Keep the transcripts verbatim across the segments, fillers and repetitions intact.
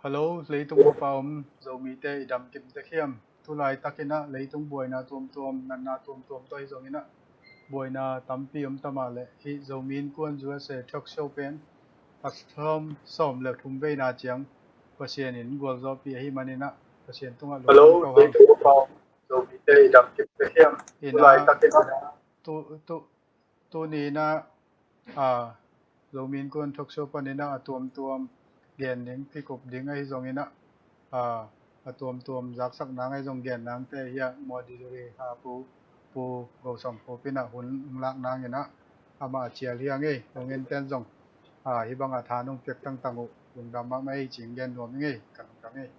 Hello, leitung bup a om Zomite i dam kim tek hiam? Tulaitak in ah leitung buaina tuamtuam, natna tuamtuam tawh ahi zongin ah buaina tampi om ta mah leh hih Zomi Innkuan U S A talk show pen a sawm, sawm le thum veina ciang Pasian in gualzawhpih ahih manin ah Pasian tungah lungdam ko hang. Hello, leitung bup a om Zomite i dam kim tek hiam? Tulaitak in ah tu, tu, tuni in ah, a, Zomi Innkuan talk show panin ah a tuamtuam gen ding, kikup ding ahi zongin ah, a, a tuamtuam zaksak nang ahi zong gen nangte hi a, Mawdizuri ha Pu, Pu Go Sawm Khup in ah hun hong lak nangin ah amah a cial hi a ngei, hong en ten zong, a, hih bangah tha nong piak tangtang uh lungdam mahmah ei ci-in gen nuam hi ngei, ka lungdam ei.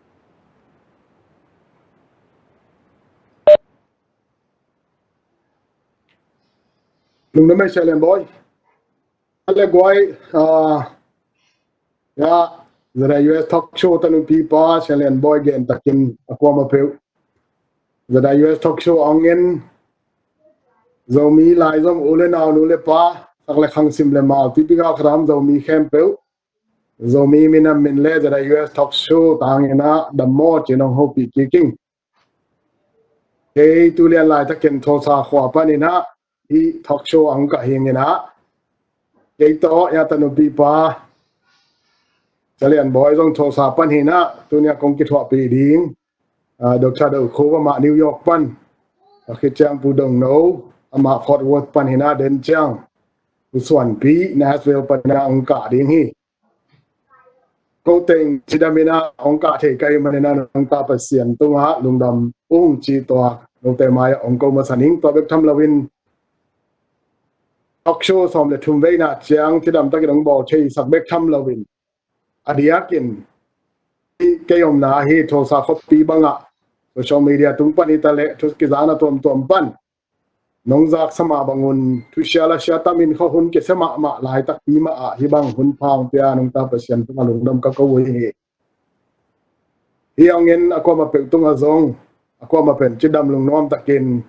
Lungdam ei Sia Lian Bawi. A le guai, ah, ya, Zada U S talk show tanupi pa Sia Lian Bawi gen takin a kuamah peuh Zada U S talk show a hong en Zomi laizom u le nau, nu le pa, sak le khang, sim le mal, pipi gak ram Zomi khempeuh, Zomi minam min le Zada U S talk show tangin ah dam maw ci-in hong hopih kik ing. Kei tu lian laitakin Tulsa khua panin ah hih talk show a hong kah hi ing in ah, kei tawh ya tanupi pa Sia Lian Bawi zong Tulsa pan hi in ah tuni a kong kithuahpih ding, ah, Doctor Do Khup amah New York pan, a khit ciang Pu Dong No amah Fort Worth pan hi in ah, den ciang Pu Suan Pi Nashville pan hi in ah hong kah ding hi. Ko teng cidam in ah hong kah thei ka hih manin ah nungta Pasian tungah lungdam ung ci, tua note mai-ah hong ko masa ning. Tua bek tham loin talk show sawm le thum veina ciang cidam takin hong bawl theisak bek tham loin, a diakin kei omna ahi Tulsa khuapi bangah social media tung pan hi ta leh, thu kizana tuamtuam pan nong zaksa mah bangun thusia lasia tamin khuahun kisia mahmah laitakpi mah ah hih bang hun pha hong pia nungta Pasian tungah lungdam ka ko uh hi. Hih hong en a kuamah peuh tungah zong a kuamah pen cidam lungnuam takin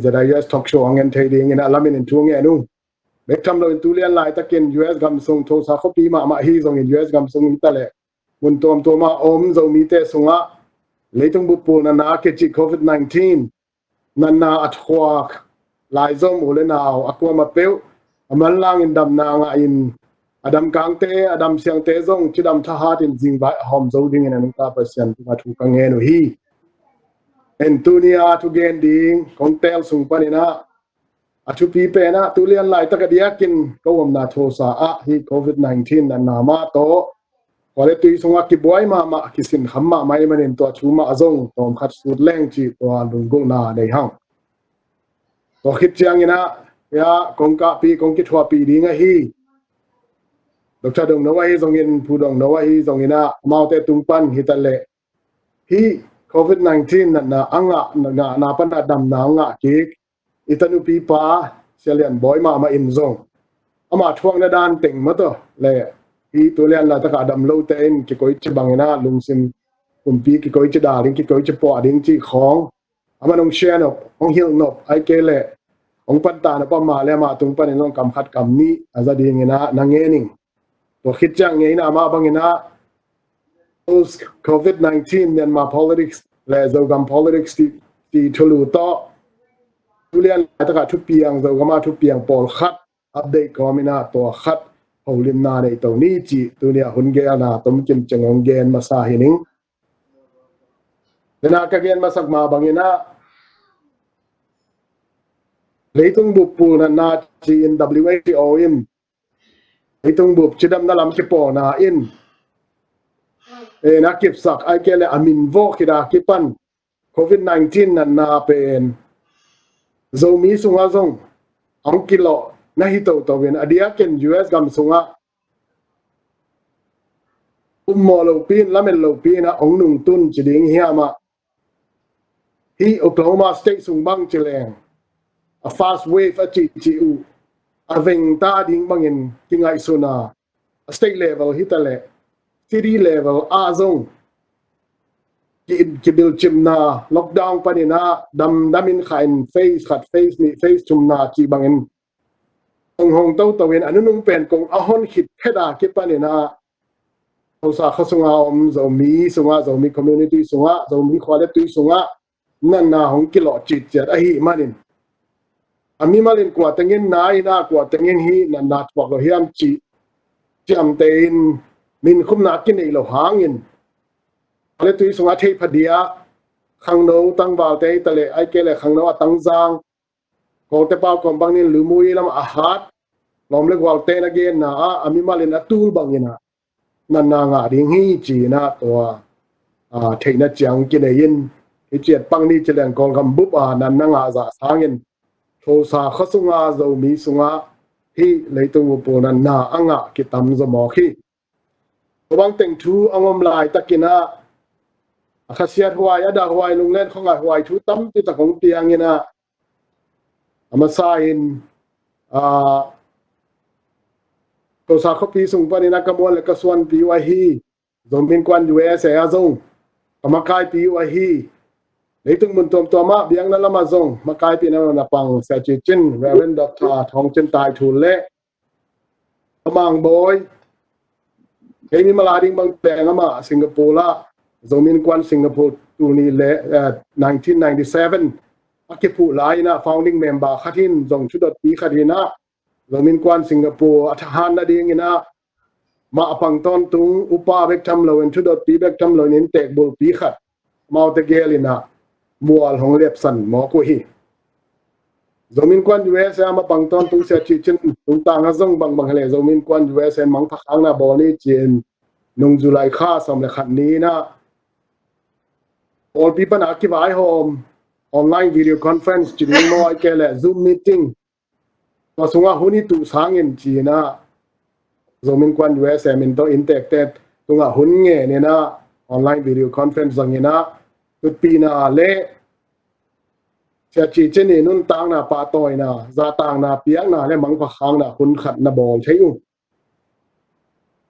Zada U S talk show hong en thei dingin a lamin in thu ngen uh. Bek tham loin tu lian laitakin U S gam sung, Tulsa khuapi mahmah hi zongin U S gam sung hi ta leh mun tuamtuam ah om Zomite sungah leitung bup pulna na kicih covid nineteen natna a thuak laizom u le nau a kuamah peuh a manlangin damna ngahin a dam kangte, a dam siangte zong cidam thahatin zingvai a hawm zo dingin a nungta Pasian tungah thu ka ngen uh hi. En tuni a thugen ding kong teel sung panin ah a thupi pen ah tu lian laitak a diakin ko omna Tulsa ah hih covid nineteen natna mah tawh khua le tui sungah kibuai mahmah, kisinkham mahmah ahih manin tua thu mah zong tawmkhat sut leng cih tua lunggulhna nei hang. Tua khit ciangin ah ya kong kahpih, kong kithuahpih ding ahi Doctor Dong No ahi zongin, Pu Dong No ahi zongin ah amaute tung pan hi ta leh hih covid nineteen natna a ngah, ngahna pan a damna a ngah kik i tanupi pa Sia Lian Bawi mahmah in zong ama thuakna dan teng mah tawh le hih tu lian laitak a dam lote in kikoici bangin ah lungsim kumpi kikoici dal ding, kikoici puah ding cih khawng aman hong share nop, hong hilh nop, ahih kei leh hong panta nop a, amah le amah tung panin zong kam khat kam nih a za dingin ah na ngen ing. Tua khit ciang ngeina mah bangin ah post covid nineteen Myanmar politics le Zogam politics cih, cih thulu tawh tu lian laitak a thupiang, Zogam a thupiang pawlkhat update kawmin ah tua khat holimna nei to ni cih tuni a hun geelna tomkim ciang hong gen masa hi ning. Dena ka gen masak mah bangin ah leitung bup pulna na ci-in W H O in leitung bup cidamna lam kipawlna in, eh, na kipsak ahih kei leh a min vawh khit a kipan covid nineteen natna pen Zomi sungah zong hong kilawh na hi toto in, a diakin U S gam sungah upmawh lopi in, lamet lopi in ah hong nungtun ci ding hiam ah, hih Oklahoma State sung bang ci leng a first wave a cihcih uh a vengta ding bangin kingaihsun a, a state level hi ta leh city level ah zong ki, kibilcimna lockdown panin ah damdamin kha in phase khat, phase nih, phase thumna cih bangin hong hong toto in a nunung pen kong a hon khit phet a kipanin ah Tulsa khua sunga om Zomi sunga, Zomi community sunga, Zomi khua le tui sunga natna hong kilawh citciat ahih manin, a mimalin kua tengin na ina, kua tengin hih natna thuak lo hiam cih ciamteh in minkhumna kineih lo hangin, khua le tui sunga thei phadia khangno tangvalte hi ta leh, ahih kei leh khangno a tangzang, Kawlte pau kawm bangin lumui lam a hat, lawm le gualte na genna ah a mimalin a tul bangin ah natna ngah ding hi ci-in ah tua, a, theihna ciang kinei in, hih ciat pang ni ci leng Kawlgam bup a natna ngah zah sangin Tulsa khua sunga Zomi sunga hih leitung bup natna a ngah kitam zaw mawk hi. Tua bang teng thu a ngom laitakin ah a khasiat huai, a dah huai, lunglen khuangaih huai thu tampi tak hong piangin ah, a masa in, a, Tulsa khuapi sung panin ah ka mual le ka suanpi uh ahi Zomi Innkuan U S A ah zong ka makaipi uh ahi, leitung mun tuamtuam ah biakna lamah zong makaipihna lamah na pang Sia Ci Cin, Reverend Doctor Thawng Cin Thai Thul le Mang Bawi, kei mimal a ding bang teng amah Singapore ah, Zomi Innkuan Singapore tuni le, eh, nineteen ninety-seven a kiphuh lai-in ah founding member khat hi-in, zong thudotpi khat hi-in ah, Zomi Innkuan Singapore a thahat nadingin ah mah a pang tawntung upa bek tham loin, thudotpi bek tham loin, inntek bulpi khat, amaute gel in ah mual hong lepsan mawk uh hi. Zomi Innkuan U S A ah mah pang tawntung Sia Ci Cin tungtang ah zong bangbang hi leh Zomi Innkuan U S A in mangpha khakna bawl ni ci-in nung July kha sawm le khat ni-in ah pawlpi pan a kivaihawm, online video conference ci ding maw, ahih kei leh Zoom meeting, tua sungah hun i tuh sangin ci-in ah Zomi Innkuan U S A min tawh inntekte tungah hun ngen in ah online video conference zangin ah tutpihna le Sia Ci Cin i nuntakna pahtawina, zahtakna piakna le mangpha khakna hun khat na bawl thei uh.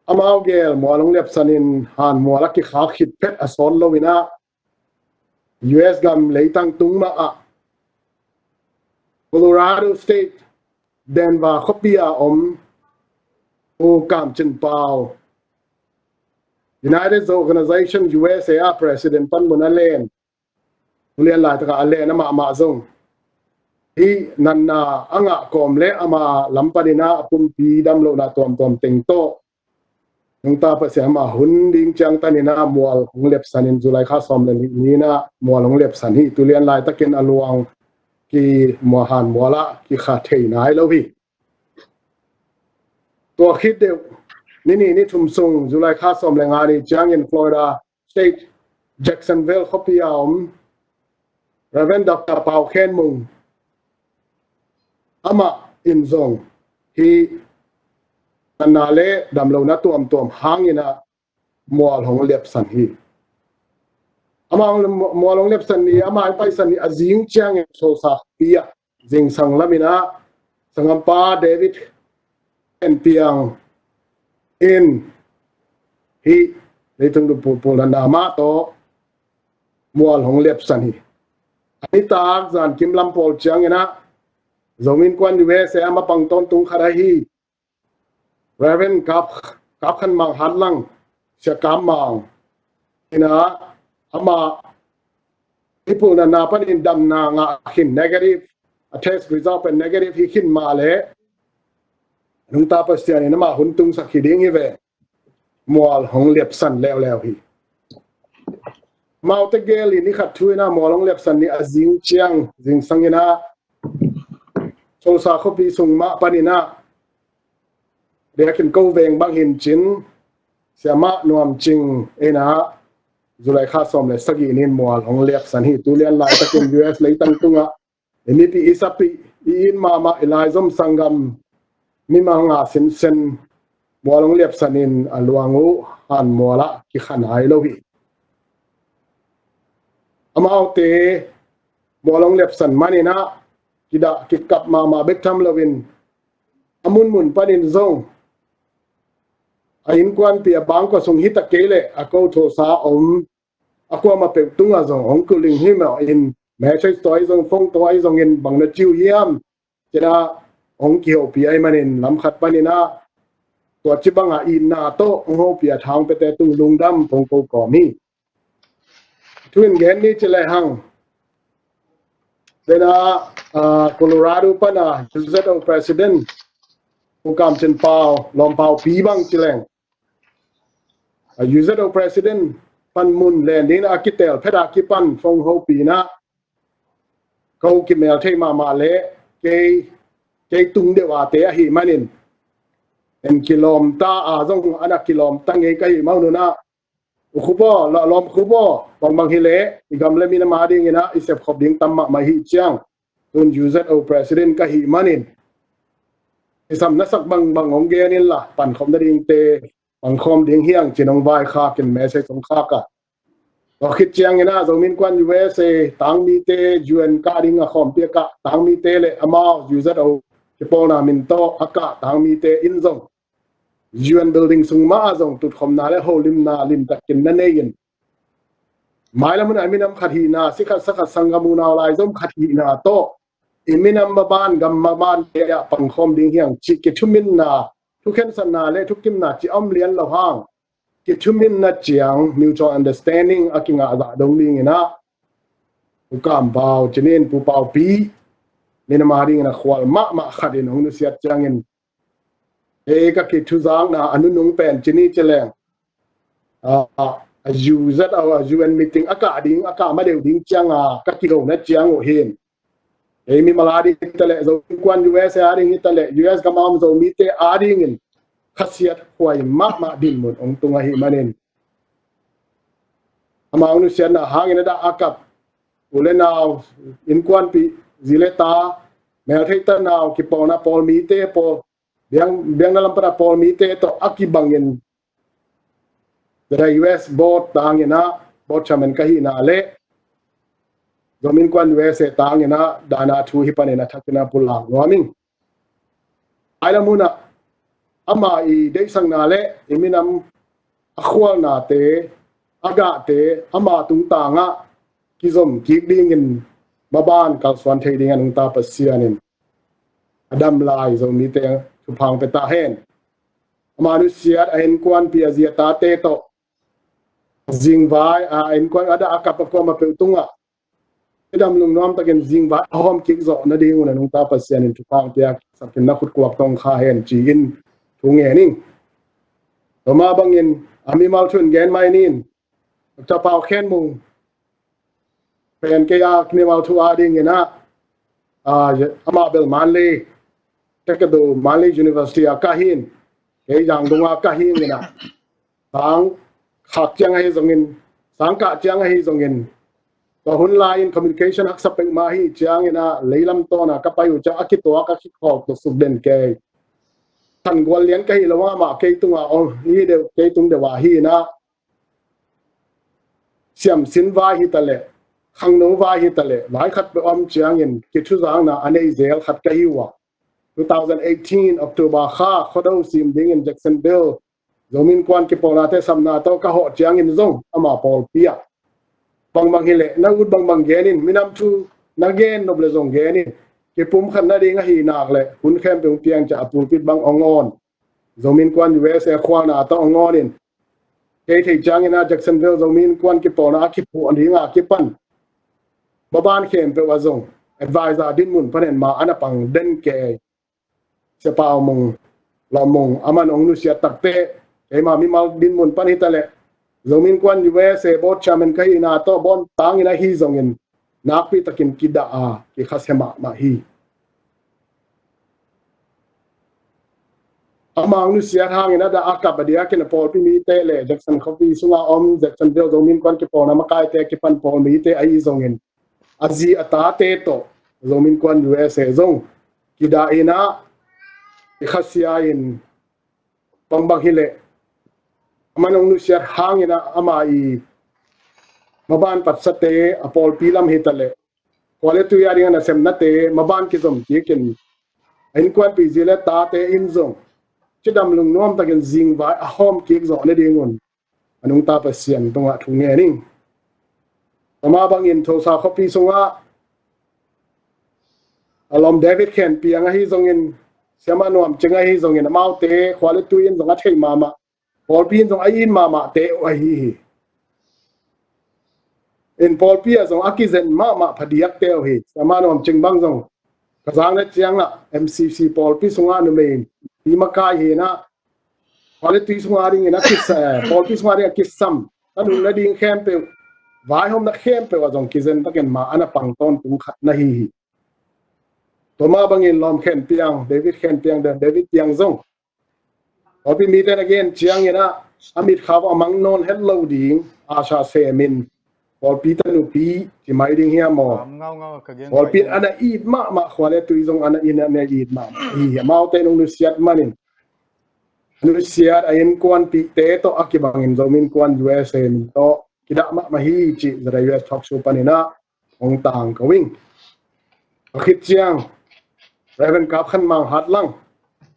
Amau gel mual hong lepsan in han mual a kikhak khit phet a sawt lo-in ah U S gam leitang tung mah ah Colorado State, Denver khuapi a om Pu Kam Cin Pau, United Zo Organization U S A ah President panmun a len, tu lian laitak ah a len amah mah zong hih natna a ngah kawm le ama lam panin ah a pumpi damlohna tuamtuam teng tawh nungta Pasian amah hun ding ciangtan in ah mual hong lepsan in July kha sawm le nih ni-in ah mual hong lepsan hi. Tu lian laitakin a luang ki mual, han mual ah kikha thei nai lo hi. Tua khit deuh ni nih ni thum sung July kha sawm le nga ni ciangin Florida State, Jacksonville khuapi a om Reverend Doctor Pau Khen Mung, amah in zong hih natna le damlohna tuamtuam hangin ah mual hong lepsan hi. Amah mual hong lepsan ni, amah hong paisan ni a zing ciangin Tulsa khuapi ah zingsang lamin ah sanggampa David Khen Piang in hih leitung bup natna mah tawh mual hong lepsan hi. A nitak zankim lam pawl ciangin ah Zomi Innkuan U S A ah mah pang tawntung khat ahi Reverend Kap, Kap Khan Mang Hat Lang, Sia Kap Mang in ah amah hih pulnatna panin damna ngah khin, negative, a test result pen negative hi khin mah leh nungta Pasian in amah hun tungsak hi ding hi ve. Mual hong lepsan leuleu hi. Amaute gel in ni khat thu-in ah mual hong lepsan ni a zing ciang zingsang in ah Tulsa khuapi sung mah panin ah biakinn ko veng bang hi-in cin, Siamah Nuam Cing in ah July kha sawm le sagih ni-in mual hong lepsan hi. Tu lian laitakin U S leitang tungah i mipi, i sapi, i it mahmah, i laizom sanggam mimal nga sinsen mual hong lepsan in a luang uh han mual ah kikha nai lo hi. Amaute mual hong lepsan manin ah kidah kikap mahmah bek tham loin a munmun panin zong a innkuanpih a bangkua sung hi ta kei leh a ko Tulsa om a kuamah peuh tungah zong hong kulling hi mah in, message tawh ahi zong, phone tawh ahi zongin bang na ci uh hiam ci-in ah hong kihopih ahih manin lam khat panin ah tua ci banga itna tawh hong hopih a thangpiate tung lungdam kong ko kawm hi. Thu in gen ni ci lehang, tena, ah, Colorado pana U Z O President Pu Kam Cin Pau, Lawm Pau Pi bang ci leng, ah, U Z O President panmun len ding a kitel phet a kipan hong hopihna ko kimel thei mahmah le kei, kei tung deuh a te ahih manin, en kilawmta a zong ana kilawmta ngei ka hih mah un ah, U Khup aw, Lawm Khup aw, bangbang hi leh i gam le minam a dingin ah i sepkhop ding tam mahmah hi ciang, tun U Z O President ka hih manin, i sam na sak bangbang hong gen inla, pankhop nadingte pangkhawm ding hi hang cin hong vaikhak in message hong khak a. Tua khit ciangin ah Zomi Innkuan U S A tangmite U N kah ding a khawmpi a kah tangmite le amau U Z O kipawlna min tawh a kah tangmite in zong U N building sung mah ah zong tutkhopna le holimna limtakin na nei in, mailam hun ah i minam khat hihna, si khat sa khat sanggam unau laizom khat hihna tawh i minam maban, gam mabante ah pangkhawm ding hi hang cih kithuminna, thukhensatna le thukimna ci a om lian lo hang, kithuminna ciang mutual understanding a kingah zah dong dingin ah, Pu Kam Pau ci ni in, Pu Pau Pi, minam a dingin a khual mahmah khat in hong nusiat ciangin, ei ka kithuzakna a nunung pen ci ni ci leng, ah, ah, U Z O, ah, U N meeting a kah ding, a kah ma deuh ding ciang a ka kigona ciang uh hi in, ei mimal a ding hi ta leh, Zomi Innkuan U S A a ding hi ta leh, U S gam a om Zomite a dingin khasiat huai mahmah dinmun hong tung ahih manin, amau nusiatna hangin a dah a kap u le nau, innkuanpih, zi le ta, meltheih tanau, kipawlna pawlmite, pawl, biang, biakna lam pana pawlmite tawh a kibangin, the U S board tangin ah board chairman ka hihna le Zomi Innkuan U S A tangin ah dahna thu hi panin a thakin a pulak nuam ing. Ai lam hun ah ama i deihsakna le i minam a khualnate, a gahte, ama tungtang ah kizom kik dingin maban kalsuan thei ding a nungta Pasian in a dam lai Zomite thupha hong pia ta hen. Ama nusiat a innkuanpih, a zi a tate tawh zingvai, a innkuan a dah a kap a kuamah peuh tungah cidam lungnuam takin zingvai a hawm kik zawh nadingun a nungta Pasian in thupha hong pia sakin na khut kuak tong kha hen ci-in thu ngen ing. Tua mah bangin a mimal thu in gen mai ni in, Doctor Pau Khen Mung pen kei a mimal thu a dingin ah, ah, amah bel Manley, Tekadu Manley University a kah hi in, kei Zangdung a kah hi in ah, sang khak ciang ahi zongin, sang kah ciang ahi zongin, tua hun lai-in communication haksa peuhmah hi ciangin ah, leilam tawn a ka pai uh ciang a kituak a kikhawk tua suk den kei. Thangual lian ka hi lo, amah kei tungah om hi deuh, kei tung deuh ah hi in ah, siamsin vai hi ta leh, khangno vai hi ta leh, vai khat peuh om ciangin kithuzakna a nei zel khat ka hi uh a. Two thousand eighteen October kha Khuado sim dingin Jacksonville Zomi Innkuan kipawlnate samna tawh ka hawh ciangin zong ama pawlpi ah, bangbang hi leh na ut bangbang gen in, minam thu na gen nop leh zong gen in, kipumkhat nading ahi nak leh hun khempeuh hong piang ciah a pulpit bang hong awn, Zomi Innkuan U S A khualna tawh hong awn in, kei theih ciangin ah Jacksonville Zomi Innkuan kipawlna a kiphuah ding a kipan maban khempeuh ah zong advisor dinmun panin mah a na pang den kei. Sia Pau Mung, Lawm Mung, aman hong nusiat takteh, keima mimal dinmun pan hi ta leh, Zomi Innkuan U S A board chairman ka hihna tawh board tangin ahi zongin, nakpi takin kidah a, kikhasia mahmah hi. Amah hong nusiat hangin a dah a kap a diakin a pawlpi mite le Jackson khuapi sunga om Jacksonville Zomi Innkuan kipawlna makaite kipan pawl mite ahi zongin, a zi a tate tawh Zomi Innkuan U S A zong kidah in ah, kikhasia in, bangbang hi leh, aman hong nusiat hangin ah ama i maban patsate, a pawlpi lam hi ta leh, khua le tui a ding a nasemnate maban kizom kikin, a innkuanpih zi le tate in zong cidam lungnuam takin zingvai a hawm kik zawh nadingun a nungta Pasian tungah thu ngen ing. Tua mah bangin Tulsa khuapi sungah a Lawm David Khen Piang ahi zongin, Siamah Nuam Cing ahi zongin amaute khua le tui in zong a thei mahmah, pawlpi in zong a it mahmahte uh ahi hi. In pawlpi ah zong a kizen mahmah phadiakte uh hi. Siamah Nuam Cing bang zong ka zang le ciangah M C C pawlpi sungah numei pi makai hi inah, pawlpi sungah dingin a kisa, pawlpi sungah dingin a kisam, a nung nading khempeuh, vaihawmna khempeuh ah zong kizen takin ma ana pang tawntung khat na hi hi. Tua mah bangin Lawm Khen Piang, David Khen Piang, David Piang zong pawlpi mite na gen ciangin ah a mitkhau a mang nawn het lo ding, a sa semin pawlpi tanupi ci mai ding hiam maw? Pawlpi in ana it mahmah, khua le tui zong ana in ana it mahmah hi. Amaute nong nusiat manin, nusiat a innkuanpihte tawh a kibangin Zomi Innkuan U S A min tawh kidah mahmah hi cih Z I U S Talk Show panin ah hong tangko ing. A khit ciang Reverend Kap Khan Mang Hat Lang,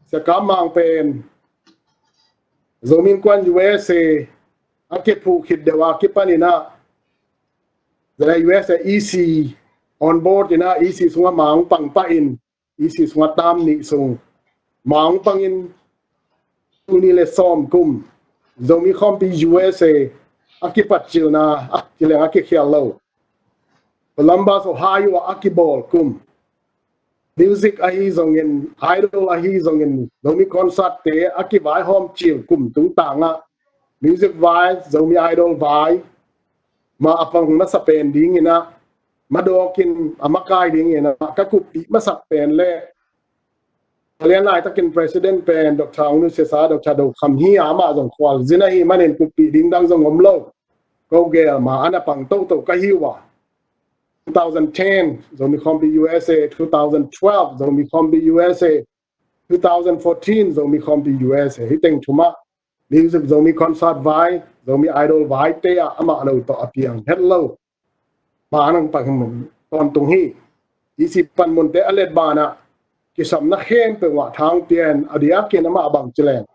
Sia Kap Mang pen Zomi Innkuan U S A a kiphuh khit deuh a kipanin ah Z I U S A E C on board inah E C sungah ma hong pang pahin, E C sungah tam nih sung ma hong pangin, tul nih le sawm kum Zomi Khawmpi U S A a kipat cilna a kileng a kikhial lo Columbus, Ohio ah a kibawl kum, music ahi zongin, Idol ahi zongin, Zomi concert te a kivaihawm cil kum tungtangah music vai, Zomi Idol vai ma a pang masa pen dingin ah, madawkin a makai dingin ah ka kuppih masak pen le a lian laitakin president pen Doctor Ong Nu Sia Sa, Doctor Do Kham hi a, amah zong khualzin ahi manin kuppih ding dang zong om lo. Ko gel ma ana pang toto ka hi uh a, two thousand ten Zomi Khawmpi U S A, two thousand twelve Zomi Khawmpi U S A, two thousand fourteen Zomi Khawmpi U S A, hih teng thumah music, Zomi concert vai, Zomi Idol vai te ah amah lo tawh a piang het lo. Ma ana pang tawntung hi. E C panmunte a let banah kisamna khempeuh ah thang pian a diakin amah bang ci leng,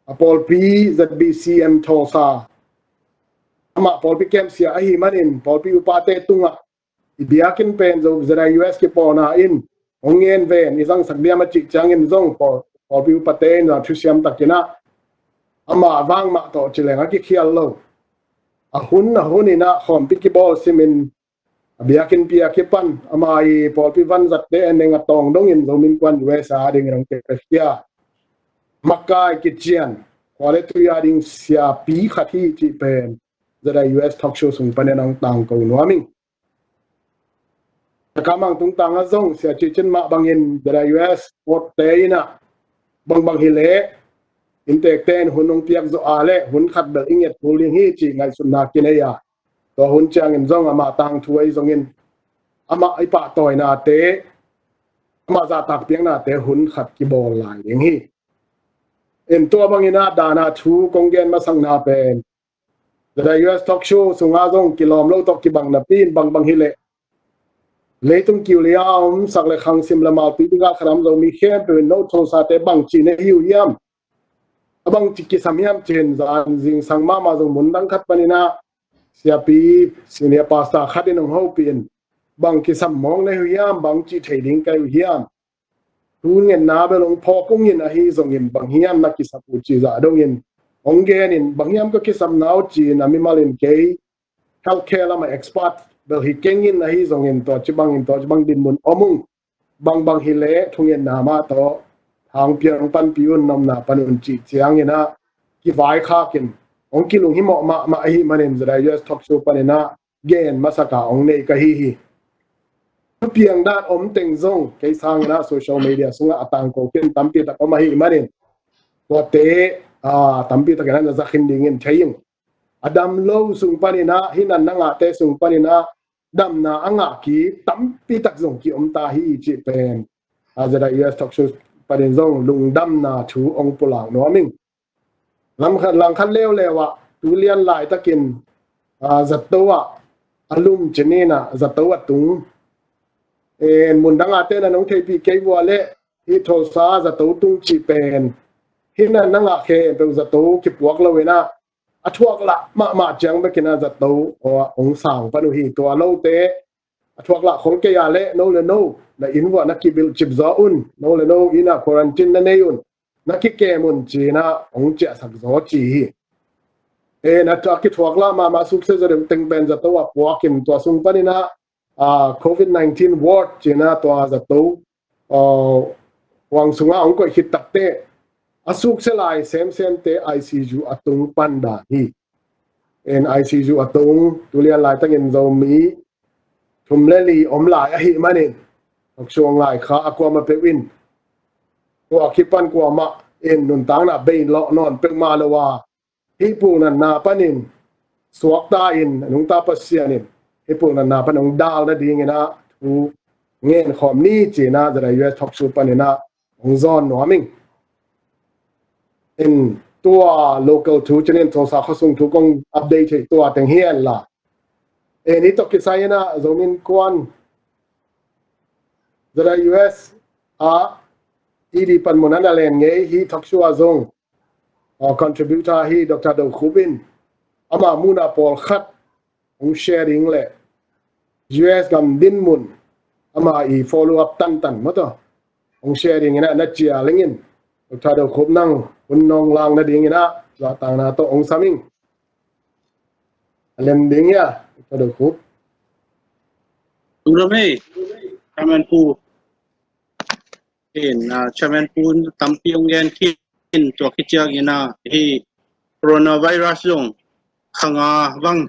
a pawlpi Z B C M Tulsa, amah pawlpi kemsia ahi manin pawlpi upate tungah i biakinn pen zo Z I U S kipawlna in hong ngen ven, i zangsak diam a cih ciangin zong pawl, pawlpi upate in a thusiam takin ah amah vang mah tawh ci leng a kikhial lo. A hun a hun inah khawmpi kibawl simin a biakinn pi a kipan, ama i pawlpi vanzatte a neng a tawng dongin Zomi Innkuan U S A dingin hong kepia. Makai kician, khua le tui a ding siapi khat hi cih pen Z I U S Talk Show sung panin hong tangko nuam ing. Sia Kap Mang tungtang ah zong Sia Cin Cin mah bangin Z I U S board te inah bangbang hi leh inntekte in hun hong piak zawh a leh hun khat bel i nget kul ding hi cih ngaihsutna kinei a, tua hun ciangin zong amah tangthu ahi zongin amah i pahtawinate, amah zahtak piaknate hun khat kibawl lai ding hi. In tua bangin ah dana thu kong gen masakna pen Z I U S Talk Show sungah zong kilawm lo tawh kibang napi in bangbang hi leh leitung kiu lei a om sak le khang sim le malpi bikal khat a om Zomi khempeuh in no Tulsa te bang ci na hi uh hiam, a bang ci kisam hiam cin zan zingsang mahmah zong mun dang khat panin ah siapi, senior pastor khat in hong hopih in, bang kisam mawk na hi uh hiam, bang ci thei ding ka hi uh hiam, thu ngetna bel hong phawk ung in, ahi zongin bang hiam na kisap uh cih zah dongin hong gen in, bang hiam ka kisapna uh ci-in a mimal in kei healthcare lamah expert bel hi keng in, ahi zongin tua ci bangin tua ci bang dinmun om ung, bangbang hi leh thungetna mah tawh thang piang panpih un, nomna pan un cih ciangin ah kivaikhak in hong kilunghimawh mahmah ahih manin Z I U S Talk Show panin ah gen masak a hong nei ka hi hi. Thupiang dan om teng zong kei sangin ah social media sungah a tangko khin tampi tak om ahih manin tuate, a, tampi takin ah na za khin dingin thei ung. A dam lo sung panin ah, hih nan na ngahte sung panin ah damna a ngah kik tampi tak zong ki-om ta hi cih pen, a, Z I U S Talk Show panin zong lungdamna thu hong pulak nuam ing. Langkhat, langkhat leuleu ah tu lian laitakin, a, zato ah a lum cinin ah zato a tung. En, mun dang a te na nong theihpih kei vua leh hih Tulsa zato tung cih pen hih nan na ngah khempeuh zato kipuak lo in ah, a thuak lah mahmah ciang bekin ah zato hong sang pan uh hi. Tua lote a thuak lah khol kei a leh no le no na inn vuah na kibilh cip zaw un, no le no inn ah quarantine na nei un, na kikem un ci-in ah hong ciahsak zaw ci hi. E, na a kithuak lah mahmah suksia zaw deuh teng pen zato ah puakin tua sung panin ah, ah, covid nineteen ward ci-in ah tua zato, ah, huang sungah hong koih khit takteh a suksia lai semsemte I C U a tung pan dan hi. En I C U a tung, tulian laitakin Zomi thum le li om lai ahih manin, thoksuang lai kha a kuamah peuh in tua kipan kuamah in nuntakna bei lawh nawn peuhmah lo a, hih pulnatna panin suakta in a nungta Pasian in hih pulnatna pan hong dal nadingin ah thu ngen khawm ni ci-in ah Z I U S thoksu panin ah hong zawn nuam ing. In tua local thu cinin Tulsa khuasung thu kong update thei tua teng hi en la. En hih tawh kisai in ah Zomi Innkuan Z I U S ah E D panmun ah na len ngei hih thoksu ah zong, ah, contributor hi Doctor Do Khup in ama muhna pawlkhat hong share ding le U S gam dinmun ama i follow up tantan maw tawh hong share dingin ah na cial ing in, Doctor Do Khup nang hun nong lang nadingin ah zahtakna tawh hong sam ing. A lem ding hia, Doctor Do Khup? Tum lo mei, Chairman Pu. In, ah, Chairman Pu tampi hong gen khin, tua khit ciangin ah hih coronavirus zong kha nga bang,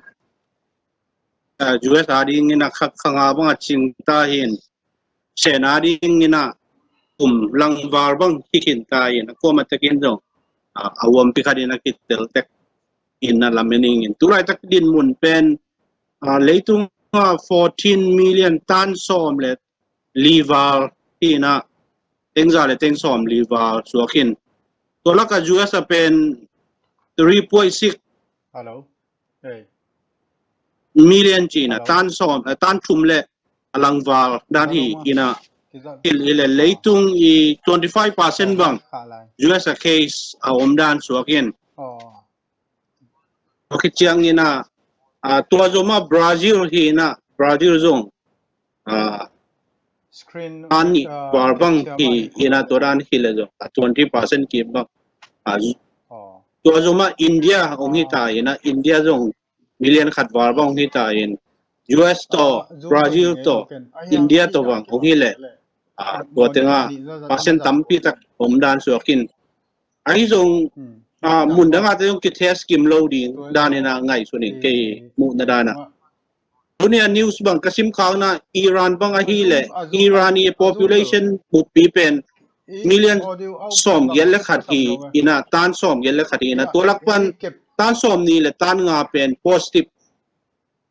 ah, U S a dingin ah kha, kha nga bang a cing ta hi in, China dingin ah kum langval bang hi khin ta hi in, a kuamah tekin zong, ah, a huampi khat in a kitel tek in a lamen ing in. Tulaitak dinmun pen, ah, leitung ah fourteen million tan sawm le li val hi in ah, teng za le teng sawm li val suak in. Tua lak ah U S a pen three point six Hello. Hey. Million ci-in ah, Hello. tan sawm, eh, tan thum le a langval dan hi Hello, ma. in ah, Kizat. hil, hil le leitung i twenty five percent bang Kha lai. U S a case a om dan suak in. Oh. Tua khit ciangin ah, ah, tua zomah Brazil hi in ah, Brazil zong, ah, Screen, tan nih ah, val bang capture hi mah in ah, tua dan hi le zong, ah, twenty percent kim bang. Ah, Oh. tua zomah India hong hi Oh. ta in ah, India zong million khat val bang hong hi ta in, U S tawh, Ah, Zoom Brazil tawh, Zoom India tawh bang hong hi le, ah, tua tengah percent tampi tak om dan suak in. Ahi zong, Hmm. ah, mun dang ah te zong kitest kim lo ding dan in ah ngaihsun ing kei muhna dan ah. Tuni a news bang ka sim khakna Iran bang ahi le, Iran i population buppi pen million sawm giat le khat hi in ah, tan sawm giat le khat hi in ah, tua lak pan tan sawm nih le tan nga pen positive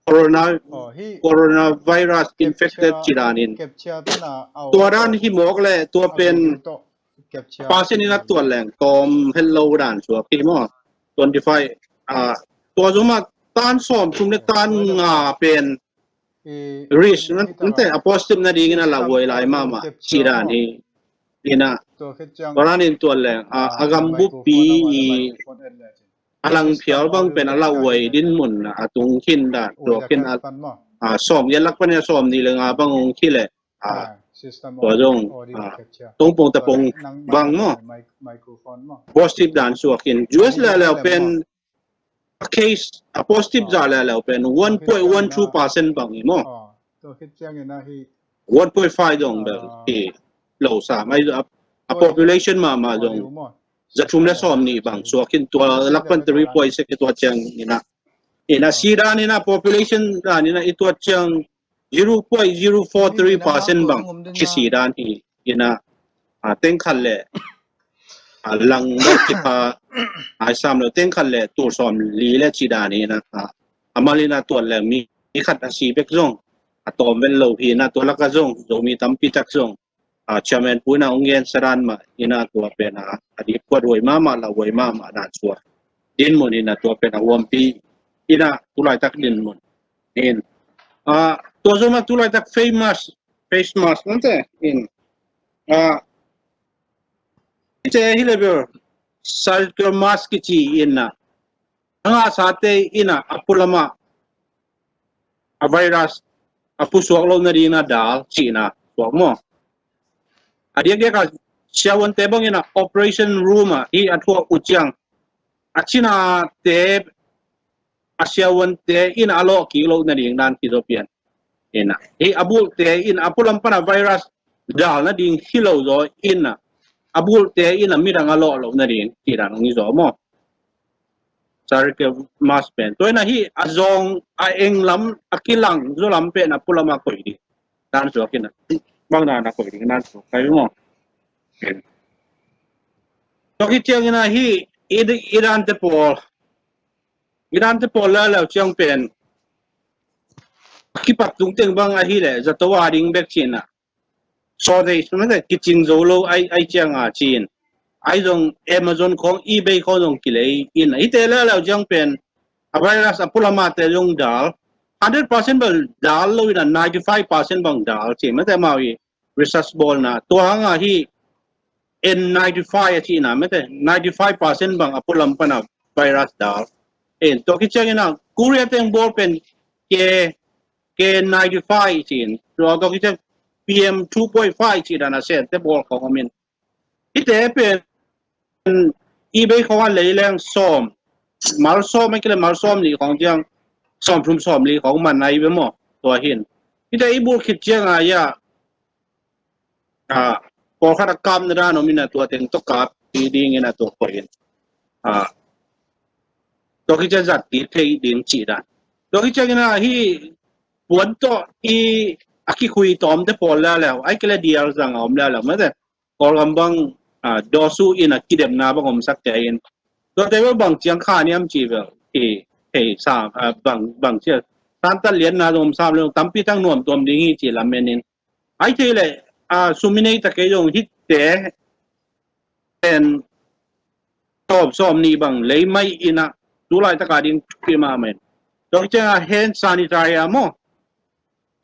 corona, coronavirus infected ci dan in. Tua dan hi mawk le, tua pen percent in a tuat leng tawm het lo dan suak hi maw. Twenty five, ah, tua zomah tan sawm thum le tan nga pen risk, nan te a positive nadingin a lauhuai lai mahmah ci dan hi in ah. Tua dan in tuat leng, ah, a gam buppi i a lang phial bang pen a lauhuai dinmun a tung khin dan, tua khin a, ah, sawm giat lak pan a sawm nih le nga bang hong hi le, ah, tua zong, ah, tongpong tapong bang maw. Positive dan suak in. U S leuleu pen a case, a positive za leuleu pen one point one two percent bang hi maw. One point five zong bel hi lo sa mai, a, a population mahmah zong za thum le sawm nih bang suak in, tua lak pan three point six tua ciang in ah. In ah si dan in ah, population dan in ah i tuat ciang zero point zero four three percent bang kisi dan hi in ah, ah, teng khat le, ah, lang bang kipha ai sam lo, teng khat le tul sawm li le ci dan hi in ah, ah, a mal in ah tuat leng mi khat a si bek zong a tawm vet lo hi in ah, tua lak ah zong Zomi tampi tak zong, ah, Chairman Pu in ah hong gen sa dan mah in ah, tua pen ah, a dipkuat huai mahmah, lauhuai mahmah dan suak dinmun in ah, tua pen a huampi in ah, tulaitak dinmun in, ah, tua zomah tulaitak face mask, face mask nan te in, ah, i te hi le bel surgical mask kici in ah, a ngahsate in ah, a pualamah a virus a pusuak loh nading a dal cihna suak maw. A diakdiak a siavuante bangin a operation room ah hih a thuak uh ciang a cinate a siavuante in a lawh kik loh nading dan kizaw pian. Ina hih a bulhte in a pulam pana virus dal nading hi lo zaw ina a bulhte in a midang a lawh loh nading cih dan hong hi zaw maw. Surgical mask pen tua ina hih a zawng a eng lam a kilang zaw lam pen a pulam a koih ding dan suak ina bang dan a koih ding dan suak kai maw. Tua khit ciang ina hih i, i dante pawl i dante pawl leuleu ciang pen kipat tungteng bang ahi leh zato a ding bek cihna. Shortage mate kicing zo lo ai, ai ciang a cin. Ai zong Amazon khong eBay khong zong kilei in. Hite leuleu ciang pen a virus a pulamate zong dal. Hundred percent bang dal lo ina ninety five percent bang dal cin. Mate mau hi research bawlna. Tua hang a hi N ninety five a cihna mate ninety five percent bang a pulam pana virus dal. En tua khit ciang ina Korea teng bawl pen K K ninety five cin. Tua tua khit ciang P M two point five cih dan a sente bawl khong om in. Hite pen eBay khong a lei leng sawm. Mal sawm a kile mal sawm nih khong ciang sawm thum sawm li khong man ai ve maw. Tua hin. Hite i bul khit ciang a ia a pawlkhat a kapna dan om ina tua teng tawh kap hi ding ina tua pawh in a tua khit ciang zat kik thei ding cih dan. Tua khit ciang ina hi puan tawh i a kikhui tawmte pawl leuleu ai kile dial zang a om leuleu mate Kawlgam bang a dawsu ina kidemna bang om sak te in tuate bel bang ciang kha niam cih bel hi thei sam a bang bang ciang santat lianna zong om sam le tampi tak nuam tuam ding hi cih lamen in. Ai thei le a sum i nei ta kei zong hite pen sawm sawm nih bang lei mai ina tulai taka ding thupi mahmah in. Tua ciang a hand sanitizer maw.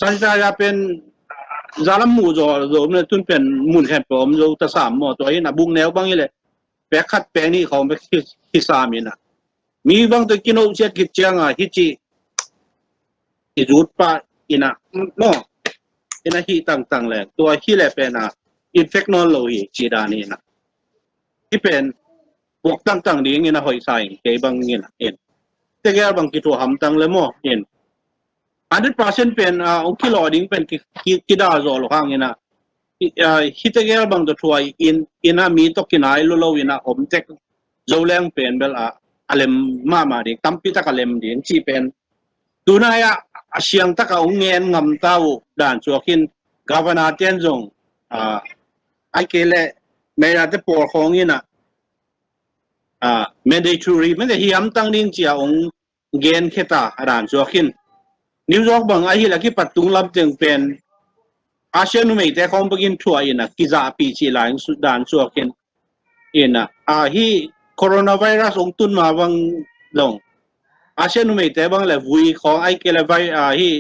Sanitizer pen zalam muh zaw zo na tun pen mun khen pe om zo ta sam maw. Tua in a buk neu bang i le pek khat pek nih khawng pek hi sam ina. Mi bang tua kino siat khit ciang a hi ci i zut pah ina maw ina hi tangtang le tua hi le pen a infect nawn lo hi ci dan ina hi pen buak tangtang ding ina hoih sa in kei bang ina in tegel bang kithuah hamtang le maw in hundred percent pen a ong kilawh ding pen ki ki kidal zawh lo hang ina hi tegel bang tua thuah in ina mi tua kinai lo lo ina om tek zo leng pen bel a a lem mahmah ding tampi tak a lem ding ci pen tunai ah a siang taka ong ngen ngam ta uh dan suak in governor ten zong a ai kei le meirate pawl khawng ina a mandatory mete hiam tang ding cia ong gen kheta a dan suak in New York bang ahi la kipat tung lam teng pen Asia numeite khawng bangin thuah ina kizahpi ci lai dan suak in ina a hi coronavirus ong tun ma bang dong Asia numeite bang le vui khawng ai kei le vai a hi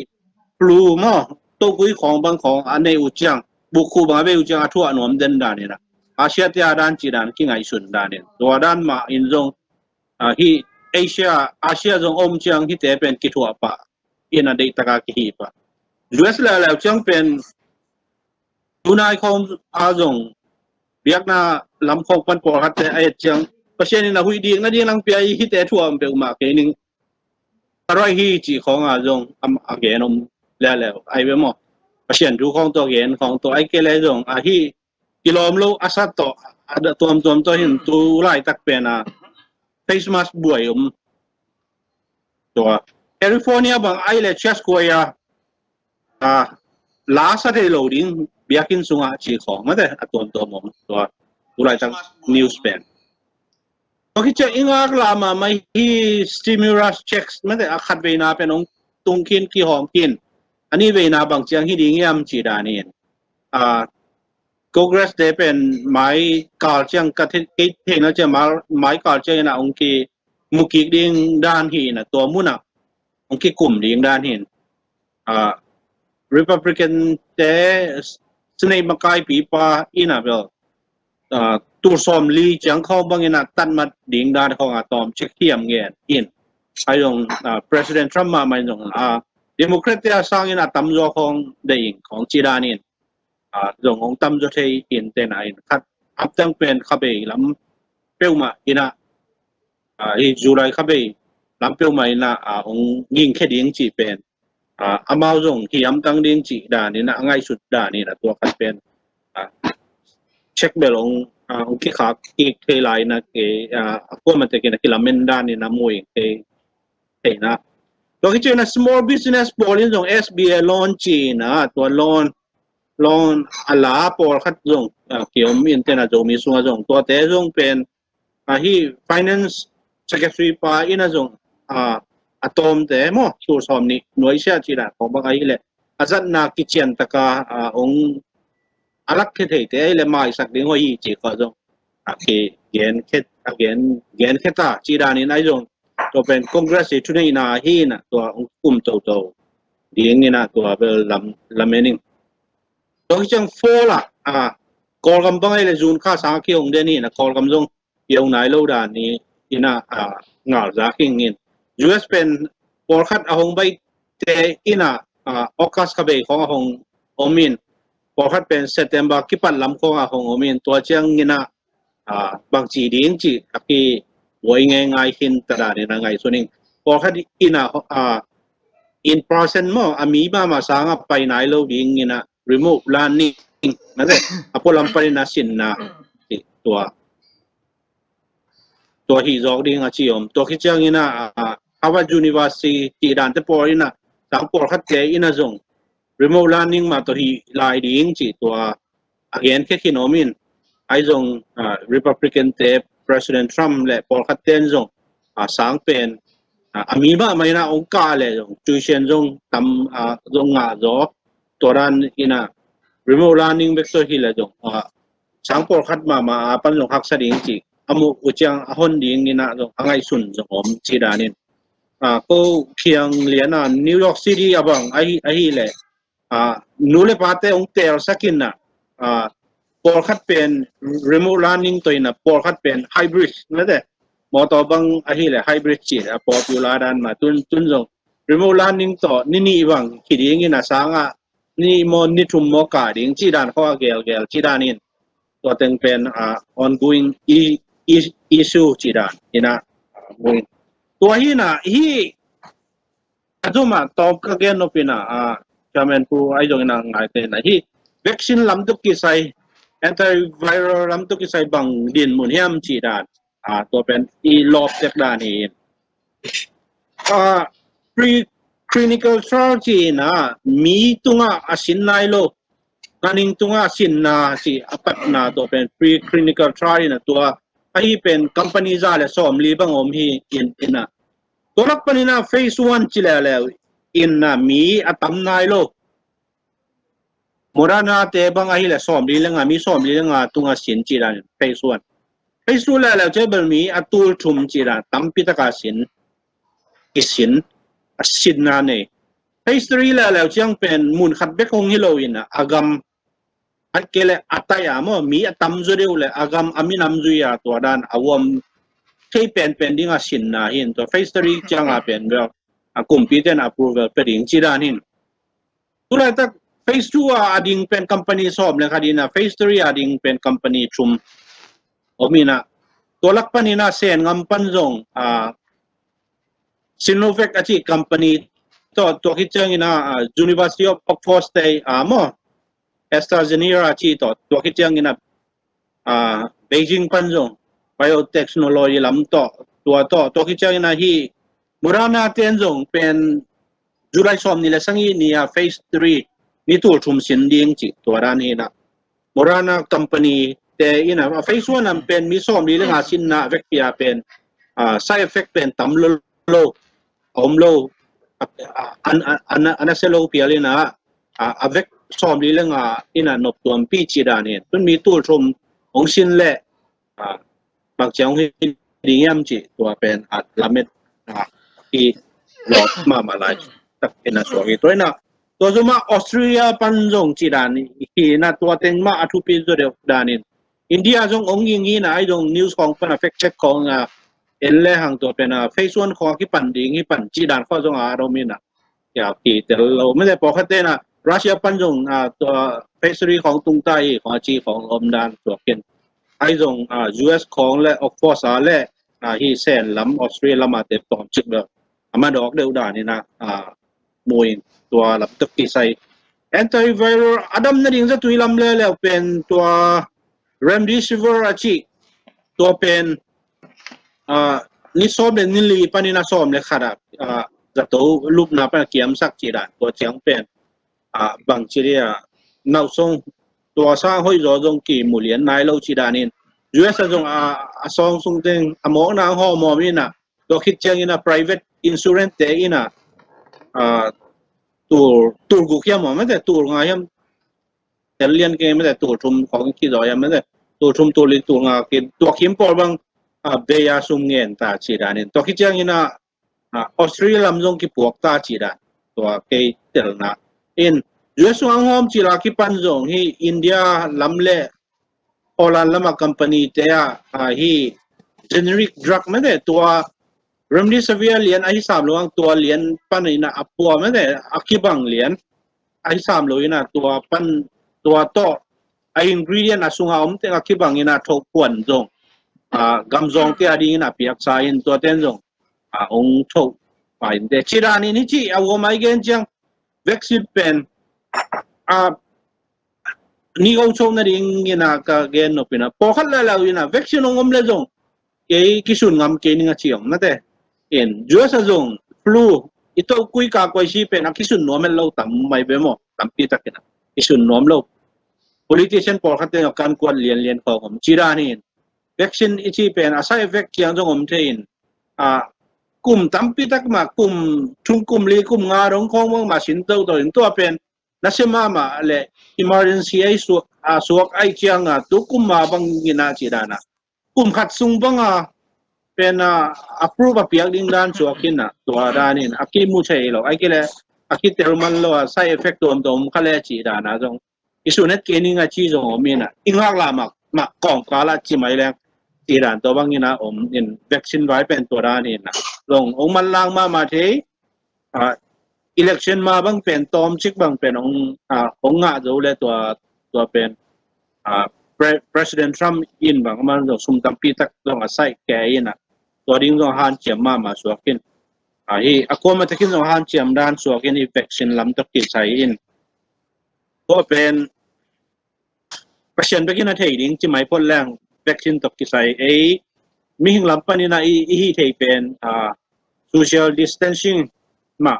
flu maw tokui khawng bang khawng a nei uh ciang bukhu bang a bei uh ciang a thuah nuam den dan ina Asia te a dan ci dan kingaihsun dan in tua dan mah in zong a hi Asia Asia zong om ciang hite pen kithuah pah ina deih taka kihi pah U S leuleu ciang pen tunai khawm a zong biakna lam khawm pan pawlkhatte a et ciang Pasian in a huih dik nading lang pia i hite thuam peuhmah kei ning a ruai hi cih khawng a zong a gen om leuleu ai ve maw Pasian thu khawng tawh gen khawng tawh ai kei le zong a hi kilawm lo a sat tawh a tuamtuam tawh hin tu laitak pen a face mask buai om tua California bang ai le Church Choir a la sa thei lo ding biakinn sungah ci khawng mate a tuamtuam om tua tulaitak news pen. Tua khit ciang i ngak lam a mai hi stimulus checks mate a khat veina pen ong tung khin kihawm khin a ni veina bang ciang hi ding hiam ci dan in a Congress te pen mai kal ciang ka thei kei theina ciang mai kal ciang in a ong ki mukik ding dan hi ina tua muna ong kikum ding dan hin a Republican te Senate makaipi pa ina bel a tul sawm li ciang khawng bang ina tatmat ding dan khawng a tawm cik hiam ngen in ai zong a President Trump mah mai zong a Democrat te a sangin a tamzaw khawng deih ing khawng ci danin, a, zong hong tamzaw thei in tena in khat, aptang pen khabei lam peuhmah ina, a, hi July khabei lam peuhmah ina, a, hong gingkhe ding cih pen, a, amau zong hiamtang ding cih danin a ngaihsut danin a tua khat pen, a, check bel hong, a, hong kikhak kik thei lai ina ke, a, a kuamah tekin a kilamen danin a muing thei, theina. Tua kici ina small business pawl in zong S B A loan ci ina tua loan, loan a la pawlkhat zong, a, kiom in tena Zomi sunga zong tuate zong pen, a, hi finance secretary pa ina zong, a, a tawmte maw, tul sawm nih nuaisiah ci dan khawng bang ahileh a zatna kician taka, a, hong a lak khe theite ahileh maisak ding hoih hi ci khawng zong a kigen khe, a gen, gen khe ta ci danin ai zong tua pen Congress i thuneihna hi ina tua hong kum toto ding ina tua bel lam, lamen ing. Tua hi ciang fall a, a, Kawlgam bang ahileh June kha sang a kihong den hi ina Kawlgam zong i hong nai lo dan ni ina, a, ngal za kingin. U S pen pawlkhat a hong baite ina, a, August khabei khawng a hong om in, pawlkhat pen September kipat lam khawng a hong om in, tua ciang ina, a, bangci ding ci a kibuai ngeingai hin ta danin a ngaihsun ing. Pawlkhat ina, a, in person maw, a mi mahmah sanga pai nai lo ding ina remote learning, na le, a pualam panin a sinna, tua, tua hi zawk ding a ci om. Tua khi ciang ina, a, Harvard University dante pawl ina, sang pawlkhatte ina zong remote learning mah tua hi lai ding ci tua a gen khe khin om in, ai zong, a, Republican te President Trump le pawlkhat ten zong, a, sang pen, a, a mi mahmah ina hong kah le zong tuition zong tam, a, zong ngah zaw, tua dan ina remote learning bek so hi le zong, a, sang pawlkhat mahmah a pan zong haksa ding ci a muh uh ciang a hon ding ina zong a ngaihsun zong om ci danin. A, ko Khiang Lian a New York City a bang ahi, ahileh, a, nu le pate hong telsak ina, a, pawlkhat pen remote learning tawh ina pawlkhat pen hybrid, na te, mawtaw bang ahileh hybrid ci a popular dan mah tun, tun zong remote learning tawh ni nih bang hi ding ina sanga ni nih maw ni thum maw kah ding ci dan khawng a gelgel ci danin tua teng pen, a, ongoing i, i, issue ci dan ina, a, tua hi ina hi a zuma tawp ka gen nop ina, a, Chairman Pu ai zong ina ngaite ina hi vaccine lam tuk kisai, antiviral lam tuk kisai bang din mun hiam ci dan, a, tua pen i lawp tek dan hi in. A, preclinical trial ci ina mi tunga a sin nai lo, nganing tunga a sinna ci a patna tua pen preclinical trial ina tua ahi pen company za le sawmli bang om hi in ina. Tua lak pan ina phase one ci leuleu ina mi a tam nai lo. Moderna te bang ahileh sawmli le nga, mi sawmli le nga tunga sin ci dan phase one. Phase two leuleu ciang bel mi a tul thum ci dan tampi taka sin, i sin, a sinna nei. Phase three leuleu ciang pen mun khat bek hong hi lo ina a gam, a kei le a tai a maw, mi a tam zaw deuh le a gam a minam zui a tua dan a uam thei penpen ding a sinna hi in tua phase three ciang a pen bel a kumpi ten approval pe ding ci dan hi in. Tulaitak phase two a a ding pen company sawm le khat ina phase three a ding pen company thum om ina tua lak pan ina Sen ngam pan zong, a, Sinovac a ci company tawh tua khi ciang ina, a, University of Oxford te a maw, AstraZeneca a ci tawh tua khi ciang ina, a, Beijing pan zong biotechnology lam tawh tua tawh tua khi ciang ina hi Moderna ten zong pen July sawmnih le sagih ni a phase three ni tul thum sin ding ci tua dan hi ina. Moderna company te ina a phase one a pen mi sawmli le nga sinna a vekpi a pen, a, side effect pen tam lo lo, a om lo, a, a, an, a, an, an a se lo pial ina, a, a vek sawmli le nga ina nop tuampi ci dan hi in. Tun mi tul thum hong sin le, a, bang ciang hong hi ding hiam ci tua pen a lamet, a, i lawp mahmah lai tak ina suak hi. Tua ina tua zuma Australia pan zong ci dan hi ina tua teng mah a thupi zaw deuh dan in. India zong hong ing hi ina ai zong news khawng pan a fact check khawng a en le hang tua pen a phase one khawng a kipan ding hi pan ci dan khawng zong a om ina. ya, kitel lo. Mete pawlkhat te na Russia pan zong, ah, tua factory khawng tung ta hi khawng a ci khawng om dan suak in. Ahi zong, ah, U S khawng le, of course, ah, le, ah, hi Sen lam, Australia lam a te tawm cik lo. A ma dawk deuh dan in ah, ah, mu in tua lam tuk kisai. Antiviral a dam nading zatui lam leuleu pen tua Remdesivir a ci, tua pen, ah, ni sawm le ni li panin a sawm le khat ah, ah, zato lupna pan a kiamsak ci dan, tua ciang pen, ah, bang ci dia, nauhsong tua sang hoih zaw zong kimu lian nai lo ci danin, U S a zong, ah, a sawng sung teng a mawkna hawmawm in ah, tua khit ciangin ah private insurance te in ah, ah, tul, tul guk hiam maw, mete tul nga hiam, tel lian kei mete tul thum khawng kizaw hiam mete tul thum, tul li, tul nga, ki, tua kim pawl bang, ah, bei a sum ngen ta ci danin. Tua khit ciangin ah, ah, Australia lam zong kipuak ta ci dan. Tua kei telna in U S sung ang hawm ci la kipan zong hi India lam le Holland lam a company te ah, ah, hi generic drug mete tua Remdesivir lian ahi sam lo ang tua lian pan in ah a pua mete a kibang lian ahi sam lo in ah tua pan tua tawh a ingredient a sung a om teng a kibang in ah thoh puan zong, ah, gamzawng te a ding in ah piaksa in tua ten zong, ah, ong thoh pa in te. Ci danin hi ci a uam ai gen ciang vaccine pen, ah, ni go cho nading in ah ka gen nop in ah pawlkhat leuleu in ah vaccine ong om le zong kei kisun ngam kei ning a ci ong mete. In U S a zong flu i to kui ka koi si pen a kisun nuam het lo tam mai be maw, tampi tak in ah kisun nuam lo. Politician pawlkhat te kan kuat lianlian khawng om ci danin vaccine i ci pen a side effect kiang zong om thei in, ah, kum tampi tak mah, kum thum, kum li, kum nga dong khawng bang mah sin toto in tua pen nasia mahmah le emergency ai suak, a suak ai ciang a tu kum ma bang in ah ci dan a kum khat sung bang a pen a approve a piak ding dan suak in ah tua danin a kimu thei lo ai kei le a kitel man lo a side effect tuamtuam kha le ci dan a zong i sun het kei ning a ci zong om in ah i ngak la mak mak kawngkal ah ci mai leng ci dan tua bang in ah om in vaccine vai pen tua danin ah zong ong manlang mahmah thei, ah, election ma bang pen tawm cik bang pen ong, ah, ong ngah zo le tua, tua pen, ah, Pre-, President Trump in bang aman zong sum tampi tak zong a saih kei in ah tua ding zong hanciam mahmah suak in, ah, hi a kuamah takin zong hanciam dan suak in i vaccine lam tawh kisai in tua pen Pasian bekin a thei ding ci mai phot leng vaccine tawh kisai ei mihing lam panin a i, i hih thei pen, ah, social distancing mah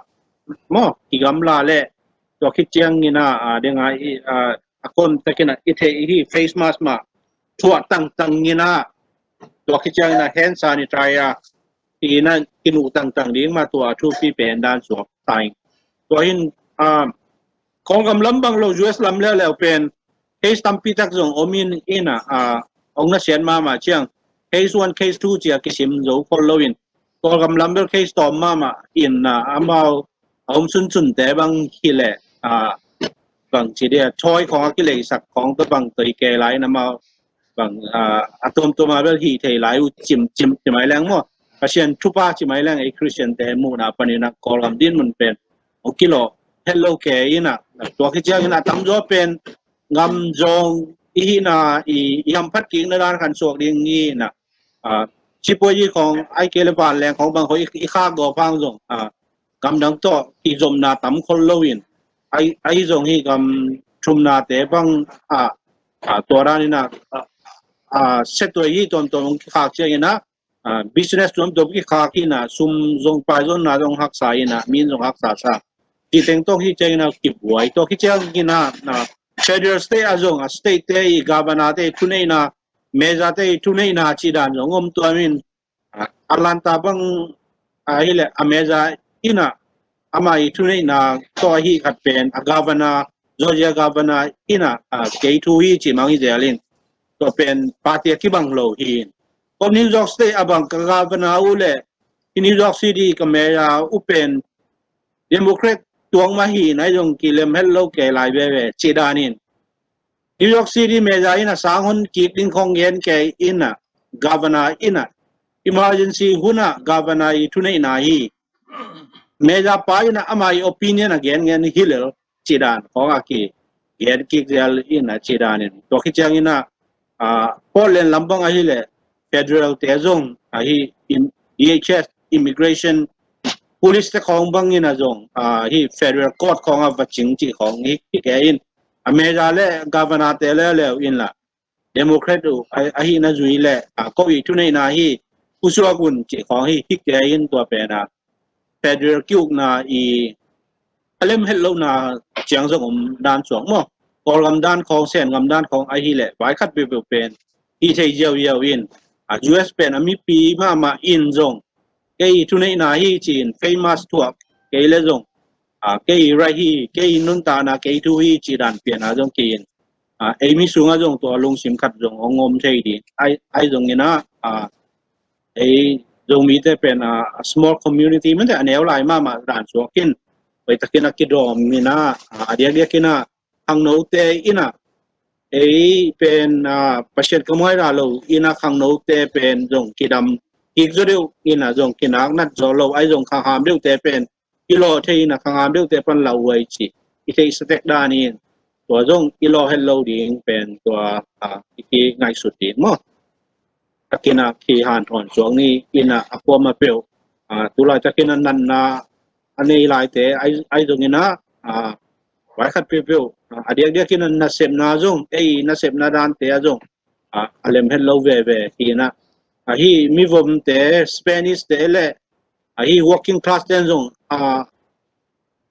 maw, kigamla le tua khit ciangin a, ah, ding a i, ah, a kuam takin a i thei i hih face mask mah thuah tangtang in a tua khit ciangin a hand sanitizer in a kinuh tangtang ding mah tua thupi pen dan suak ta in. Tua hin, ah, Kawlgam lam bang lo U S lam leuleu pen case tampi tak zong om in in a, ah, ong nasiat mahmah ciang case one, case two ci a kisim zo khol lo in Kawlgam lam bel case tawm mahmah in a amau a om sunsun te bang hi le, ah, bang ci dia thawi khawng a kileisak khawng tawh bang tawh hi kei lai in amau bang, ah, a tuamtuam a bel hi thei lai uh cim cim ci mai leng maw. Pasian thupha ci mai leng ei Christian te muhna panin a Kawlgam din mun pen ong kilawh het lo kei in a tua khit ciangin a tamzaw pen gamzawng i hihna i, i hamphat kikna dan khan suak ding hi in a, ah, sipuai i khawng ai kei le vanleng khawng bang khawng i, i khak gawp hang zong, ah, gamdang tawh kizomna tam khol lo in ai, ai zong hi gam thumna te bang, ah, ah, tua dan in a, ah, ah, setuai hi tuamtuam ong kikhak ciangin a, ah, business tuamtuam kikhak in a sum zong paizonna zong haksa in a min zong haksa sa. Ci teng tawh hi ciangin a kibuai tawh hi ciangin a, ah, federal state a zong a state te i governor te i thuneihna, mayor te i thuneihna ci dan zong om tuam in, ah, Atlanta bang, ah, hi le a mayor in a ama i thuneihna tawh a hi khat pen a governor, Georgia governor in a, ah, kei thu hi ci mang hi zel in tua pen party a kibang lo hi in. Tua New York State a bang ka governor uh le i New York City ka mayor uh pen Democrat tuang mah hi in ai zong kilem het lo kei lai veve ci dan in New York City mayor in a sang hon kik ding khawng gen kei in a governor in a emergency hun a governor i thuneihna hi. Major pa in a ama i opinion a gen ngen hi lel ci dan khawng a kigen kik zel in a ci dan in. Tua khit ciangin a, ah, Portland lam bang ahih leh federal te zong ahi im-, D H S, immigration, police te khawng bangin a zong, ah, hi federal court khawng a va cing ci khawng hi, hi ke in. A major le governor te leuleu in la Democrat uh a, ahihna zui le, ah, ko i thuneihna hi pusuak un ci khawng hi, hi ke in tua pen a federal ki-ukna i a lem het lohna ciang zong om dan suak maw. Kawlgam dan khawng, Sengam dan khawng ahih leh vai khat peuhpeuh pen hi thei ziauziau in, a, U S pen a mipi mahmah in zong kei thuneihna hi ci-in famous thuak kei le zong, a, kei right hi, kei nuntakna kei thu hi ci dan pian a zong ki-in, a, ei mi sungah zong tua lungsim khat zong hong om thei ding. Ai, ai zongin a, a, ei Zomite pen a, a small community mate a neu lai mahmah dan suak in, hoih takin a kidawm in a, a diakdiakin a khangnote in a, ei pen a, Pasian ka muaira lo in a khangnote pen zong kidam kik zaw deuh in a, zong kinak nat zaw lo, ai zong khangham deuhte pen kilawh thei in a, khangham deuhte pan lauhuai ci i theihsa tek dan in, tua zong i lawh het lo ding pen tua, a, i kingaihsut ding maw. Takin a kihanthawn suak ni in a, a kuamah peuh, a, tu laitakin a natna a nei laite ai, ai zongin a, a, vai khat peuhpeuh, a, a diakdiakin a nasepna zong, ei nasepna dante a zong, a, a lem het lo veve hi in a. Ahi mivomte, Spanish te le ahi working class ten zong, a,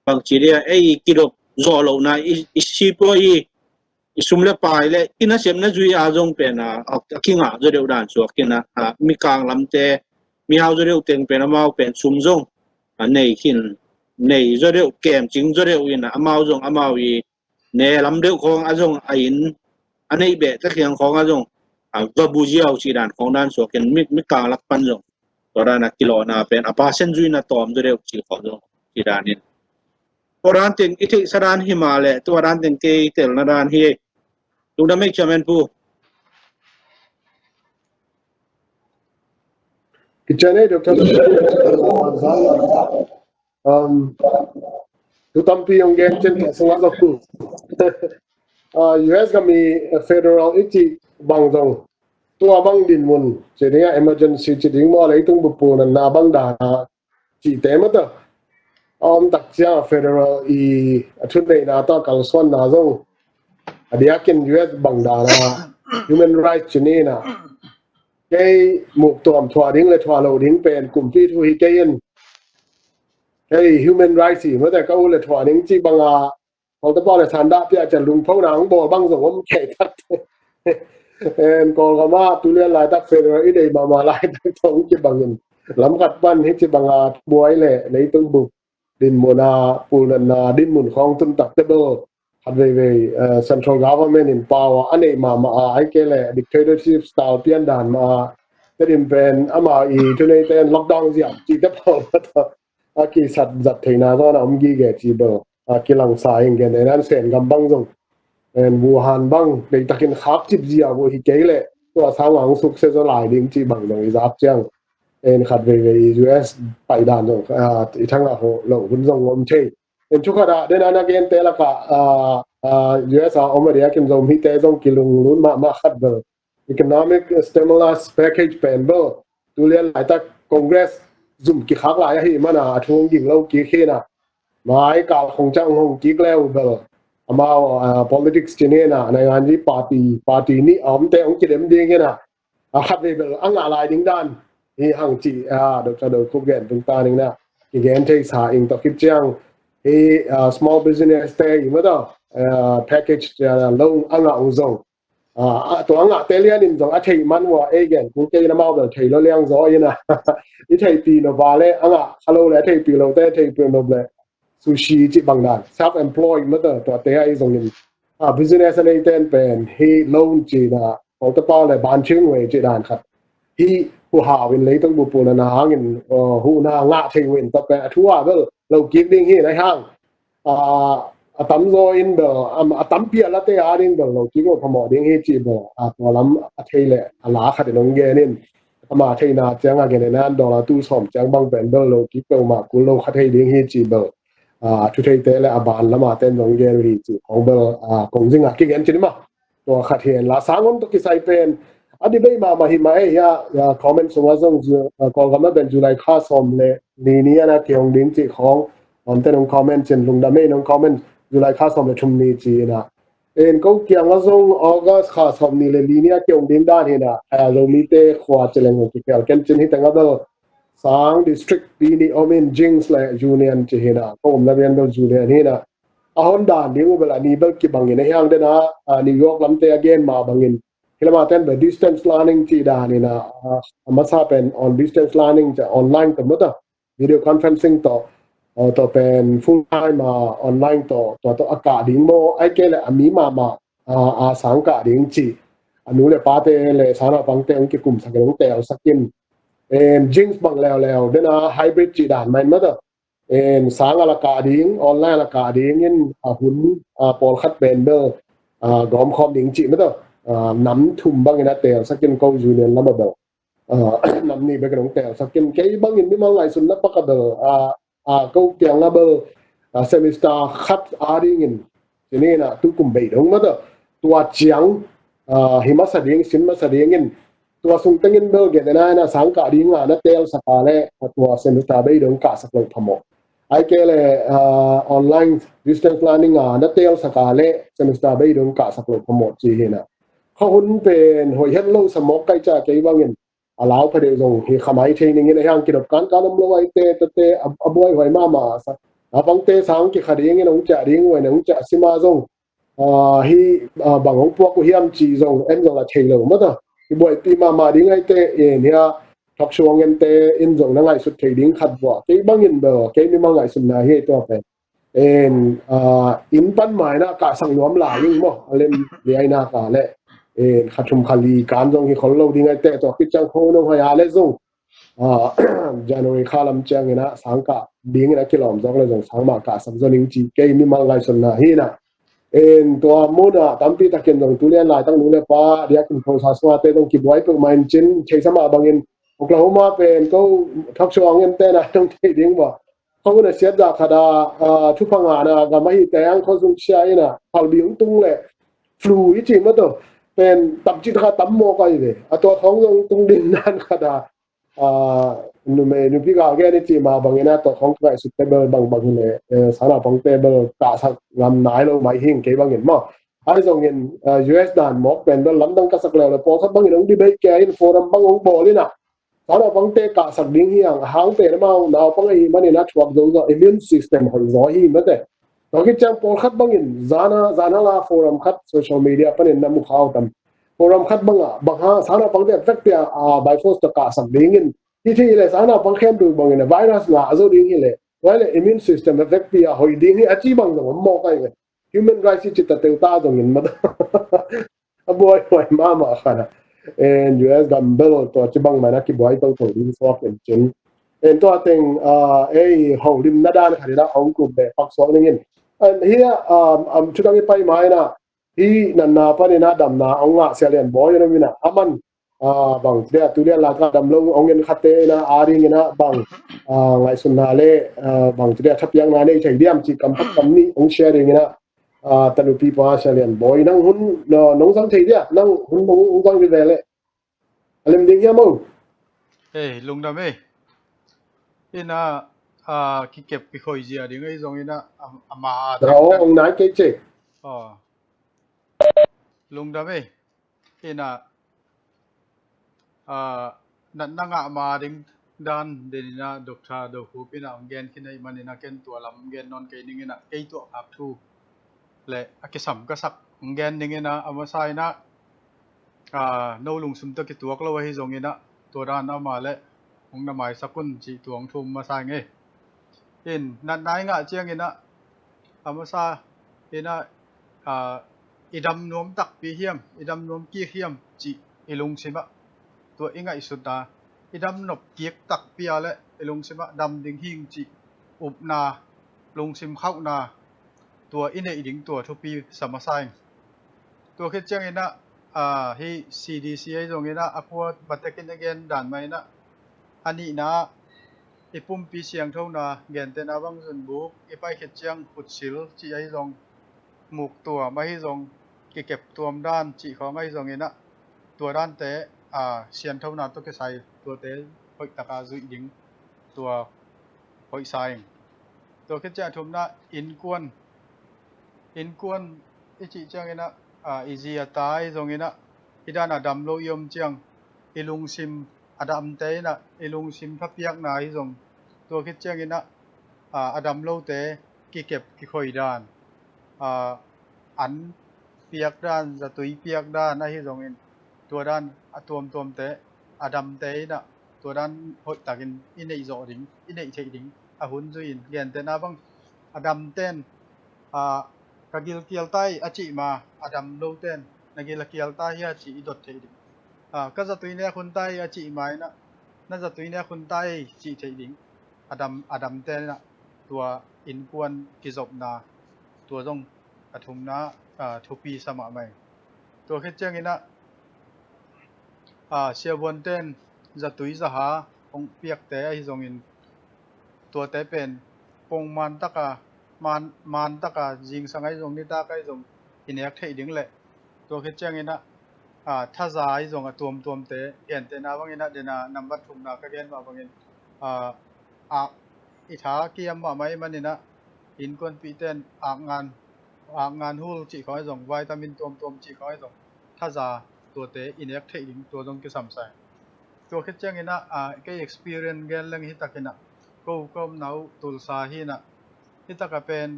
bangci dia, ei kidop zawh lohna i, i sipua i, i sum le pai le i nasepna zui a zong pen a, a, a kingah zaw deuh dan suak in a, a, mikang lamte, mihau zaw deuh teng pen amau pen sum zong, a, nei khin, nei zaw deuh, kemcing zaw deuh in a, amau zong amau i ne lam deuh khawng a zong a inn a neih beh ta khiang khawng a zong, a, va bu ziau ci dan khawng dan suak in mi, mikang lak pan zong tua dan a kilawhna pen a percent zui na tawm zaw deuh ci khawng zong ci dan in. Tua dan teng i theihsa dan hi mah leh tua dan teng kei telna dan hi. Lungdam ei Chairman Pu. Kician ei Doctor. Um, thu tampi hong gen ciang ka sungah zong, ah, U S gam i federal i cih bang zong tua bang dinmun ci ding a, emergency ci ding maw, leitung bup pulnatna bang dan a cihte mah tawh a om tak ciang a federal i a thuneihna tawh a kalsuanna zong a diakin U S bang dan a human rights ci ni in a, kei muk tuam thuah ding le thuah loh ding pen kumpi thu hi kei in. Kei human rights hi mate, ka u le thuah ding cih bang a, Kawltepaw le Sanda pia ciang lungphona hong bawl bang zong om kei tak. En Kawlgam ah tu lian laitak federal i deih mahmah laitak tawh hong kibang in, lam khat pan hi ci bang a buai le leitung bup dinmun a, pulnatna dinmun khawng tun tak te bel khat veivei, eh, central government in power a neih mahmah a, ahih kei leh dictatorship style pian dan mah a, Tedim pen amau i thuneite in lockdown ziam cihte pawl mah tawh a kisat zat theihna zawn a om gige ci bel a kilangsa in gen, en an Sengam bang zong, en Wuhan bang deihtakin khakcip ziau uh hi kei leh tua sang a hong sukse zaw lai ding cih bang zong i zak ciang, en khat veivei i U S paih dan zong, ah, i thangah hawh loh hun zong om thei. En thu khat ah, den a na gente lakah, ah, ah, U S a om a diakin Zomite zong kilunglut mahmah khat bel economic stimulus package pen bel tu lian laitak Congress zum kikhak lai ahih man a, a thu hong ging lo kik hi in a, mai kal khong ciang hong kik le uh bel amau, ah, politics ci ni in a, naingan zi party, party nih a omte hong kidem ding hi in a, a khat vei bel a ngah lai ding dan hi hang cih, ah, Doctor Doi Khup gen tung ta ning na kigen thei sa ing tawh khit ciang hi, ah, small business te i mah tawh, ah, package, ah, lo a ngah uh zong, ah, tua a ngahte lian in zong a theih man uh a, ei gen kul kei in amau bel thei lo liang zaw in a, i theihpih nop a le a ngah kha lo le a theihpih lote a theihpih nop le sushi cih bang dan, self employed mah tawh tuate ahi zongin, ah, business a neite in pen hi loan cih na, Kawltepaw le ban thing wei cih dan khat hi, huhau in leitung bup pulnatna hangin, ah, huhna ngah thei wei in tua pen a thu a bel lo kik ding hi na hang, ah, a tamzaw in bel, am, a tampi a late a ding bel lo kik lo phamawh ding hi cih bel, ah, tua lam a thei le a la khat in hong gen in, a ama theihna ciang a gen in ah dollar tul sawm ciang bang pen bel lo kik peuhmah kul lo kha thei ding hi ci bel, ah, thu theite le a ban lama ten zong gen uh hi ci khawng bel, ah, kong zing a kigen cin mah. Tua khat hi en la, sang hon tawh kisai pen a debate mahmah hi mah ei, ah, comment sungah zong, ah, Kawlgam ah pen July kha sawm le li ni a na kihong ding cih khawng, omte nong comment cin, lungdam ei nong comment, July kha sawm le thum ni ci in ah. En ko kiangah zong August kha sawm ni le li ni a kihong ding dan hi in ah, ah, Zomite khua ci leng uh kikhial ken cin hi teng a bel sang district pi nih om in, Jings le Union ci hi in ah, ko omna rian bel Union hi in ah. A hon dan ding uh bel a ni bel kibang in a hiang den a, ah, New York lamte a gen mah bangin, hi lama ten bel distance learning ci dan hi in ah, ah, a masa pen on distance learning ci online tawh mah ta, video conferencing tawh, ah, tua pen full time, ah, online tawh, tua tawh a kah ding maw, ai kei le a mi mahmah, ah, a sang kah ding ci, a nu le pate le sangnaupangte hong kikumsak in hong teelsak in. Em, Jings bang leuleu den a hybrid ci dan mah in mah ta. En, sang a la kah ding, online a la kah ding in, a hun, a pawlkhat pen bel, a, gawmkhawm ding cih mah ta, a, nam thum bangin a teelsak in ko Union lam a bel, a, nam nih bekin hong teelsak in, kei bangin mimal ngaihsutna pak a bel, a, a, ko kiang a bel, a, semester khat a dingin, ci ni in ah, tu kum bei dong mah ta, tua ciang, ah, hi masa ding, sin masa ding in, tua sung tengin bel gen in ah, na sang kah ding a na teelsak a le, tua semester bei dong kahsak lo phamawh. Ai kei le, ah, online distance learning a na teelsak a le semester bei dong kahsak lo phamawh ci hi in ah. Kha hun pen hoih het lo sa mawk kai ca kei bangin, a lau pha deuh zong hi kha mai thei ning in a hiang kidop kankan om lo ai te, te, te, a, a buaihuai mahmah sa. A bangte sang kikha ding in hong ciah ding, huai na hong ciah sima zong, ah, hi, ah, bang hong puak uh hiam ci zong, en zong a thei lo mah ta. Hi buaipih mahmah ding ai te, en hia, talk show a ngente in zong na ngaihsut thei ding khat vua. Kei bangin bel, kei mimal ngaihsutna hi tua pen. En, ah, inn pan mai na kahsak nuam lai ing maw, a lem liai na ka le. En, kha thum kha li kan zong hi khol lo ding ai te, tua khit ciang kho nong hoi a le zong. Ah, January kha lam ciang in ah sang kah ding in a kilawm zawk le zong sang mah kahsak zaw ning ci kei mimal ngaihsutna hi in ah. En, tua mun ah tampi takin zong tu lian laitak nu le pa, diakin phosa sungah te zong kibuai peuhmah in cin, theisa mah bangin Oklahoma pen ko talk show a ngente na tong thei ding maw. Khua hun a siat zah khat a, ah, thupha ngahna gam ahi teng khua sung sia in ah, phalbi hong tung le flu i cih mah tawh pen tam cih taka tam mawk ahi ve. A tua khawng zong tung ding dan khat a, ah, numei nupi gal gen i cih mah bangin a tua khawng ka ngaihsut te bel bangbang hi le, eh, sangnaupangte bel kahsak ngam nai lo mai hing kei bangin maw. Ahi zongin, ah, U S dan mawk pen bel lamdang ka sak leuleu, pawlkhat bangin hong debate kia in, forum bang hong bawl in ah, sangnaupangte kahsak ding hi hang, a hang pen amau naupang ahih manin a thuak zo zaw, immune system hoih zaw hi mate. Tua khit ciang pawlkhat bangin zana, zana la forum khat social media panin na mu kha uh tam. Forum khat bangah, bang hang sangnaupangte a vekpi a, a, by force tawh kahsak dingin, hi thei le sangnaupang khempeuh bangin a virus ngah zo ding hi le, tua le immune system a vekpi a hoih ding hi a ci bang zong om mawk ahi ve. Human rights i ci ta teu ta zongin mate. A buaihuai mahmah khat a. En, U S gam bel tua ci bang mah in a kibuai toto ding suak in cin. En, tua teng, ah, ei, holimna dan khat in a hong kup le pak suak ning in. En, hi a, um, um, thudang i pai mai in a, hi natna panin a damna hong ngah Sia Lian Bawi in om in a, aman, ah, bang ci dia, tu dia laka dam lo hong en khatte in a, a dingin a bang, ah, ngaihsutna le, ah, bang ci dia, thapiakna nei thei diam ci kam khat kam nih hong share dingin a, ah, tanupi pa Sia Lian Bawi, nang hun, no, nong zang thei dia, nang hun nong, nong zang di ve le. A lem ding hiam o? Ei, lungdam ei. Ina, ah, kikep kikhoi zia ding ei zong ina, am-, ama a. Ra o, ong nai kei che. Oh. Lungdam ei. Ina, ah, natna ngah ma ding dan den ina Doctor Do Khup ina hong gen khin ahih man ina ken tua lam hong gen nawn kei ning ina kei tuah khak thu le a kisam ka sak hong gen ning ina a masa ina, ah, no lungsim tawh kituak lo ahi zong ina tua dan ama le hong na maisak un cih tua hong thum masa ing ei. In natna i ngah ciang ina a masa ina, ah, i dam nuam takpi hiam, i dam nuam kik hiam cih i lungsim ah tua i ngaihsutna, i dam nop kik takpi a le i lungsim ah dam ding hing cih upna, lungsim khauhna tua i neih ding tua thupi sa masa ing. Tua khit ciang ina, ah, hih C D C ahi zongin ah, a kua batekin a gen dan mah in ah, a nihna ah i pumpi siangthona gentehna bang zunbuk i pai khit ciang khutsil cih ahi zong, muktuam ahi zong, kikep tuam dan cih khawng ahi zongin ah, tua dante, ah, sianthona tawh kisai tuate hoihtaka zuih ding tua hoihsa ing. Tua khit ciang a thumna innkuan, innkuan i cih ciangin ah, ah, i zi a ta ahi zongin ah, hih dan a dam lo i om ciang i lungsim a damte in ah i lungsim thapiakna ahi zong, tua khit ciangin ah, ah, a dam lote kikep kikhoi dan, ah, an piak dan, zatui piak dan ahi zongin, tua dan a tuamtuamte, a damte in ah tua dan hoihtakin i neih zawh ding, i neih theih ding a hun zui in, gentehna bang a damten, ah, ka gil kial ta hi a cih ma, a dam loten na gil a kial ta hi a cih i dot theih ding. Ah, ka zatui nek hun ta hi a cih ma in ah, na zatui nek hun ta hi cih theih ding. A dam, a damte in ah tua innkuan kizopna, tua zong a thumna, ah, thupi sa mahmah ing. Tua khit ciangin ah, ah, siavuanten zatui zaha hong piakte ahi zongin, tuate pen pongman taka, man, man taka zingsang ahi zong nitak ahi zong i nek theih ding leh, tua khit ciangin ah, ah, thaza ahi zong a tuamtuamte, gentehna bangin ah, dena nambat thumna ka gen mah bangin, ah, ah, i tha kiam mahmah ahih manin ah, innkuanpihten akngan, akngan hul cih khawng ahi zong, vitamin tuamtuam cih khawng ahi zong, thaza tuate i nek theih ding tua zong kisam sa ing. Tua khit ciangin ah, ah, kei experience gen leng hih takin ah, ko ka omna uh Tulsa hi in ah, hih takah pen,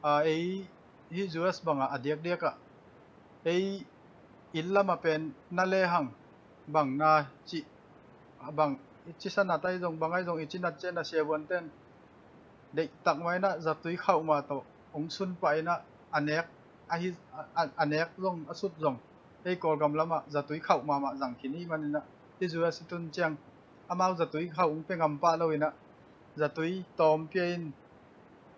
ah, ei hih U S bangah a diakdiakah ei inn lamah pen na lehang bang na cih, bang i ci sanat ahi zong, bang ahi zong i cinat ciangin ah siavuanten deihtak mah in ah zatui khauh mah tawh hong sunpah in ah, a nek ahi, a, a, a nek zong a sut zong ei Kawlgam lamah zatui khauh mahmah zang khin ahih manin ah, hih U S i tun ciang amau zatui khauh hong pia ngam pah lo in ah, zatui tawm pia in,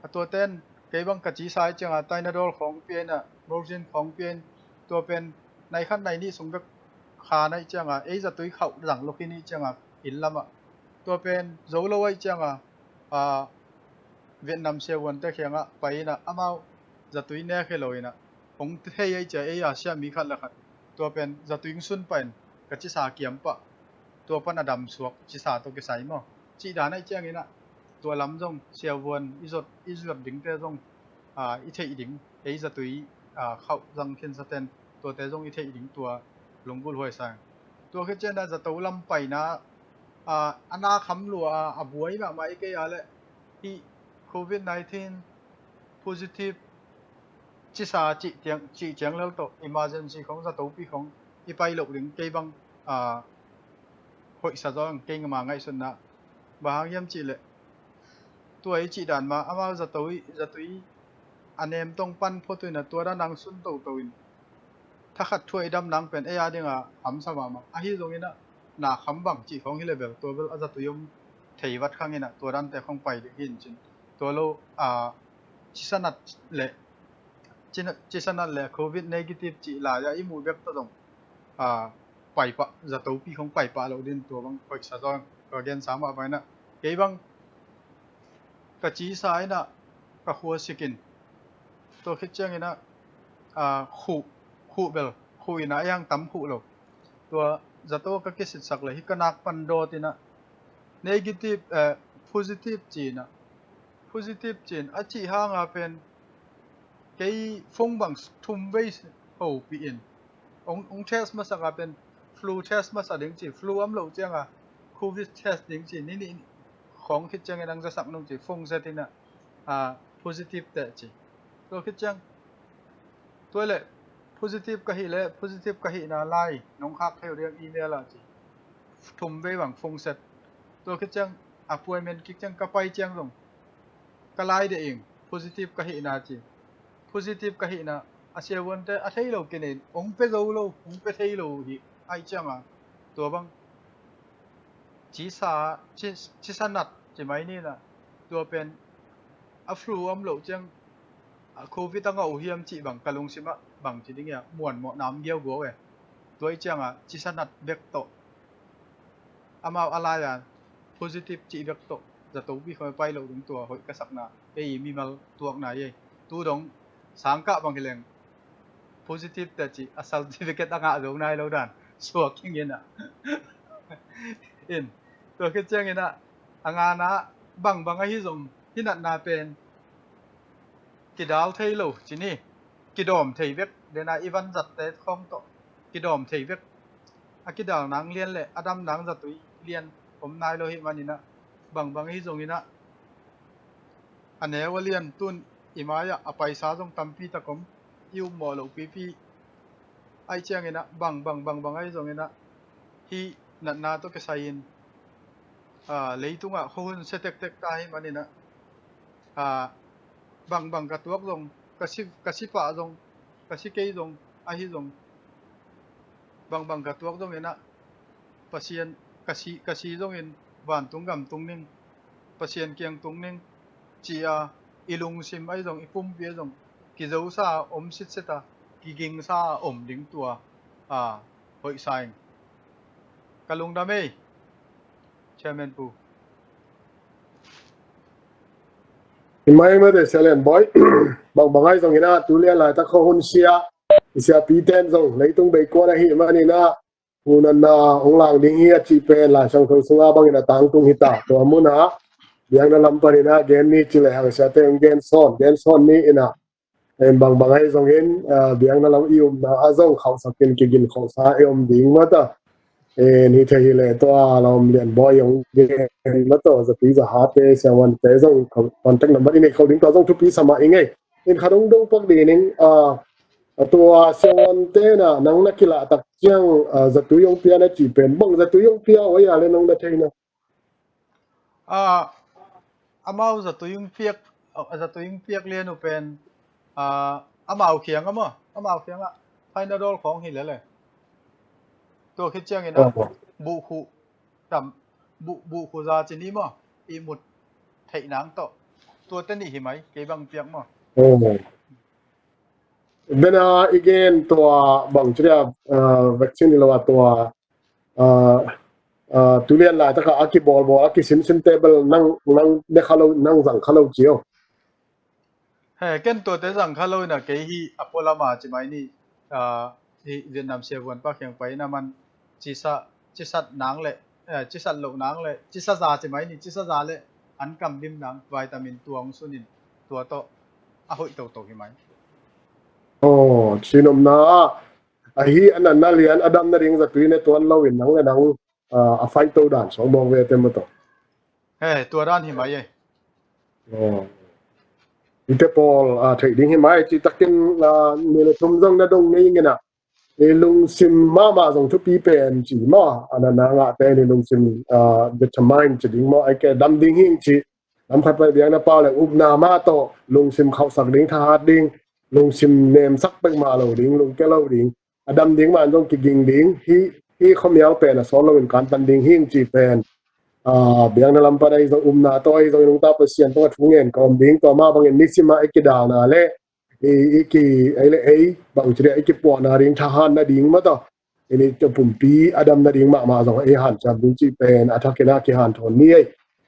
a tuaten kei bang ka cisa ahih ciangah Tylenol khawng pia in ah, Morphine khawng pia in, tua pen nai khat nai nih sung bek khan ahih ciangah, ei zatui khauh zang lo khin ahih ciangah inn lamah, tua pen zo lo ahih ciangah, ah, Vietnam siavuante kiangah pai in ah, amau zatui nek hi lo in ah, hong thei ahih ciang ei Asia mi khat le khat tua pen zatui hong sunpah in ka cisa kiam pah, tua pan a dam suak cisa tawh kisai maw, cih dan ahih ciangin ah, tua lam zong siavuan i zot, i zot dingte zong, ah, i theih ding, ei zatui, ah, khauh zang khinsaten tuate zong i theih ding tua lunggulh huai sa ing. Tua khit ciangin ah zato lam paina, ah, a na kham lua a, a buai mahmah i kei a leh hih Covid nineteen positive cisa cih ciang, cih ciang lel tawh emergency khawng, zatopi khawng i pai loh ding kei bang, ah, hoihsa zaw ing, keima ngaihsutna. Bang hang hiam cih leh tua i cih dan mah, amau zatui, zatui a nem tawng pan phot uh in ah, tua dan hong sun toto in, thakhat thuah i dam nang pen ei a dingah hamsa mahmah. Ahi zongin ah na kham bang cih khawng hi leh bel, tua bel a zatui om thei vat khang in ah, tua dante khawng pai ding hi in cin. Tua lo, ah, ci sanat le, ci na, ci sanat le Covid negative cih lai-ah i muh bek tawh zong, ah, paipah, zatopi khawng paipah loh ding, tua bang hoihsa zaw ing, tua gensa mah bang in ah. Kei bang ka cisa in ah ka khua sik in, tua khit ciangin ah, ah, khuh, khuh bel, khuh in ah ei hang tam khuh lo. Tua zato ka kisitsak leh hih ka nak pan dawt in ah negative, eh, positive ci in ah, positive ci in a cih hangah pen kei phone bang thum vei hopih in, hong, hong test masak a pen flu test masa ding ci, flu om loh ciangah Covid test ding ci, ni nih khawng khit ciangin hong zasak nung ci, phone zet in ah, ah, positive teh ci. Tua khit ciang, tua leh positive ka hih leh, positive ka hihna lai nong khak thei uh diam email ah ci, thum vei bang phone set. Tua khit ciang appointment kik ciang ka pai ciang zong ka lai deh ing, positive ka hihna ci. Positive ka hihna, a siavuante a thei lo kinin, hong pia zo lo, hong pia thei lo uh hi. Ahih ciangah tua bang cisa, ci, cisa nat ci mai ni in ah, tua pen a flu om loh ciang, a Covid a ngah uh hiam cih bang ka lungsim ah bang ci ding hiam, muanmawh nam giauguau e. Tua i cianga cisa nat bek tawh, amau a lai-a positive cih bek tawh zatopi khawng pai lo ding tua hoih ka sakna, ei mimal tuakna ei. Tu dong sangkah bang hileng positive te cih a certificate a ngah zo nai lo dan suak hing inah. In, tua khit cianginah a ngana bangbang ahi zong hi natna pen kidal thei lo ci ni, kidawm thei vek, dena i vanzatte khawng tawh kidawm thei vek. A kidal nang lian le a dam nang zatui lian om nai lo hi maninah, bangbang ahi zonginah a neu a lian tun i mai-ah a paisa zong tampi tak om, i upmawh loh pipi. Ai cianginah bangbang bangbang ahi zonginah hi natna tawh kisai-in leitungah khuahun sia tektek ta hi maninah, bangbang ka tuak zong, ka si, ka si pah zong, ka si kei zong, ahi zong, bangbang ka tuak zonginah Pasian ka si, ka si zongin vantung gam tung ning, Pasian kiang tung ning ci-a i lungsim ahi zong, i pumpi ahi zong kizosa om sitset a, kigingsa om ding tua a hoihsa ing. Ka lungdam ei, Chairman Pu. Hi mai mate Sia Lian Bawi. Bangbang ahi zonginah tu lian laitak khuahun sia, i siapi ten zong leitung beikuan ahi maninah hunanna hong lang ding hi a cih pen Lai Siangtho sunga bangin a tangtung hita. Tua munah biakna lam paninah gen ni ci lehang siate hong gen sawn, gen sawn ni inah, en bangbang ahi zongin biakna lam i umna a zong khauhsakin kigin khauhsa i om ding mata. En hi thei hileh tua Lawm Lian Bawi hong gen mata, zatui zahate siawante zong contact number i nei khauh ding, tua zong thupi samah i ngei. In khat hong dong pak ding ning, a tua siawante na nang na kilah tak ciang zatui hong pia na cih pen bang zatui hong pia oi a le nong na theina? Amau zatui hong piak, zatui hong piak lian uh pen amau khiang a maw, amau khiangah Panadol khawng hi lele. Tua khit ciangin a buhkhuh tam, buh, buhkhuh za ci ni maw, i mut theih nang tawh. Tua te nih hi mai, kei bang piak maw. Bena i gen tua bang ci dia, vaccine i lo a tua tulian laitaka a kibawlbawl a kisimsim table nang, nang ne kha lo, nang zang kha lo cio. He, ken tuate zang kha lo ina kei hi a pualama ci mai ni, hi Vietnam siavuan pa khiang pai ina man cisa, cisat nang le, cisat loh nang le cisa za ci mai ni, cisa za le an kam dim nang vitamin tuang sunin tua tawh a hoih toto hi mai. Aw, cinopna ah ahi a natna lian a dam nading zatui ne tuan loin nang le nang a faito dan sawng mawng ve te maw tawh. He, tua dan hi mai e. Ite pawl a theih ding hi mai, citakin ni le thum zong na dong ngei ngena. I lungsim mahmah zong thupi pen ci maw, a natna ngahte ni lungsim determine ci ding maw, ai ke dam ding hing ci. Lam khat pai biakna pau le upna mah tawh lungsim khauhsak ding, thahat ding, lungsim nemsak pek mah lo ding, lungkia lo ding. A dam ding man zong kiging ding hi, hi khuamial pen a sawt loin kantan ding hing ci pen. Biakna lam pan ahi zong, upna tawh ahi zong, i nungta Pasian tungah thu ngen ka om ding, tua mah bangin nisim ah i kidalna le i, i ki, ei le ei bang ci dia i kipuahna ding, thahat nading maw tawh, i ni tua pumpi a dam nading mahmah zong ei hanciam ding cih pen a thakin a kihanthawn ni ei.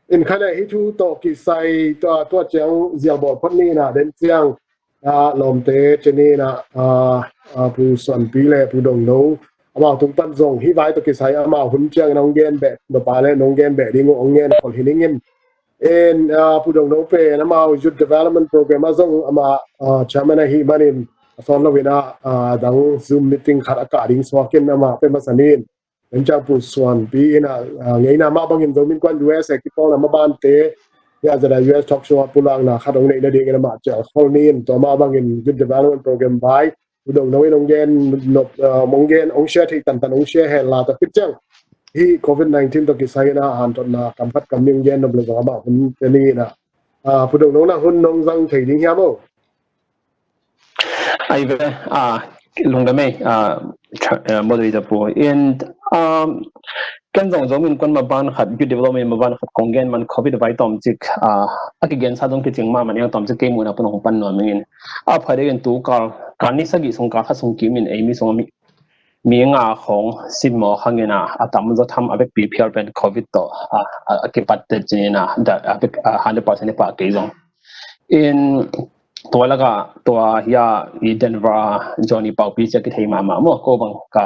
In khan ah hih thu tawh kisai tua, tua ciang zialbawl phot ni ina den ciang lawmte ci ni ina, Pu Suanpi le Pu Dongno amau tung pan zong hih vai tawh kisai amau hun ciangin hong gen beh, nop a le nong gen beh ding uh hong gen khol hi ning in. En Pu Dongno pen amau Youth Development Program ah zong amah chairman ahi manin a sawt loin a dang Zoom meeting khat a kah ding suakin amah pe masa ni in. En ciang Pu Suanpi in a ngeina mah bangin Zomi Innkuan U S A kipawlna mabante hia zada U S talk show ah pulakna khat hong neih nadingin amah cial khol ni in, tua mah bangin Youth Development Program vai Pu Dongno in hong gen nop, hong gen, hong share thei tantan hong share hen la, tua khit ciang hih covid nineteen tawh kisai in a hanthotna kam khat kam nih hong gen nop le zong amah hun te ni in a, Pu Dongno na hun nong zang thei ding hiam aw? Ai ve, lungdam ei, moderator pu in, ken zong Zomi Innkuan maban khat, Youth Development maban khat kong gen man covid vai tawmcik a kigensa dong kicing mahmah niang tawmcik kei muhna pan hong pan nuam ing in. A phadeuin tu kal, kal ni sagih sung, kal khat sung kimin ei mi sung a mi, mi nga khong simmawh hangin a, a tamzaw tham a vekpi phial pen covid tawh a, a, a kipat te cinin a, da, a vek, a hundred percent i pah kei zong. In tua laka tua hia i Denver a Johnny Paupi cia kithei mahmah maw, ko bang ka,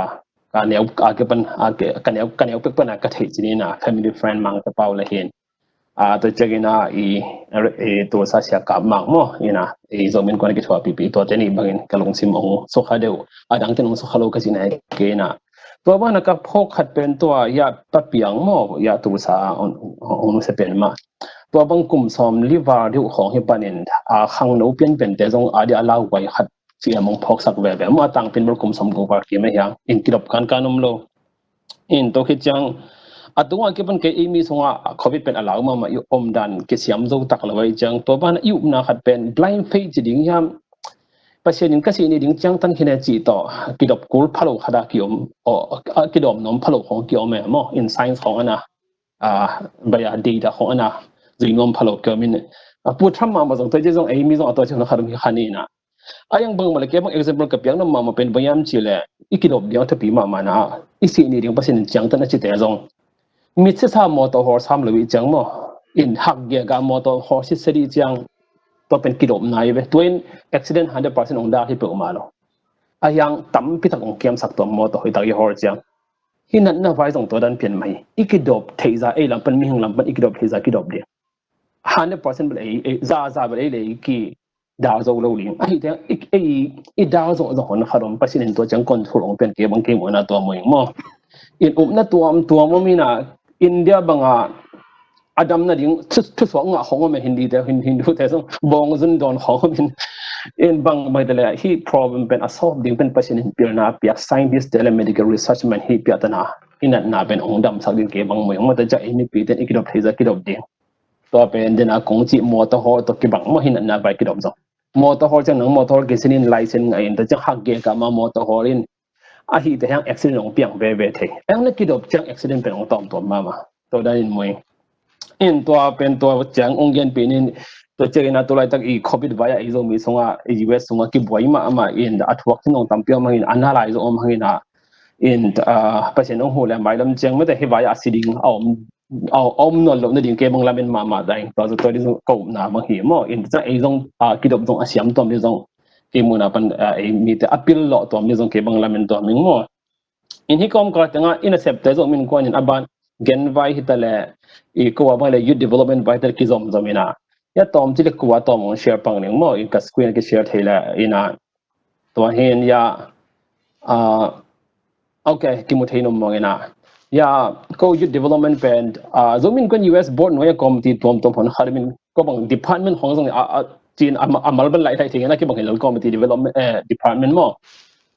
ka neu a kipan a ki, ka neu, ka neu pek pan a ka theih cinin a family friend Mang Te Pau le hin. A, tua ciangin a i, i Tulsa sia kap mang maw, ina i Zomi Innkuan a kithuahpihpih tuate nih bangin ka lungsim ong sukha deuh, a dangte ong sukha lo ka cihna hi kei ina. Tua bangin a ka phawk khat pen tua hia Pa Piang maw, hia Tulsa ong, ong, ong nusia pen mah. Tua bang kum sawmli val deuh khawng hi panin a khangno pianpiante zong a dia a lauhuai khat ci a mong phawksak veve maw, a tangpin bel kum sawmguk val kim a hiang in kidop kankan om lo. In tua khit ciang a tungah kipan kei i mi sungah covid pen a lau mahmah i omdan kisiam zo tak lo ahi ciang, tua banah i upna khat pen blind faith ci ding hiam, Pasian in ka sih ni ding ciangtan khin e cih tawh kidop kul pha lo khat a kiom, aw, a kidawm nuam pha lo khong kiom e maw, in science khong ana, a, baya data khong ana zui nuam pha lo kiom in, a, pu tham mahmah zong tua ci zong ei mi zong a tua ci hong khat om hi khan ina. A yang bangmah le kei bang example ka piak nuam mahmah pen bang hiam cih leh i kidop ding a thupi mahmah na, i sih ni ding Pasian in ciangtan a cite zong. Mit sisa mawtaw hawr sam lo i ciang maw, in hak giaka mawtaw hawr sitset i ciang, tua pen kidopna i ve. Tua in accident hundred percent ong dal hi peuhmah lo. A hiang tampi tak ong kiamsak tua mawtaw hoih tak i hawr ciang. Hi natna vai zong tua dan pian mah hi. I kidop theihza ei lam pan, mihing lam pan i kidop theihza kidop ding. Hundred percent bel ei, ei, za, za bel ei le ei ki dal zo lo ding. Ahi te i, i, i dal zo zo hon khat om, Pasian in tua ciang control ong pian kei bang kei muhna tua muing maw. In upna tuamtuam om ina, India banga a damna ding thu, thusuak ngah khong om e, Hindi te, Hin-, Hindu te zong bawng zun dawn khong om in. In bang bang te le hi problem pen a solve ding pen Pasian in pilna piak, scientist te le medical research man hi piak tana. Hi natna pen ong damsak ding kei bang muing maw, tua ciang ei mipite in i kidop theihza kidop ding. Tua pen dena kong cih mawtaw hawr tawh kibang maw, hi natna vai kidop zong. Mawtaw hawr ciang nang mawtaw hawr kisin in license ngah in, tua ciang hak giaka ma mawtaw hawr in ahi te hiang accident ong piang veve thei. Eng na kidop ciang accident pen ong tawmtawm mahmah. Tua dan in muing. In tua pen tua ciang ong genpih in, tua ciang ina tu laitak i covid vai a i Zomi sunga, i U S sunga kibuai mahmah in, a thuak thin ong tampi om hangin, a na lai zong om hangin a, in, a, Pasian ong huh le mailam ciang mete hi vai a si ding a om, a om nawn loh nading kei bang lamen mahmah ding. Tua, tua ding zong ka upna bang hi maw. In tua ciang ei zong, a, kidop zong a siam tuam ding zong kei muhna pan, a, ei mite a pil lawh tuam ding zong kei bang lamen tuam ing maw. In hi kawmkal tengah i nasepte Zomi Innkuan in a ban gen vai hi ta le, i ko a bang le youth development vai hi ta le kizomzom ina. Hia tawm ci le kua tawm ong share pang ning maw, in ka screen a ki share thei le ina. Tua hin hia, a, ok, kimu thei nuam mawng ina. Hia ko youth development pen, a, Zomi Innkuan U S board nuai a committee tuamtuam hon khat min ko bang department khong zong a, a, cin a, a mal ban lai thai thei ina kibang hi lo committee development, eh, department maw.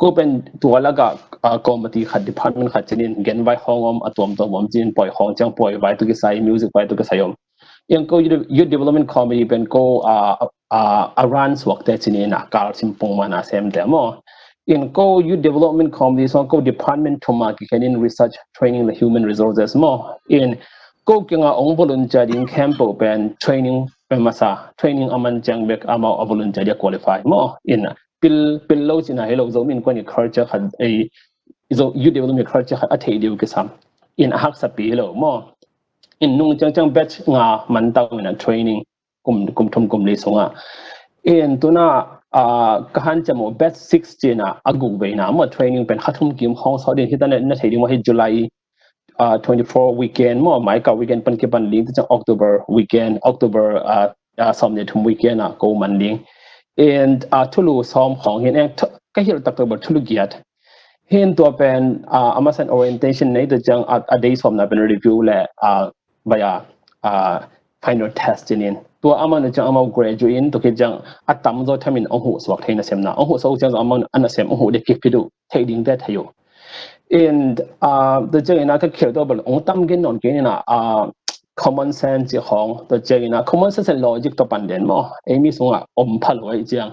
Ko pen tua laka, a, committee khat, department khat cinin gen vai khong om, a tuamtuam om cinin poi khong ciang poi vai tu kisai, music vai tu kisai om. In ko youth, youth development committee pen ko, a, a, a run suakte cinin a kal simpung mana semte maw. In ko youth development committee sung ko department thum a kikhenin research, training le human resources maw. In ko kianga ong volunteer ding khempeuh pen training pen masa, training a man ciang bek amau a volunteer dia qualify maw. In pil, pil lo cina hi lo, Zomi Innkuan i culture khat, ei, Zo, youth development culture khat a theih deuh kisam. In a haksapi hi lo maw. In nung ciangciang batch nga man tau ina training kum, kum thum kum li sunga. In tuna, a, ka hanciam uh batch six cina a guk veina maw training pen kha thum kim khong sawt in hi ta na, na thei ding maw hi July, a, twenty-four weekend maw, mai ka weekend pan kipan ding, tua ciang October weekend, October, a, a, sawm le thum weekend a ko man ding. In, a, thulu sawm khong hin eng, thu, ka hilh taktak bel thulu giat. Hin tua pen, a, a masan orientation nei tua ciang a, a dei sawmna pen review le, a, vai a, a, final test cinin. Tua a man uh ciang amau graduate in, tua khit ciang a tamzaw thamin ong huh suak thei nasemna. Ong huh suak uh ciang amau a nasem ong huh dek kipit uh, theih dingte thei uh. In, a, tua ciang ina ka khel tua bel ong tam gen nawn kei ina, a, common sense ci khong, tua ciang ina common sense and logic tua pan den maw. Ei mi sunga om pha lo ahi ciang.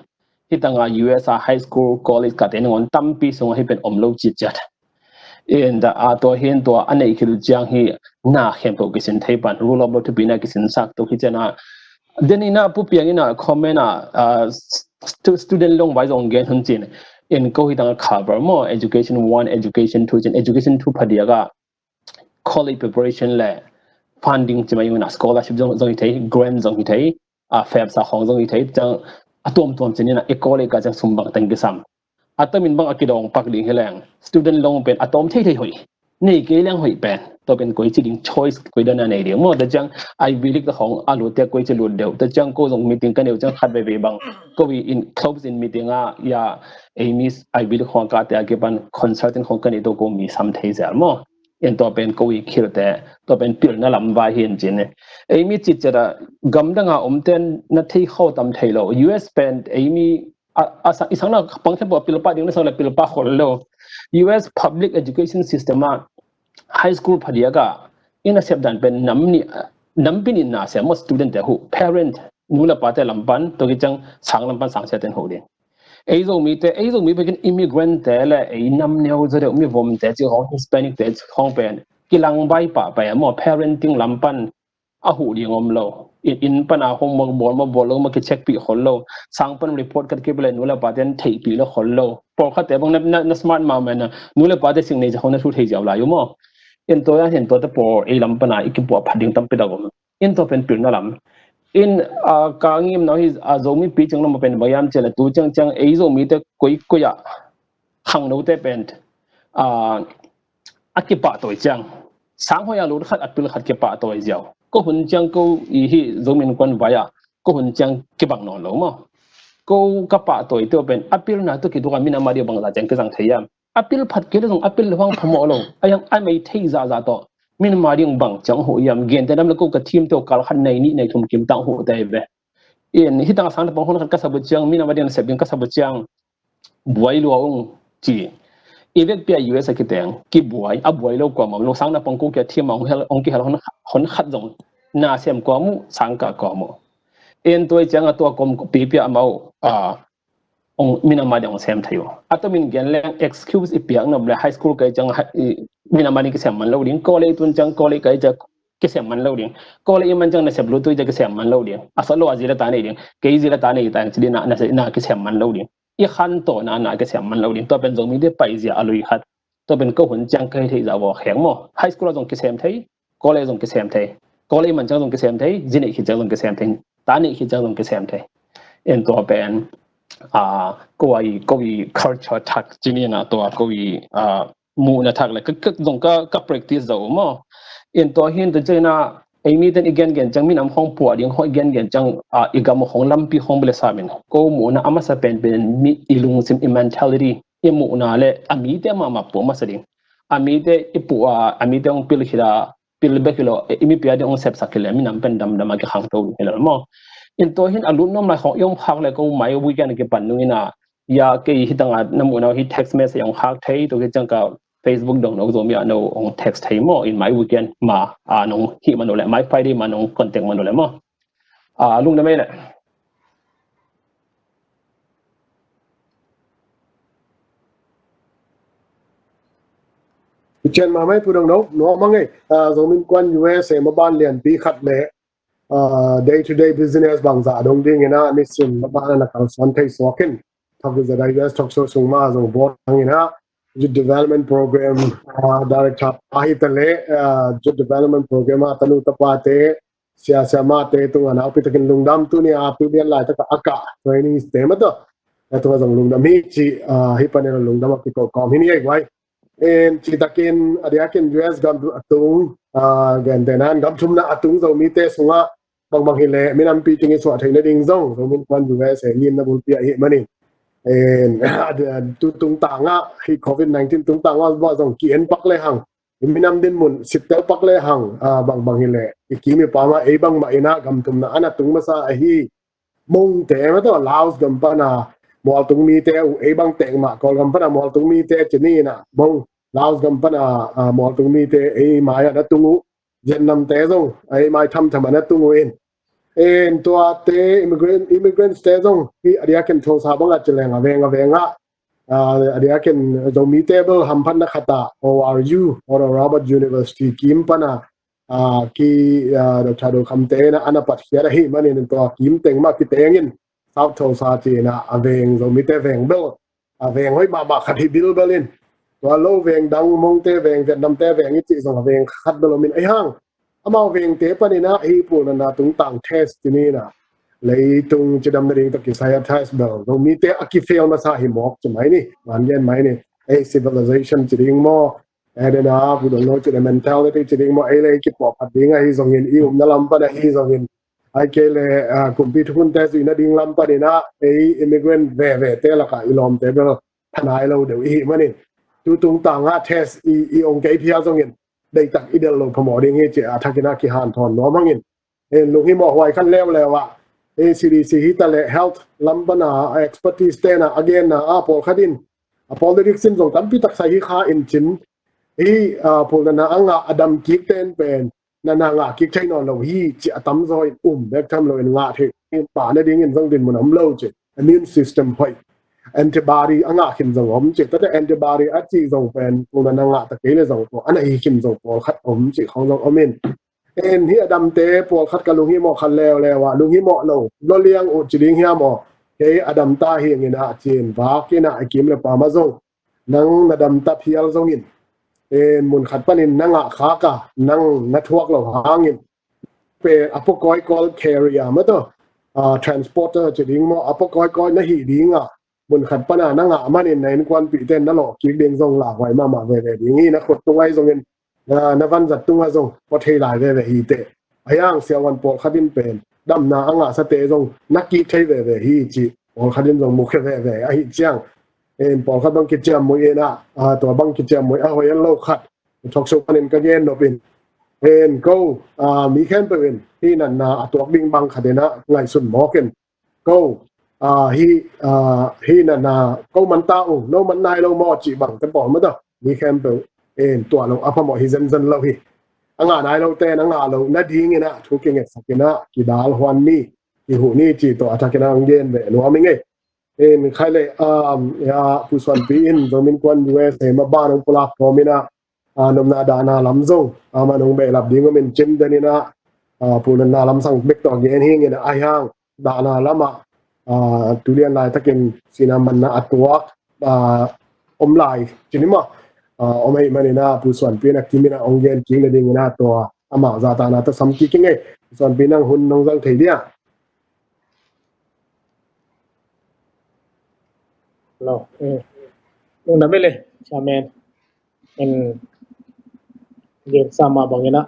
Hi tanga U S a high school, college kate nangawn tampi sunga hi pen om lo ciciat. In tua, a, tua hin tua a neih khit uh ciang hi na khempeuh kisin thei pan, rule of law thupina kisin sak tuk hi ciana. Den ina Pu Piang ina comment a, a, stu-, student long vai zong gen hun cin. In ko hi tang a cover maw, education one, education two, cin education two phadiak ah college preparation le funding ci mai ung a, scholarship zong, zong hi thei, grant zong hi thei, a fep sa khong zong hi thei, ciang a tuamtuam cin in a i college ka ciang sum bang teng kisam. A tomin bang a kidong pak ding hi leng, student loan pen a tawm thei thei hoih. Nei kei leng hoih pen. Tua pen koi ci ding choice koi dan a nei ding maw. Tua ciang Ivy League ta khong a lut te koi ci lut deuh. Tua ciang ko zong meeting ka neu ciang khat veve bang. Ko i in clubs in meeting a, ya, ei mi Ivy League khong ka te a kipan consultant khong ka nei tua ko mi sam thei zel maw. In tua pen ko i khil te, tua pen pilna lam vai hi in cin. Ei mi citcet a gamdang a om ten na thei khau tam thei lo. U S pen ei mi a, a sang, i sang na pang thei pua pilpa ding na sang le pilpa khol lo. U S public education system a high school phadiak a i nasep dan pen nam ni, nam pin in na sem maw student te huh, parent, nu le pa te lam pan, tua ki ciang sang lam pan sang sia ten huh ding. Ei Zomi te, ei Zomi pekin immigrant te le ei nam neu zaw deuh mi vom te ci khong Hispanic te ci khong pen kilang bai pah pai a maw parenting lam pan a huh ding om lo. In, in pan a homework bawl maw bawl lo maw kicheck pih khol lo. Sang pan report kat kip le nu le pa ten theih pih lo khol lo. Pawlkhat te bang na, na, na smart mah mah na nu le pa te sing nei za khong na thu thei ziau lai uh maw. In tua, in tua te pawl ei lam pan a i kipuah phat ding tampi tak om. In tua pen pilna lam. In, a, ka ngim nau hi a Zomi pi ciang lam a pen bayam ciang le tu ciang ciang ei Zomi te koi koi a khangno te pen, a, a kipahtawi ciang. Sang hoih a lut khat a pil khat kipahtawi ziau. Ko hun ciang ko i hi Zomi Innkuan vai a ko hun ciang kibang nawn lo maw. Ko ka pahtawi teuh pen a pilna tawh kituak a minam a ding bangza ciang kizang thei hiam. A pil phat kei le zong a pil le huang phamawh lo. A yang a mei thei zahzah tawh minam a ding bang ciang huh hiam. Gente dam le ko ka team teuh kal khat nei nih nei thum kim tang huh te ve. In hi tang a sang na pang hun khat ka sap uh ciang minam a ding na sep ding ka sap uh ciang buai lua ung ci. I vekpi a U S a kiteng kibuai, a buai lo kuamah om lo, sang na pang ko kia thim a hong hel, hong kihel hon, hon khat zong na sem kuam uh, sang kah kuam uh. En tua i ciang a tua kom pipi a amau, a, hong minam a ding hong sem thei uh. A tomin gen leng excuse i piak nop le high school kai ciang, i, minam a ding kisem man lo ding, college tun ciang college kai ciang kisem man lo ding. College i man ciang nasep lut tu i ciang kisem man lo ding. A sa lo a zi le ta nei ding. Kei zi le ta nei ta ci ding na, na, na kisem man lo ding. I khan tawh na, na kisem man lo ding. Tua pen Zomi te paizia a lui khat. Tua pen ko hun ciang ka hi thei zah vawk heng maw. High school a zong kisem thei, college zong kisem thei. College man ciang zong kisem thei, zi neih khit ciang zong kisem thei. Ta neih khit ciang zong kisem thei. En tua pen, a, ko i, ko i culture thak ci ni na tua ko i, a, muhna thak le, ka, ka, zong ka, ka practice zo maw. In tua hin tua ciang na, ei mi ten i gengen ciang, minam hong puah ding hong i gengen ciang, a, i gam hong lampi hong bele sa min. Ko muhna a masa pen pen mi i lungsim i mentality, i muhna le, a mi te mahmah puah masa ding. A mi te i puah, a mi te hong pil khit a, pil bek hi lo, i mipi a ding hong sepsak hi le, minam pen damdam a kikhangto hi lo maw. In tua hin a lut nuam lai khong i hong khak le ko mai weekend a kipan nung in a, ya kei hi tang a na muh nau hi text message hong khak thei, tua ki ciang ka Facebook dong no Zomi a no hong text thei maw, in mai weekend ma, a, nong hih man uh le, mai Friday ma nong contact man uh le maw. A, lungdam ei le. Cian ma mai pu dong no, no ma ngei. A, Zomi Innkuan U S A maban lianpi khat le, a, day to day business bangzah dong ding in a, nisim maban a na kalsuan thei suak in. Thok za da U S talk show sung ma zong bawl ang in a, Youth Development Program, a, Director pa hi ta le, a, Youth Development Program a tanu tapa te, sia sia ma te tung a nau pi takin lungdam, tuni a pi bian lai taka aka training te ma to. A tung a zong lungdam hi ci, a, hi panel lungdam a kiko kom hi ni ei guai. En ci takin a diakin U S gam a tung, a, gen te nan gam thumna a tung Zomi te sunga bangbang hi le minam pi ting i suah theina ding zong Zomi Innkuan U S A ngimna bulpi a hi manin. En, a, tu tung tanga hi covid nineteen tung tanga ba zong ki en pak le hang. Minam din mun sittel pak le hang, a, bangbang hi le i kimi pama ei bangmah ina gam thumna ana tung masa a hi. Mong te ma to Laos gam pana mualtung mi te uh ei bang tek mah Kawl gam pana mualtung mi te ci ni na mong Laos gam pana, a, mualtung mi te ei mai ana tung uh. Vietnam te zong ei mai thamtham ana tung uh in. En tua te immigrant, immigrants te zong hi a diakin thosa bang a ci leng a veng a veng a. A, a diakin Zomi te bel hamphatna khata O R U, Oral Roberts University kim pana, a, ki, a, Doctor Do Kham te na ana patkhiat a hi manin tua kim teng ma kitengin South Thosa ci na a veng Zomi te veng bel a veng hoih mahmah khat hi bilbel in. Tua lo veng dang, Mongte veng, Vietnamte veng i cih zong a veng khat bel om in ahi hang, amau vengte panin ah hih pulnatna tungtang test ci ni in ah, leitung cidam nading tawh kisai a test bel Zomite a kifail masa hi mawk ci mai ni, man gen mai ni. Ei civilization ci ding maw, ei dena budolno ci ding, mentality ci ding maw, ei le ei kipawlkhat ding ahi zongin, i umna lam pan ahi zongin, ahih kei leh, ah, kumpi thukhunte zuih nading lam panin ah ei immigrant vevete lakah i lawmte bel tha nai lo deuh i hih manin, tu tungtang ah test i, i ong kei phial zongin, deihtak i delh loh phamawh ding hi ci a thakin ah kihanthawn nuam hangin. Lunghimawh huai khan leuleu ah, ei C D C hi ta leh health lam pan a expertise te'n ah a genna ah pawlkhat in, a politics in zong tampi tak sai hi kha in cin, hih, ah, pulnatna a ngah a dam kik te'n pen natna ngah kik thei nawn lo hi ci a tamzaw in um bek tham lo in ngah thei, pah nadingin zong dinmun om lo ci. Immune system hoih, antibody a ngah khin zong om ci. Tate antibody a cih zong pen pulnatna ngah ta kei le zong tua a na hi khin zong pawlkhat om ci khong zong om in. En hih a damte pawlkhat ka lunghimawh khat leuleu ah, lunghimawh lo, lo liang uh ci ding hiam aw, kei a dam ta hi ing in ah ci in vak in ah a kim le pam ah zong nang na dam ta phial zongin, en, mun khat panin na ngah khak a, nang na thuak lo hangin, pen a pawkawi call carrier maw tawh, ah, transporter ci ding maw, a pawkawi kawi na hih ding a, mun khat pan a na ngah manin na innkuanpihte in na lawh kik ding zong lauhuai mahmah veve ding hi, na khut tung ahi zongin, na, na vanzat tungah zong pua thei lai veve hi teh. Ahi hang siavuan pawlkhat in pen damna a ngahsate zong na kik thei veve hi ci pawlkhat in zong mukhia veve ahi ciang, en, pawlkhat bang kiciammuih in ah, ah, tua bang kiciammuih a hoih a lo khat talk show panin ka gen nop in, en, ko, ah, mi khempeuh in hih natna a tuak ding bang khat in ah ngaihsun mawk in, ko, ah, hih, ah, hih natna ko man ta ung, no man nai lo maw cih bangte pawl maw tawh, mi khempeuh, en, tuah loh a phamawh hi zenzen lo hi. A ngah nai lote in a ngah loh nadingin ah thu kingetsak in ah kidal huan ni, kihuh ni cih tawh a thakin ah hong gen ve nuam ing ei. En, khai le, um, ya, Pu Suanpi in Zomi Innkuan U S A mah ban hong pulak khawm in ah, ah, nopna dahna lam zong, ah, man hong behlap ding om in cin den in ah, ah, pulnatna lamsang bek tawh gen hi ing in ah, ahi hang dahna lamah, ah, tulian laitakin sihna manna a tuak, ah, om lai ci ni maw, ah, om ahih manin ah Pu Suanpi in a kim in ah hong gen kik nadingin ah tua amah zahtakna tawh sam kik ing ei. Pu Suanpi, nang hun nong zang thei dia? Hello. Eh. Lungdam ei le, Chairman. En, gen sa mah bangin ah,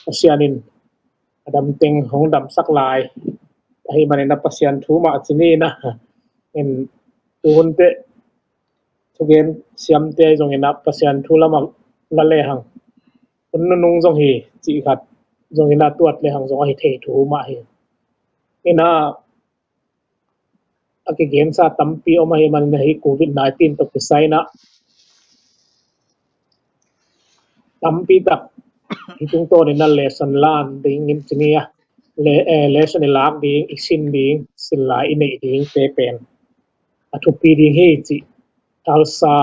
Pasian in a dam teng hong damsak lai ahih manin ah Pasian thu mah ci ni in ah, en, tuhun teh thugen siamte zongin ah Pasian thu lamah la lehang hun nunung zong hi cih khat zongin ah tuat lehang zong ahi thei thu mah hi. In ah, a kigensa tampi om ahih manin ah hih covid nineteen tawh kisai in ah tampi tak hih tungtawn in ah lesson la ding in ci ni a, le, eh, lesson i lak ding, i sin ding, sin lai i neih dingte pen a thupi ding hi cih. Thalsa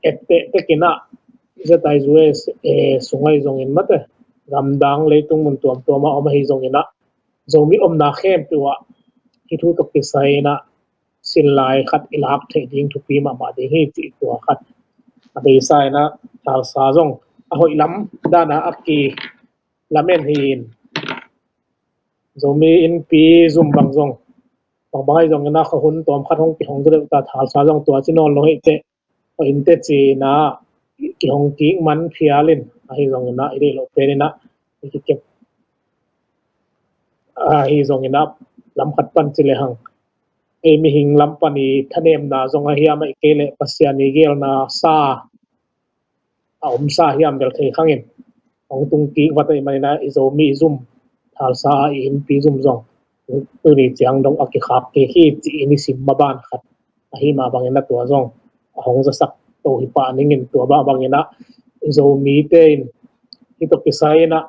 etteh tek in ah Z I U S A sung ahi zongin mate, gamdang leitung mun tuamtuam ah om ahi zongin ah, Zomi omna khempeuh ah hih thu tawh kisai in ah sin lai khat i lak theih ding thupi mahmah ding hi cih tua khat. A beisa in ah Thalsa zong a hoih lam dan a a kilamen hi in, Zomi Innpi zum bang zong bangbang ahi zongin ah kha hun tawm khat hong kihong zaw deuh ta, Thalsa zong tua ci nawn lo hi teh. Hong in teh ci in ah kihong kik man phial in, ahi zongin ah i deih loh pen in ah i kikep, ahi zongin ah lam khat pan ci lehang, ei mihing lam pan i thanemna zong ahi hiam, ahih kei leh Pasian i geelna sa a omsa hiam bel thei khang in, hong tung kik vat ahih manin ah i Zomi zum, Thalsa a i Innpi zum zong tuni ciang dong a kikhak kik hi ci i nisim maban khat ahi mah bangin ah tua zong a hong zasak to hi pah ning in, tua mah bangin ah i Zomite in hih tawh kisai in ah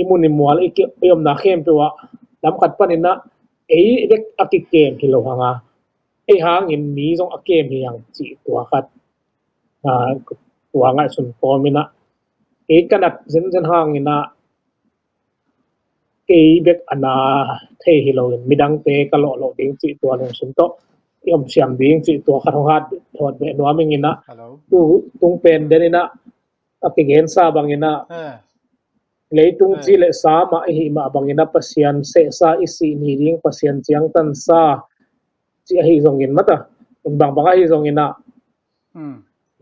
i mun i mual i ki, i omna khempeuh ah lam khat panin ah ei bek a kikem hi lo hang a, ei hangin mi zong a kem hi hang cih tua khat, ah, tua ngaihsun kawm in ah, ei ka nat zenzen hangin ah kei bek a na thei hi lo in midangte ka lawh loh ding cih tua lungsim tawh i om siam ding cih tua khat hong hat thawt beh nuam ing in ah, tu tung pen den in ah a kigensa bang in ah, leitung ci le sa mah i hih mah bang in ah Pasian sehsa i sih ni ding, Pasian ciangtansa ci ahi zongin mata, in bangbang ahi zongin ah,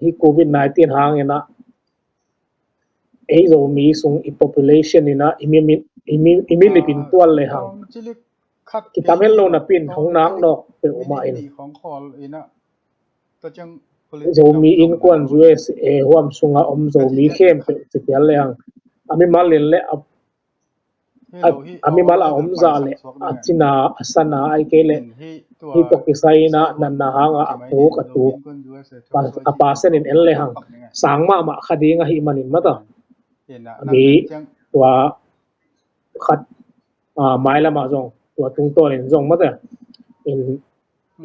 hih covid nineteen hang in ah ei Zomi sung i population in ah i mi, i mi, i mi lipin tual le hang kitam het lo napi in hong nak nawk peuhmah in Zomi innkuan U S A huam sunga om Zomi khempeuh ci pial le hang a mimal in le a a, a mimal a om zah le a cina a sana ai kei le hih tawh kisai in ah natna hang a a kuk a tuk a pasen in en le hang sang mahmah kha ding ahih manin mata, mi tua khat mailam ah zong tua tungtawn in zong mata in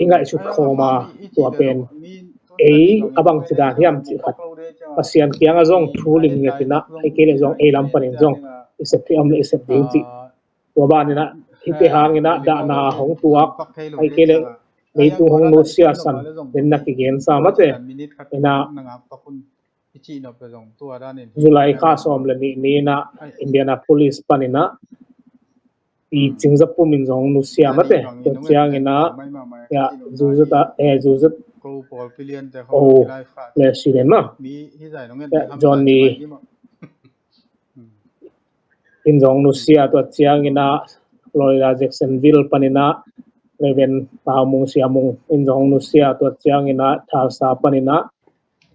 i ngaihsut khawm a, tua pen ei a bangci dan hiam cih khat Pasian kiangah zong thu limnget in ah ai kei le zong ei lam panin zong i sep thei om le i sep ding cih tua ban in ah hihte hang in ah dahna hong tuak ai kei le leitung hong nusia sam den na kigensa mate in ah July kha sawm le nih ni in ah Indianapolis pan in ah i cingza pum in zong nusia mate. Tua ciang in ah zuzat a zuzat o le siden ma Johnny in zong nusia. Tua ciang in ah Florida Jacksonville pan in ah Reverend Pau Mung Sia Mung in zong nusia. Tua ciang in ah Tulsa pan in ah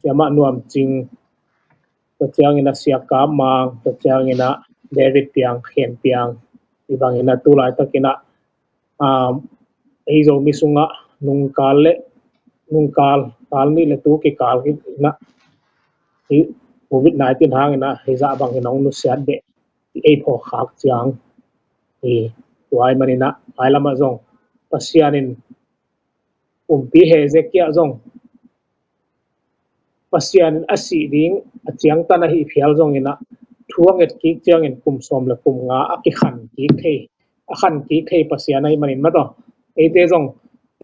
Sia Mah Nuam Cing, tua ciang in ah Sia Kap Mang, tua ciang in ah David Piang, Khen Piang, i bang in ah tu laitak in ah ei Zomi sungah nungkal le nungkal kal nih le tu kikal in ah hih covid nineteen hang in ah hih zah bang in hong nusiat beh ei phawk khak ciang hi. Tua ahih manin ah mailam ah zong Pasian in pumpi Hezekiah zong Pasian in a sih ding a ciangtan ahih phial zong in ah thu a nget kik ciangin kum sawm le kum nga a kikhan kik thei, a khan kik thei Pasian ahih manin mataw eite zong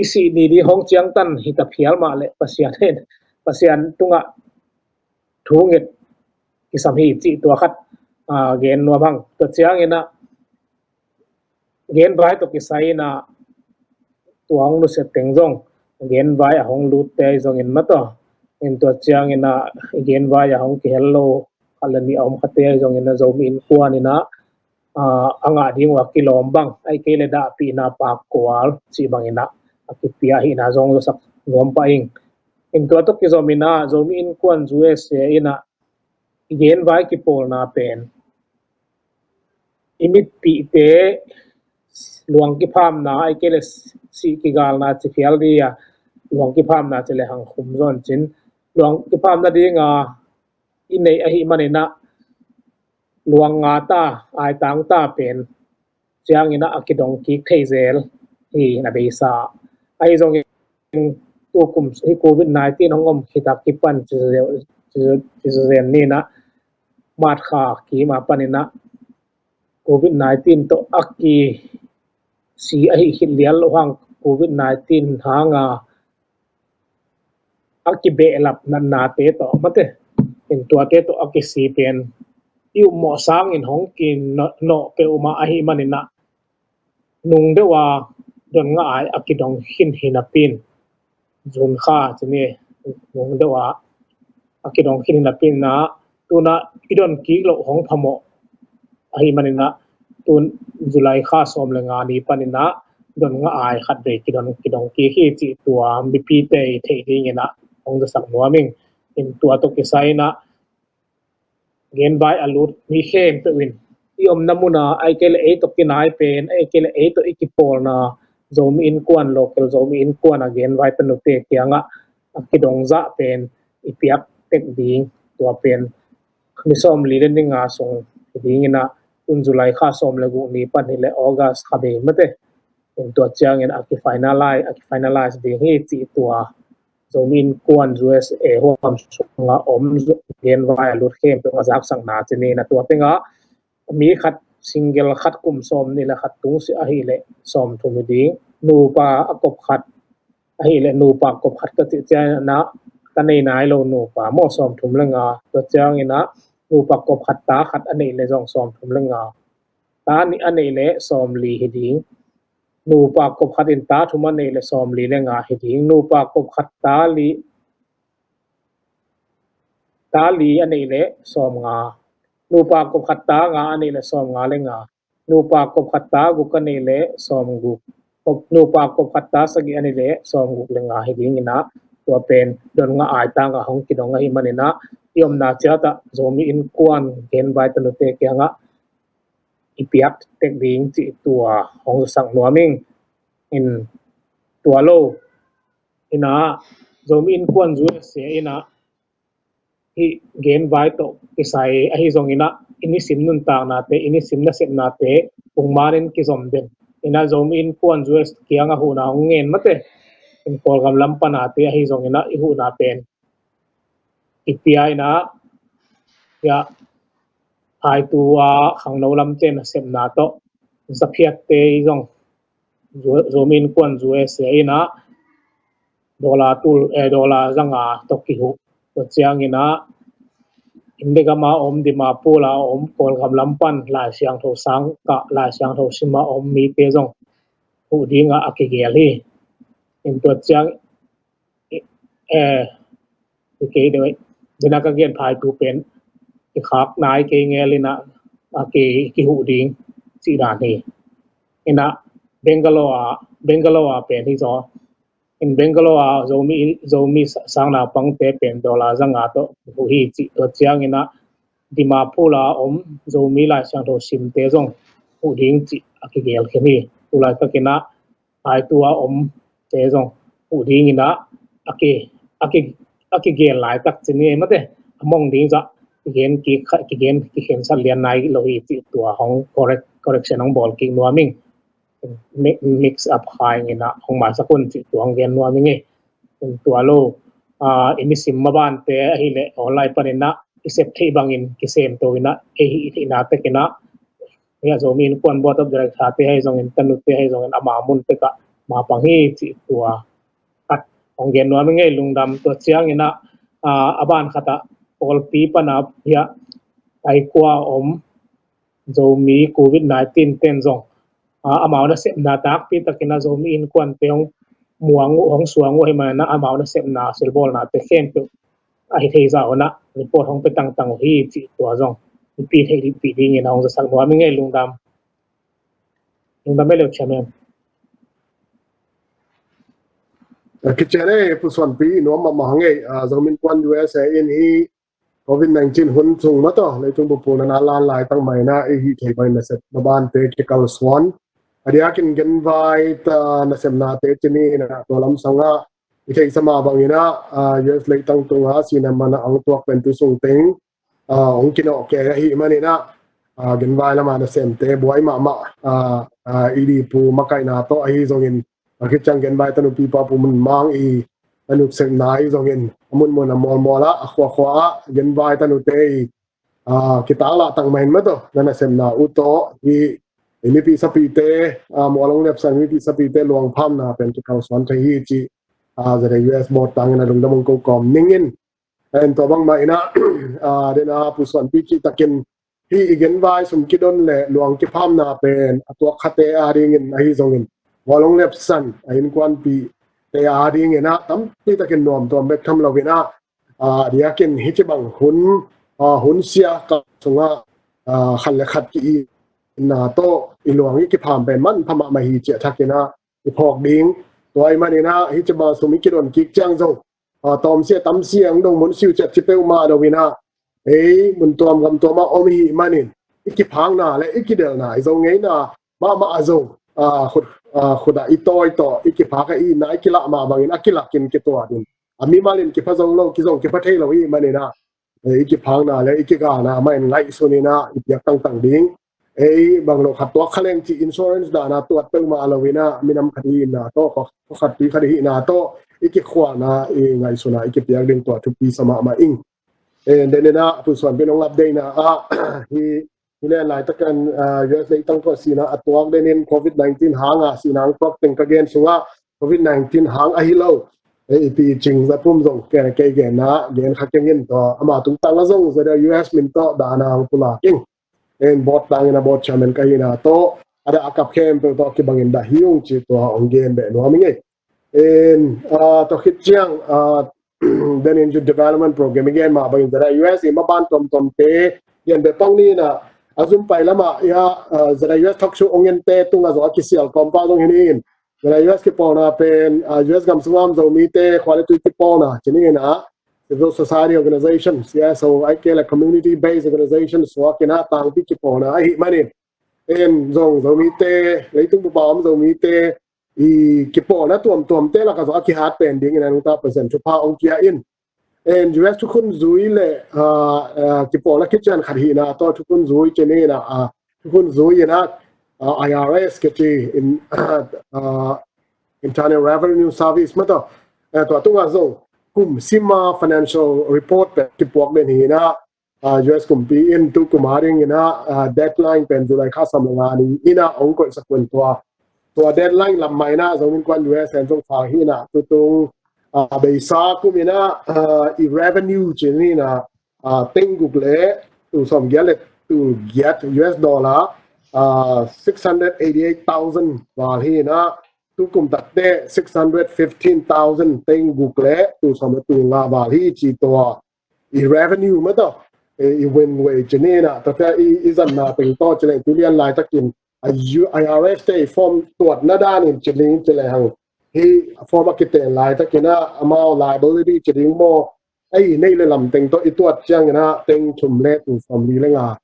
i sih ni ding hong ciangtan hi ta phial mah le Pasian in Pasian tungah thu nget kisam hi cih tua khat gen nuam hang. Tua ciang in ah genvai tawh kisai in ah tua hong nusia teng zong genvai a hong lutte zong in mataw in tua ciang in ah genvai a hong kihel lo khat le nih a om khate zong in ah Zomi Innkuan in ah a ngah ding uh a kilawm bang ahih kei le dahpihna pakkual cih bang in ah a kipia ahihna zong zasak nuam pah ing. In tua tawh kizom in ah Zomi Innkuan U S A in ah i genvai kipawlna pen i mitpihte luang kiphamna ahih kei le sih kigalna ci phial ding a luang kiphamna ci le hang khum zaw in cin luang kiphamna ding a i neih ahih manin ah luang nga ta aitang ta pen ciang in ah a kidong kik thei zel hi na beisa. Ahi zongin tu kum hi covid nineteen hong om khit a kipan ci zel ni in ah March kha kim a pan in ah covid nineteen tawh a kisi ahih khit lian lo hang covid nineteen hang a a kibehlap natnate tawh mate in tuate tawh a kisi pen i upmawh sangin hong kinawh peuhmah ahih manin ah nung deuh a don ngah ai a kidong khin hi napi in June kha ci ni nung deuh a a kidong khin hi napi in ah tun ah i don kik loh hong phamawh ahih manin ah tun July kha sawm le nga ni pan in ah don ngah ai khat vei kidong kidong kik hi cih tua mipite i theih ding in ah hong zasak nuam ing. In tua tawh kisai in ah genvai a lut mi khempeuh in i omna mun a ahih kei le ei tawh kinai pen ahih kei le ei tawh i kipawlna Zomi Innkuan local Zomi Innkuan a genvai tanute kiangah a kidong zah pen i piak tek ding tua pen ni sawm li le ni nga sung hi ding in ah tun July kha sawm le guk ni pan hi le August kha bei mate in tua ciangin a kifinalize a kifinalize ding hi cih tua Zomi Innkuan U S A huam sunga om genvai a lut khempeuh a zaksakna ci ni in ah tua tengah mi khat single khat kum sawm nih le khat tung si ahih le sawm thum hi ding nupa a kop khat Ahih leh nupa kop khat ka cih ciangin ah, ka nei nai lo nupa maw, sawmthum le nga. Tua ciangin ah nupa kop khat ta khat a neih leh zong sawmthum le nga. Ta nih a neih leh sawmli hi ding. Nupa kop khat in ta thum a neih leh sawmli le nga hi ding. Nupa kop khat ta li, ta li a neih leh sawmnga. Nupa kop khat ta nga a neih leh sawmnga le nga. Nupa kop khat ta guk a neih leh sawmguk. Kop, nupa kop khat ta sagih a neih leh sawmguk le nga hi ding in ah, tua pen don ngah aitang ah hong kidong ahih manin ah, i omna ciat ah Zomi Innkuan genvai tanute kiangah i piak tek ding cih tua hong zasak nuam ing. In tua lo in ah, Zomi Innkuan U S A in ah hih genvai tawh kisai ahi zongin ah, i nisim nuntaknate, i nisim nasepnate pungmanin kizom den in ah, Zomi Innkuan U S A kiangah huhna hong ngen mate. In Kawlgam lam panate ahi zongin ah i huhna pen i pia in ah, ya, phaitu a khangno lamte nasepna tawh zaphiatte i zong, Zo-, Zomi Innkuan U S A in ah dollar tul, eh, dollar zanga tawh kihuh. Tua ciangin ah India gam a om, Dimapur a om, Kawlgam lam pan Lai Siangtho sang kah, Lai Siangtho sim a om mite zong huh ding ah a kigel hi. In tua ciang, eh, kei deuh, dena ka gen phaitu pen i khak nai kei ngel in ah, a ki, kihuh ding cih dan hi. In ah Bangalore a, Bangalore a pen hi zaw. In Bangalore a Zomi, Zomi sa-, sang naupangte pen dollar zanga tawh huh hi cih. Tua ciangin ah Dimapur a om Zomi Lai Siangtho simte zong huh ding cih a kigel khin hi. Tulaitak in ah phaitu a omte zong huh ding in ah a ki, a ki, a kigel laitak ci ni mate, a mong ding zah kigen ki, kigen kikhensat lian nai lo hi cih tua hong correct, correction hong bawl kik nuam ing. Mi-, mix up kha ing in ah hong maisak un cih tua hong gen nuam ing ei. Tua lo, ah, i nisim mabante ahih leh online panin ah i sep theih bangin kisemto in ah, ei hih theihna tek in ah, hih a Zomi Innkuan Board of Director te ahi zongin, tanute ahi zongin, ama mun tek ah mapang hi cih tua khat hong gen nuam ing ei. Lungdam. Tua ciangin ah, ah, a ban khat ah Kawlpi pan a hih a Taikua om Zomi Covid nineteen ten zong, ah, amau nasepna takpi takin ah Zomi Innkuante hong muang uh, hong suang uh ahih manin ah amau nasepna silbawlnate khempeuh ahi thei zah un ah report hong pia tangtang uh hi cih tua zong i pi theih dih pi dingin a hong zasak nuam ing ei. Lungdam. Lungdam ei leu, Chairman. Kician ei, Pu Suanpi, nuam mahmah hang ei. Ah, Zomi Innkuan U S A in hih Covid nineteen hun sung mah tawh leitung pupulna na lan laitak mah in ah i hih theih bangin nasep mabante kikalsuan. A diakin genvai ta nasepnate ci ni in ah, tua lamsang ah i theihsa mah bangin ah, ah, U S leitang tungah sihna man ah hong tuak pen tu sung teng, ah, hong kinawh kei ahih manin ah, ah, genvai lam ah nasemte buai mahmah, ah, ah, i dihpu makaihna tawh ahi zongin, a khit ciang genvai tanu pipa Pu Mun Mang i tanu sepna ahi zongin, a munmun a mawlmawl ah, a khuakhua ah genvai tanute i, ah, kitaklah tak mah in mah tawh, na nasepna uh tawh, i, i mipi sapite, ah, mual hong lepsan mipi sapite luangphamna pen kikalsuan thei hi cih, ah, Z A U S board tangin a lungdam hong ko kawm ning in. En tua bangmah in ah, ah, den a Pu Suanpi cih takin hih i genvai sum kidon le luang kiphamna pen a tuak khate a dingin ahi zongin, mual hong lepsan a innkuanpihte a dingin ah tampi takin nuamtuam bek tham lo in ah, ah, diakin hih ci bang hun, ah, hun sia kal sungah, ah, khat le khat ki-itna tawh i luang i kipham pen manpha mahmah hi cih a thakin ah i phawk ding. Tua ahih manin ah hih ci bang sum i kidon kik ciang zong, ah, tawmsia tamsia ang dong mun siu ciat ci peuhmah lo in ah, ei mun tuam gam tuam ah om i hih manin i kiphakna le i kidelna, i Zo ngeina mahmah a Zo, ah, khut, ah, khut ah i tawi tawh i kiphak a, i itna i kilah mah bangin a kilakin kituat in, a mimal in kipha zo lo, kizong kipha thei lo i hih manin ah, ei, i kiphakna le i kigalna mah in ngaihsun in ah i piak tangtang ding. Ei, bang lo khat tuak kha leng cih insurance dan a tuat peuhmah lo in ah, minam khat i hihna tawh, khuakhat tui khat i hihna tawh i kikhualna i ngaihsun a i kipiak ding tua thupi sa mahmah ing. Eh, den in ah Pu Suanpi in hong update na ah, hih, hih len laitakin, ah, U S leitang tawh sihna a tuak den in Covid nineteen hang a sihna hong tuak teng ka gen sungah, COVID nineteen hang ahi lo. Ei, i picing zat pum zong kei, kei genna gen kha keng in, tua ama tungtang a zong zada U S min tawh dana hong pulak ing. En, bawt tangin a bawt chairman ka hina tawh a dah a kap khempeuh tawh kibangin dah hi ung ci tua hong gen beh nuam ing ei. En, ah, tua khit ciang, ah, then in development program i gen mah bangin zada U S i maban tuamtuamte gen beh pang ni na, a zum pai lamah ia, ah, zada U S talk show hong ente tungah zong a kisial kawmpa zong hi ni in. Zada U S kipawlna pen, ah, U S gam sungah om Zomite khua le tui kipawlna ci ni in a, civil society organization, C S O, ai kei le community based organization suak in a tangpi kipawlna ahi manin, en zong Zomite, leitung bup a om Zomite i kipawlna tuamtuamte lakah zong a kihat pen dingin a nungta percent thupha hong kia in. En, U S thukhun zui le, ah, ah, kipawlna kician khat hina tawh thukhun zui ci ni na, ah, thukhun zui in a, ah, I R S kici in, ah, Internal Revenue Service mah tawh, eh, tua tungah zong kum sima financial report pen kipuak den hina, ah, U S kumpi in tu kum a dingin a, ah, deadline pen July kha sawm le nga ni in a hong koihsak un tua. Tua deadline lam mah in a Zomi Innkuan U S en zong phak hi in a tutung, ah, beisa kum in a, ah, i revenue ci ni in a, ah, teng guk le tul sawm giat le tul giat U S dollar, ah, six hundred eighty-eight thousand val hi in a, tu kum takte six hundred fifteen thousand, teng guk le tul sawm le tul nga val hi ci tua. I revenue mah tawh, eh, i win wei ci ni na, tua te i, i zanna teng tawh ci leng tu lian laitakin a U-, I R S te i form tuatna danin ci ning ci leng hang. Hi form a kiten laitakin a amau liability ci ding maw, ei nei le lam teng tawh i tuat ciangin a teng thum le tul sawm li le nga,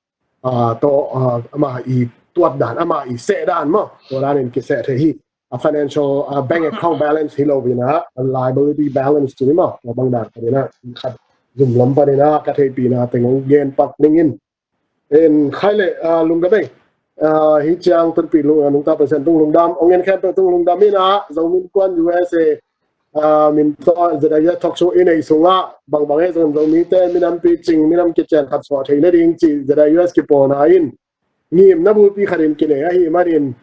ah, tawh, ah, ama i tuat dan, ama i seh dan maw, tua danin kiseh thei hi. A financial, ah, bank account balance hi lo in a, a liability balance ci ni maw, tua bang dan khat in a, khat zum lam pan in a ka theihpihna teng hong gen pak ning in. En khai le, ah, lungdam ei. Ah, hi ciang tunpih lung, ah, nungta percent tung lungdam, hong en khempeuh tung lungdam in a, Zomi Innkuan U S A, ah, min tawh zada U S talk show i nei sungah bangbang ei zong Zomite minam picing, minam kician khat suah theih nading ci zada U S kipawlna in ngimna bulpi khat in kinei ahi manin,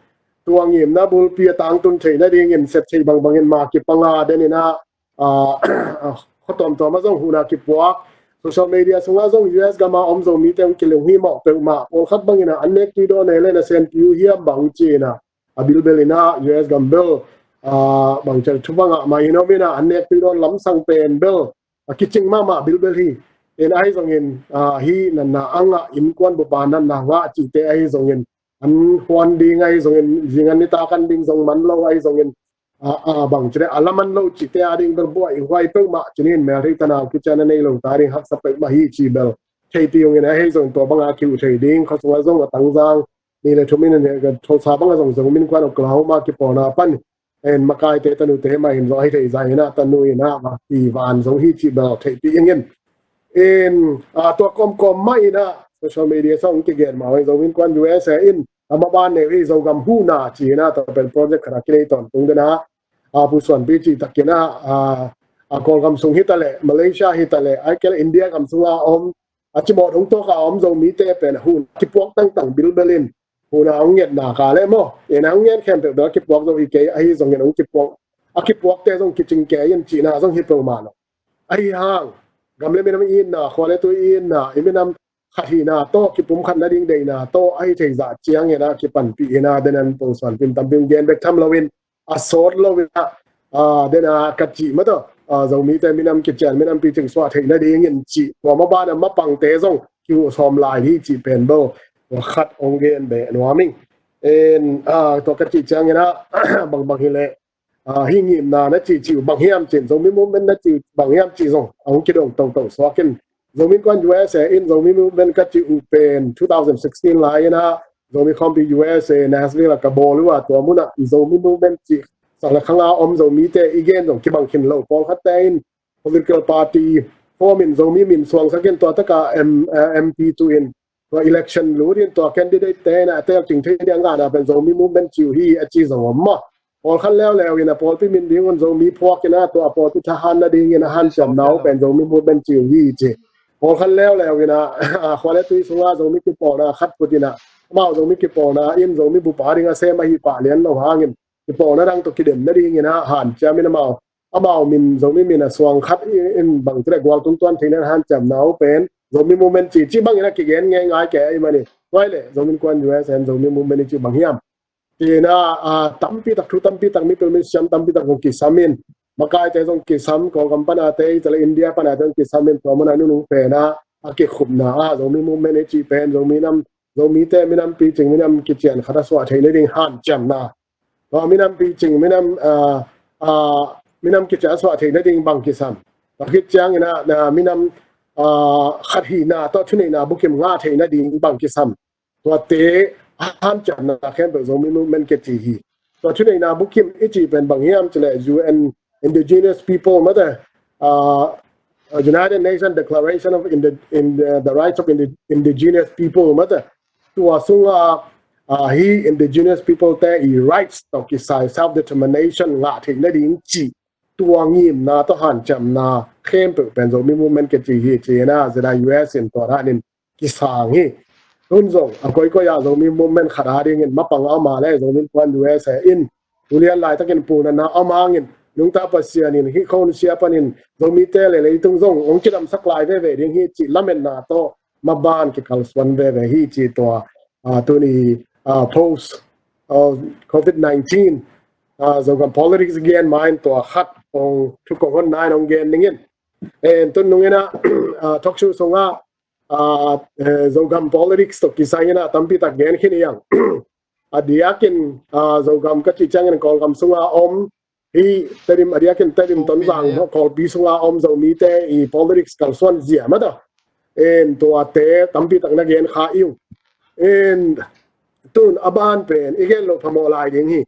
tua ngimna bulpi a tangtun theih nadingin sep theih bangbangin ma kipanga den in a, ah, khuatuamtuam ah zong huhna kipuak, social media sungah zong U S gam a om Zomite hong kilunghimawh peuhmah, pawlkhat bangin a an nek tui dawn ei le nasem kiu hiam bang ci in a, a bilbel in a U S gam bel, ah, bang ci a thupha ngah mah in om in a, an nek tui dawn lamsang pen bel a kicing mahmah bilbel hi. En ahi zongin, ah, hi natna a ngah, innkuan bup a natna ngah cihte ahi zongin, an huan ding ahi zongin, zingan nitak an ding zong man lo ahi zongin, ah, ah, bang ci leh a laman lo cihte a ding bel buaih huai peuhmah ci ni in, melthei tanau kician a nei lo ta ding haksa peuhmah hi ci bel theihpih ung in, ahi zongin tua banga kiuh thei ding, khua sungah zong a tangzang nih le thum in, Tulsa bangah zong Zomi Innkuan Oklahoma kipawlna pan en makaite tanute mah in zong ahi thei zah in a, tanu in a, maki van zong hi cih bel theihpih ing in. En, ah, tua kawmkawm mah in a, social media sung kigen mah in Zomi Innkuan U S A in a maban nei uh hi, Zogam Huhna ci in a, tua pen project khat a kinei tawntung den a, ah, Pu Suanpi cih takin a, ah, ah, Kawlgam sung hi ta leh, Malaysia hi ta leh, ahih kei leh India gam sung a om, a cimawh dong tawk a om Zomite pen a huhna kipuak tangtang bilbel in, huhna hong ngetna ka leh maw, en a hong ngen khempeuh bel a kipuak zo hi kei, ahi zongin hong kipuak, a kipuakte zong kicing kei in cihna zong hi peuhmah lo. Ahi hang gam le minam i itna, khua le tui i itna, i minam khat hihna tawh, kipumkhat nading deihna tawh ahi thei zah ciangin a kipanpih in a, den an Pu Suanpi in tampi hong gen bek tham loin, a sawt lo in a, ah, den a ka cih mah tawh, ah, Zomite minam kician, minam picing suah theih nadingin cih, tua maban a mapangte zong kihuh sawm lai hi cih pen bel tua khat hong gen beh nuam ing. En, ah, tua ka cih ciangin a, bangbang hi leh, ah, hih ngimna na cih cih uh bang hiam cih, Zomi Movement na cih uh bang hiam cih zong a hong kidong toto suak in. Zomi Innkuan U S A in Zomi Movement ka cih uh pen two thousand sixteen lai in a, Zomi Khawmpi U S A Nashville ah ka bawl uh a, tua mun ah Zomi Movement cih sang le khang a om Zomite i gen zong kibang khin lo. Pawlkhatte in political party form in Zomi min suangsak in, tua tak a M-, eh, M P tu in, tua election lut in, tua candidate te in a tel cing thei ding a ngahna pen Zomi Movement ci uh hi a ci zong om maw. Pawlkhat leuleu in a pawlpi min ding un Zomi phuak in a, tua pawlpi thahat nadingin a hanciamna uh pen Zomi Movement ci uh hi ci. Pawlkhat leuleu in a, khua le tui sungah Zomi kipawlna khat phut in a, amau Zomi kipawlna in Zomi bup a ding a sem ahi pah lian lo hangin, kipawlna dang tawh kidem nadingin ah hanciam in amau, amau min, Zomi min a suang khat in bang ci leh gual tung tuan theihna hanciamna uh pen Zomi movement ci, ci bangin ah kigen ngei ngai kei ahih manin, tua hi leh Zomi Innkuan U S A in Zomi movement i cih bang hiam? Ci-in ah, ah, tampi tak, thu tampi tak, mipil misiam tampi tak zong kisam in, makaite zong kisam, Kawlgam panate, hi taleh India panate zong kisam in, tua mun ah nunung pen ah a kikhupna ah Zomi movement i cih pen Zomi nam, Zomite minam picing, minam kician khat a suah theih nading hanciamna, tua minam picing, minam, ah, ah, minam kician a suah theih nading bang kisam? Tua khit ciangin ah, ah, minam, ah, khat hihna tawh thuneihna bukim ngah theih nading bang kisam? Tuate hanciamna khempeuh Zomi movement kici hi. Tua thuneihna bukim i cih pen bang hiam ci leh U N Indigenous People, mate, uh, United Nations Declaration of Indi-, in the, the Rights of Indi-, Indigenous People, mate, tua sungah, uh, hi Indigenous People te i rights tawh kisai self determination ngah theih nading cih tua ngimna tawh hanciamna khempeuh pen Zomi movement kici hi, ci-in ah zeda U S in tua danin kisang hi. Tun zong a koikoi ah Zomi movement khat adingin mapang a om a leh Zomi Innkuan U S A in tu lian laitakin puhnatna a om hangin nungta Pasian in hih khawng sia panin Zomite le leitung zong hong kidamsak lai veve ding hi cih lametna tawh maban kikalsuan veve hi, ci tua, ah, tuni, ah, post, ah, covid nineteen, ah, Zogam politics gen ma in tua khat hong thu kong honna in hong gen ning in. En tun nungin ah, ah, talk show sungah, ah, eh, Zogam politics tawh kisai in ah tampi tak gen khin hi hang. A diakin, ah, Zogam ka cih ciangin Kawlgam sungah om, hih Tedim, a diakin Tedim, Tonzang, Kawlpi sunga om Zomite i politics kalsuan zia mah ta. En tuate tampi tak na gen kha i uh. En tun a ban pen i gen loh phamawh lai ding hi.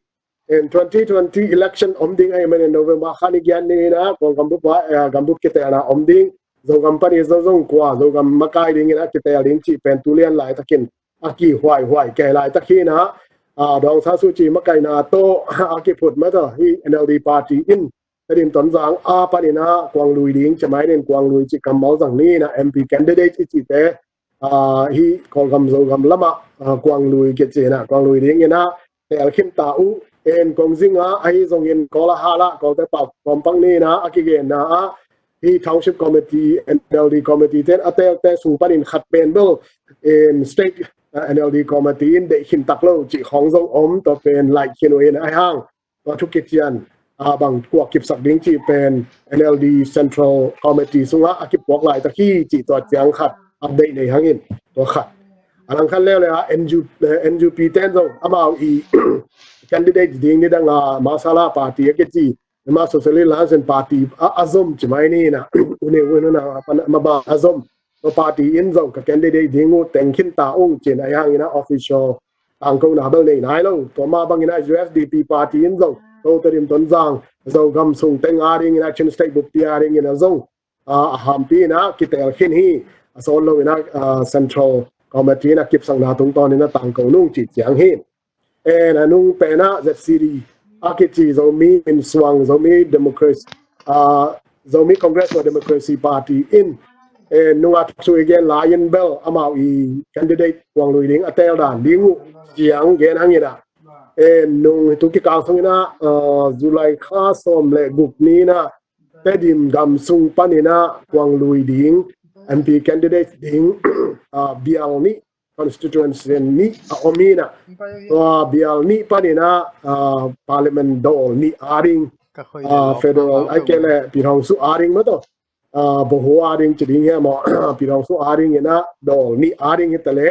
En twenty twenty election om ding ahih manin November kha ni giat ni-in ah Kawlgam bup ah, eh, gambup kitelna om ding. Zogam pan i Zo zong kua, Zogam makai dingin a kitel ding cih pen tu lian laitakin a kihuaihuai kei laitak hi-in ah, ah, Daw Aung San Suu Kyi makaihna tawh a kiphut mah ta, hih N L D party in Tedim Tonzang a panin ah kuanglui ding, camainin kuanglui cih kammal zang ni-in ah M P candidate i cihte, ah, hih Kawlgam Zogam lamah, ah, kuanglui kici-in ah, kuanglui dingin ah tel khin ta uh. En kong zing a, ahi zongin Kawl a hal ah, Kawlte pau kawmpak ni-in ah a kigenna ah, hih Township Committee, N L D Committee ten a telte sung panin khat pen bel, en, State, ah, N L D Committee in deih khin tak lo cih khawng zong om, tua pen laih khin uh in ahi hang. Tua thu kician, ah, bang kua kipsak ding cih pen N L D Central Committee sungah a kipuak laitak hi cih tua ciang khat update nei hangin tua khat. A lang khat leuleu ah N U, eh, N U P ten zong amau i candidate ding ni dang a Masala party a kici, Myanmar Socialist Alliance party a, a zom ci mai ni-in ah, U Ne Win Myint a pan mah bang a zom. Tua party in zong ka candidate ding uh teng khin ta ung ci-in ahi hangin ah official tangkona bel nei nai lo. Tua mah bangin ah U S D P party in zong, tua Tedim Tonzang Zogam sung teng adingin ah Chin State buppi adingin ah zong, ah, a hampi-in ah kitel khin hi. A sawt lo-in ah, ah, Central Committee in ah kipsakna tungtawnin ah tangko nung cih ciang hi. En a nung pen ah Z C D a kici Zomi Minsuang, Zomi Democracy, ah, Zomi Congress for Democracy Party in, en nung a thuk su i gen lai-in bel amau i candidate kuanglui ding a tel dan ding uh ciang gen hangin ah, en nung tu kikal sungin ah, ah, July kha sawm le guk ni-in ah Tedim gam sung panin ah kuanglui ding, M P candidate ding, ah, bial nih, constituency nih a om hi-in ah, tua bial nih panin ah, ah, parliament dawl nih ading, ah, federal ai ke le Pyithuangsu ading mah ta, ah, Boho ading ci ding hiam aw, Pyithuangsu adingin ah dawl nih ading hi ta le,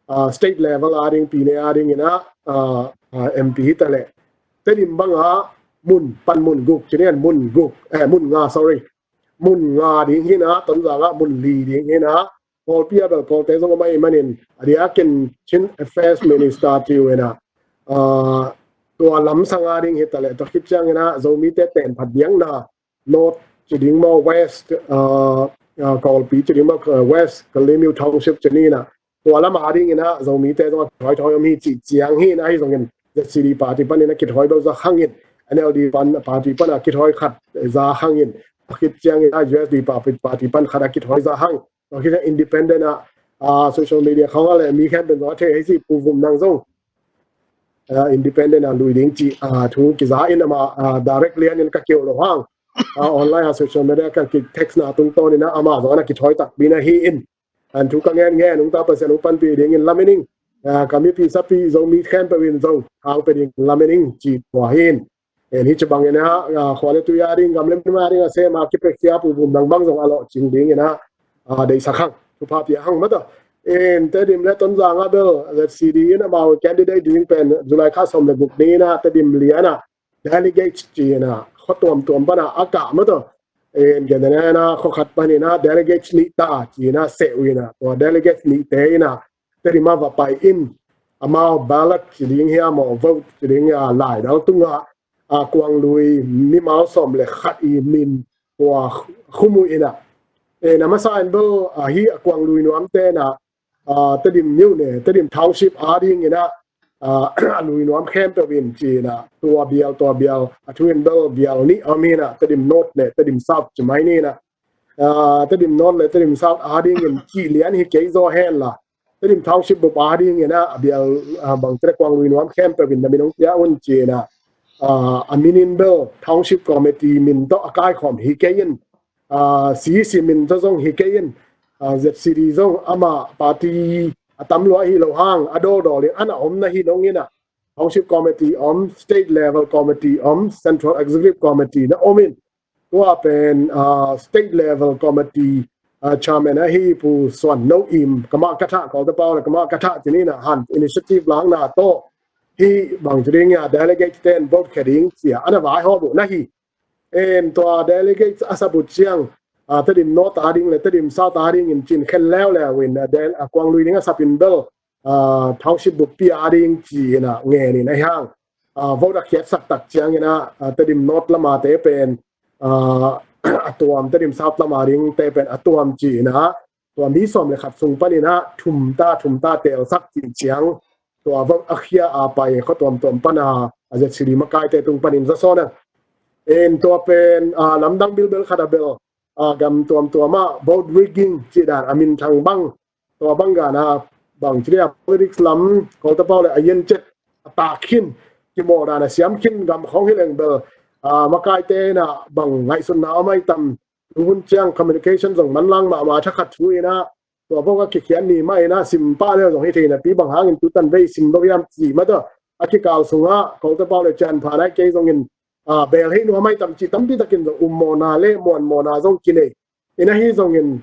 ah, state level ading, Pyine adingin ah, ah, ah, M P hi ta le, Tedim bang ah mun, pan mun guk ci ni, mun guk, eh, mun nga, sorry, mun nga ding hi-in ah, Tonzang ah mun li ding hi-in ah, Kawlpi ah bel Kawlte zong om ahih manin a diakin Chin Affairs Minister ci uh in ah, ah, tua lamsang ading hi ta le, tua khit ciangin ah Zomite tenphat biakna North ci ding maw, West, ah, ah, Kawlpi ci ding maw, ah, West Kalaymyo Township ci ni-in ah, tua lam adingin ah Zomite zong a kithawi thawi om hi cih ciang hi-in ah, ahi zongin Z C D party panin a kithawi bel za hangin, N L D pan, party pan a kithawi khat za hangin, a khit ciangin ah U S D party, party pan khat a kithawi za hang. Tua khit ciang independent ah, ah, social media khawng ah le mi khempeuh zong a thei hi ci, Pu Vum nang zong independent a lui ding ci thu kiza in amah direct lianin ka keu lo hang, online a social media ka ki text na tungtawnin amah zong ana kithawi takpi na hi in. An thu ka ngen ngen ung ta Pasian ung panpih dingin lamen ing. Ka mipi sapi Zomi khempeuh in Zo hang pe ding lamen ing ci tua hi in. En hi ci bangin a khua le tui a ding gam le mim a ding a sem a kipekkhia pupum dang bang zong a lawhcing dingin a deihsak hang, thupha pia hang mata. En Tedim le Tonzang a bel ZCD in amau candidate ding pen July kha sawm le guk ni in a Tedim lian a delegate ci in a khua tuamtuam pan a a kah mata. En gen in a khua khat panin a delegate nih ta ci in a seh uh in a tua delegate nihte in a Tedim a va pai in amau ballot ci ding hiam aw vote ci ding hiam a laidal tungah a kuanglui mimal sawm le khat i min tua khum uh in a. En a masa in bel a hi a kuanglui nuamte in a Tedim myone, Tedim township a dingin a a lui nuam khempeuh in ci in a tua bial tua bial a thu in bel bial nih om hi in a Tedim North le Tedim South ci mai ni in a Tedim North le Tedim South a dingin ci lian hi kei zaw hen la Tedim township bup a dingin a bial bang ci le kuanglui nuam khempeuh in na min ong pia un ci in a a min in bel township committee min tawh a kaikhawm hi kei in CEC min tawh zong hi kei in ZCD zong amah party a tam lua hi lo hang a dawldawl in ana om na hi nong in a township committee om, state level committee om, central executive committee na om in tua pen state level committee chairman ahi Pu Suan No Im kamah ka thah Kawlta pau le kamah ka thah ci ni in a han initiative lakna tawh hi bang ci ding hiam delegate ten vote khia ding ci a ana vaihawm uh na hi. En tua delegate a sap uh ciang Tedim North a ding le Tedim South a dingin cin khen leuleu in a kuanglui ding a sap in bel township buppi a ding ci in a ngen in a hiang vote a khiatsak tak ciangin a Tedim North lamate pen a tuam, Tedim South lama dingte pen a tuam ci in a tua mi sawm le khat sung panin a thum ta thum ta telsak cih ciang tua vote a khia a pai khua tuamtuam pan a ZCD makaite tung panin za sawn a. En tua pen lamdang bilbel khat a bel gam tuamtuam ah vote rigging cih dan a minthang bang tua bang gan a bang ci dia politics lam Kawlta pau le a yen cet a tak khin kimawh dan a siam khin gam khawng hi leng bel makaite in a bang ngaihsutna om ai tam. Hun ciang communication zong manlang mahmah thakhat thu in a tua bawk a kikhiat ni mah in a sim pah leu zong hi thei napi bang hangin tutan vei sim lo hiam cih mata a kikal sungah Kawlta pau le cian pha nai kei zongin bel hei nuam ai tam cih tampi takin zong um mawhna le muan mawhna zong kinei. In ahi zongin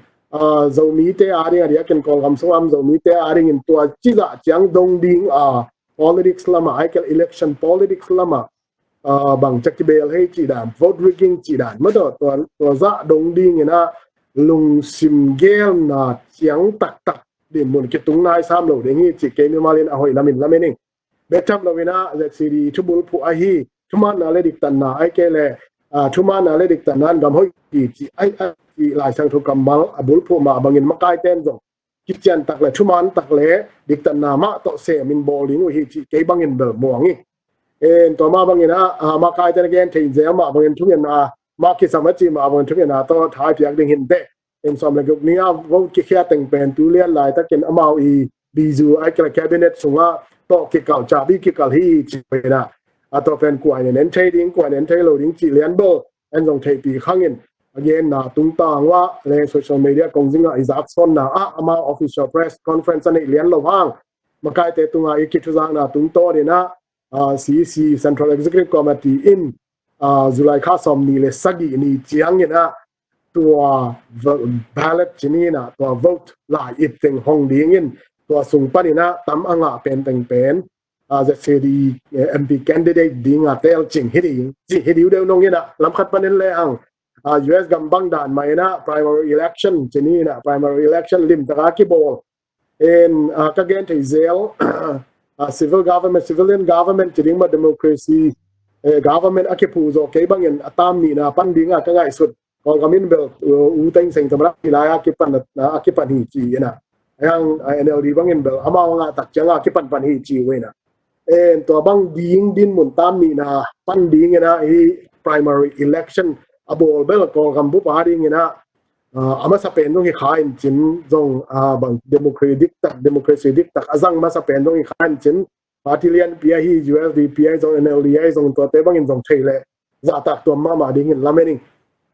Zomite a ding a diakin Kawlgam sungah om Zomite a dingin tua cizah ciang dong ding a politics lamah ai kei le election politics lamah bang ci a kibel hei cih dan, vote rigging cih dan mata tua zah dong dingin a lungsim gelna ciang taktak dinmun kitung nai sam lo ding hi cih kei mimal in a hoih lamin lamen ing. Bek tham lo in a ZCD thubulphuh ahi thumanna le diktatna ai kei le thumanna le diktatna in gam hoih hi cih ai a cih Lai Siangtho kammal a bulphuh mah bangin makaite in zong kician tak le thuman tak le diktatna mah tawh sem in bawl ding uh hi cih kei bangin bel muang hi. En tua mah bangin a makaite na gen thei zel mah bangin thungetna mah kisam a cih mah bangin thungetna tawh thai piak ding hi inteh. En sawm le guk ni a vote kikhia teng pen tu lian laitakin amau i bizu ai kila cabinet sungah tawh kikal cabi kikal hi cih pen a a tawh pen kuain en en thei ding kuain en thei lo ding cih lian bel en zong theihpih khangin a genna tungtang uah le social media kongzingah i zaksawnna ah amau official press conference a neih lian lo hang makaite tungah i kithuzakna tungtawn in a CEC Central Executive Committee in July kha sawm ni le sagih ni ciangin a tua ballot ci ni in a tua vote lai it teng hong dingin tua sung panin a tam a ngah pen teng pen ZCD MP candidate ding a tel cing hi ding ci hi diu deuh nong in a lamkhat panin le hang US gam bang dan mah in a primary election ci ni in a primary election limtak a kibawl. En ka gen thei zel civil government, civilian government ci ding mah democracy government a kiphuh zawh kei bangin a tam nihna pan ding a ka ngaihsut Kawlgam in bel U Thein Sein tamrak hi lai a kipan a kipan hi ci in a. Hang NLD bangin bel amau a ngah tak ciang a kipan pan hi ci uh in a. En tua bang ding dinmun tam nihna pan ding in a hi primary election a bawl bel Kawlgam bup a ding in a a masa pen zong hi kha in cin zong bang democracy diktak, democracy diktak a zang masa pen zong hi kha in cin party lianpi ahi USDP ahi zong, NLD ahi zong, tuate bangin zong thei leh zahtak tuam mahmah dingin lamen ing.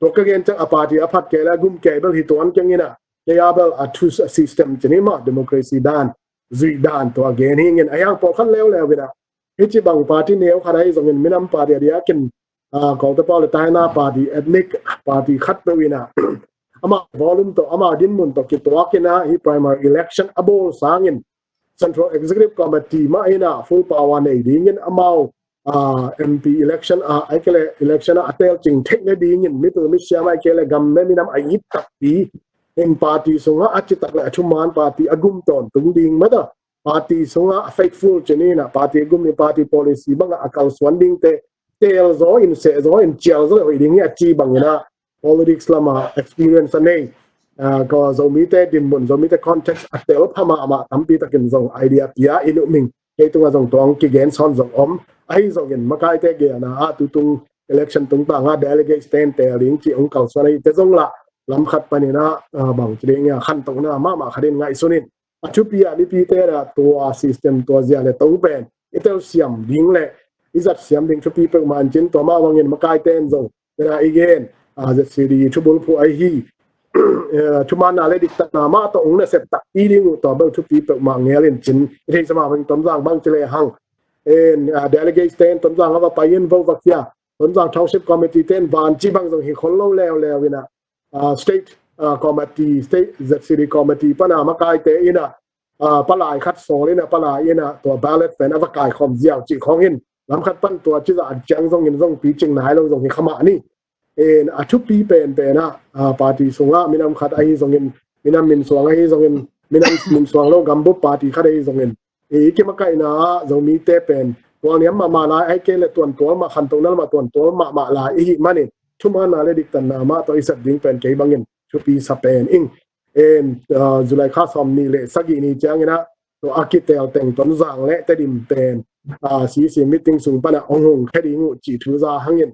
Tua ka gen ciang a party a phat kei leh a gum kei bel hi tuan keng in ah, kei a bel a thu a system ci ni maw, democracy dan, zuih dan tua gen hi ing. A hiang pawlkhat leuleu in ah, hih ci bang party neu khat ahi zongin, minam party a diakin, ah, Kawltepaw le Taina party, ethnic party khat peuh in ah, amau volume tawh, amau dinmun tawh kituak in ah, hih primary election a bawl sangin Central Executive Committee mah in ah full power nei dingin, amau, ah, MP election ah, ahih kei leh election ah a telcing theih nadingin, mipil misiam ahih kei leh gam le minam a it takpi in party sungah a citak le a thuman party a gum tawntung ding mah tawh, party sungah a faithful ci ni in ah, party gum ni, party policy bangah a kalsuan dingte tel zaw in, seh zaw in, cial zaw in hoih ding hi a ci bangin ah, politics lamah experience a nei, ah, ka Zomite dinmun, Zomite context a tel pha mahmah tampi takin zong idea pia i nuh ming. Kei tungah zong tua hong kigen sawn zong om. Ahi zongin makaite gelna ah, tutung election tung pangah delegates ten tel ding ci hong kalsuan ahih teh zong lah, lam khat panin ah, ah, bang ci ding hiam, khantohna mahmah khat in ngaihsun in, a thupi ah mipite in ah tua system, tua zia le tong pen i telsiam ding le i zatsiam ding thupi peuhmah in cin, tua mah bangin makaite in zong, tua i gen, ah, ZCD thubulphuh ahi hi, eh, thumanna le diktatna mah tawh hong nasep takpi ding uh, tua bel thupi peuhmah ngel in cin, i theihsa mah bangin Tonzang bang ci lehang, en, ah, delegates ten Tonzang a va pai in, vote va khia, Tonzang Township Committee ten van ci bang zong hi khol lo leuleu in ah, ah, State, ah, Committee, State, ZCD Committee pan ah makaite in ah, ah, palai khat sawl in ah, palai in ah tua ballot pen a va kaikhawm ziau cih khawng in, lam khat pan tua cizah a ciang zongin zong picing nai lo zong hi kha mah ni. En, a thupi penpen ah, ah, party sungah minam khat ahi zongin, minam minsuang ahi zongin, minam minsuang lo gambup party khat ahi zongin, i kimakaihna ah Zomite pen tualniam mahmah lai, ahih kei leh tuantual mah, khantohna lamah tuantual mahmah lai i hih manin, thumanna le diktatna mah tawh i sep ding pen kei bangin thupi sa pen ing. En, ah, July kha sawmnih le sagih ni ciangin ah, tua a kitel teng Tonzang le Tedim pen, ah, CEC meeting sung pan ah hong hong khia ding uh cih thu za hangin,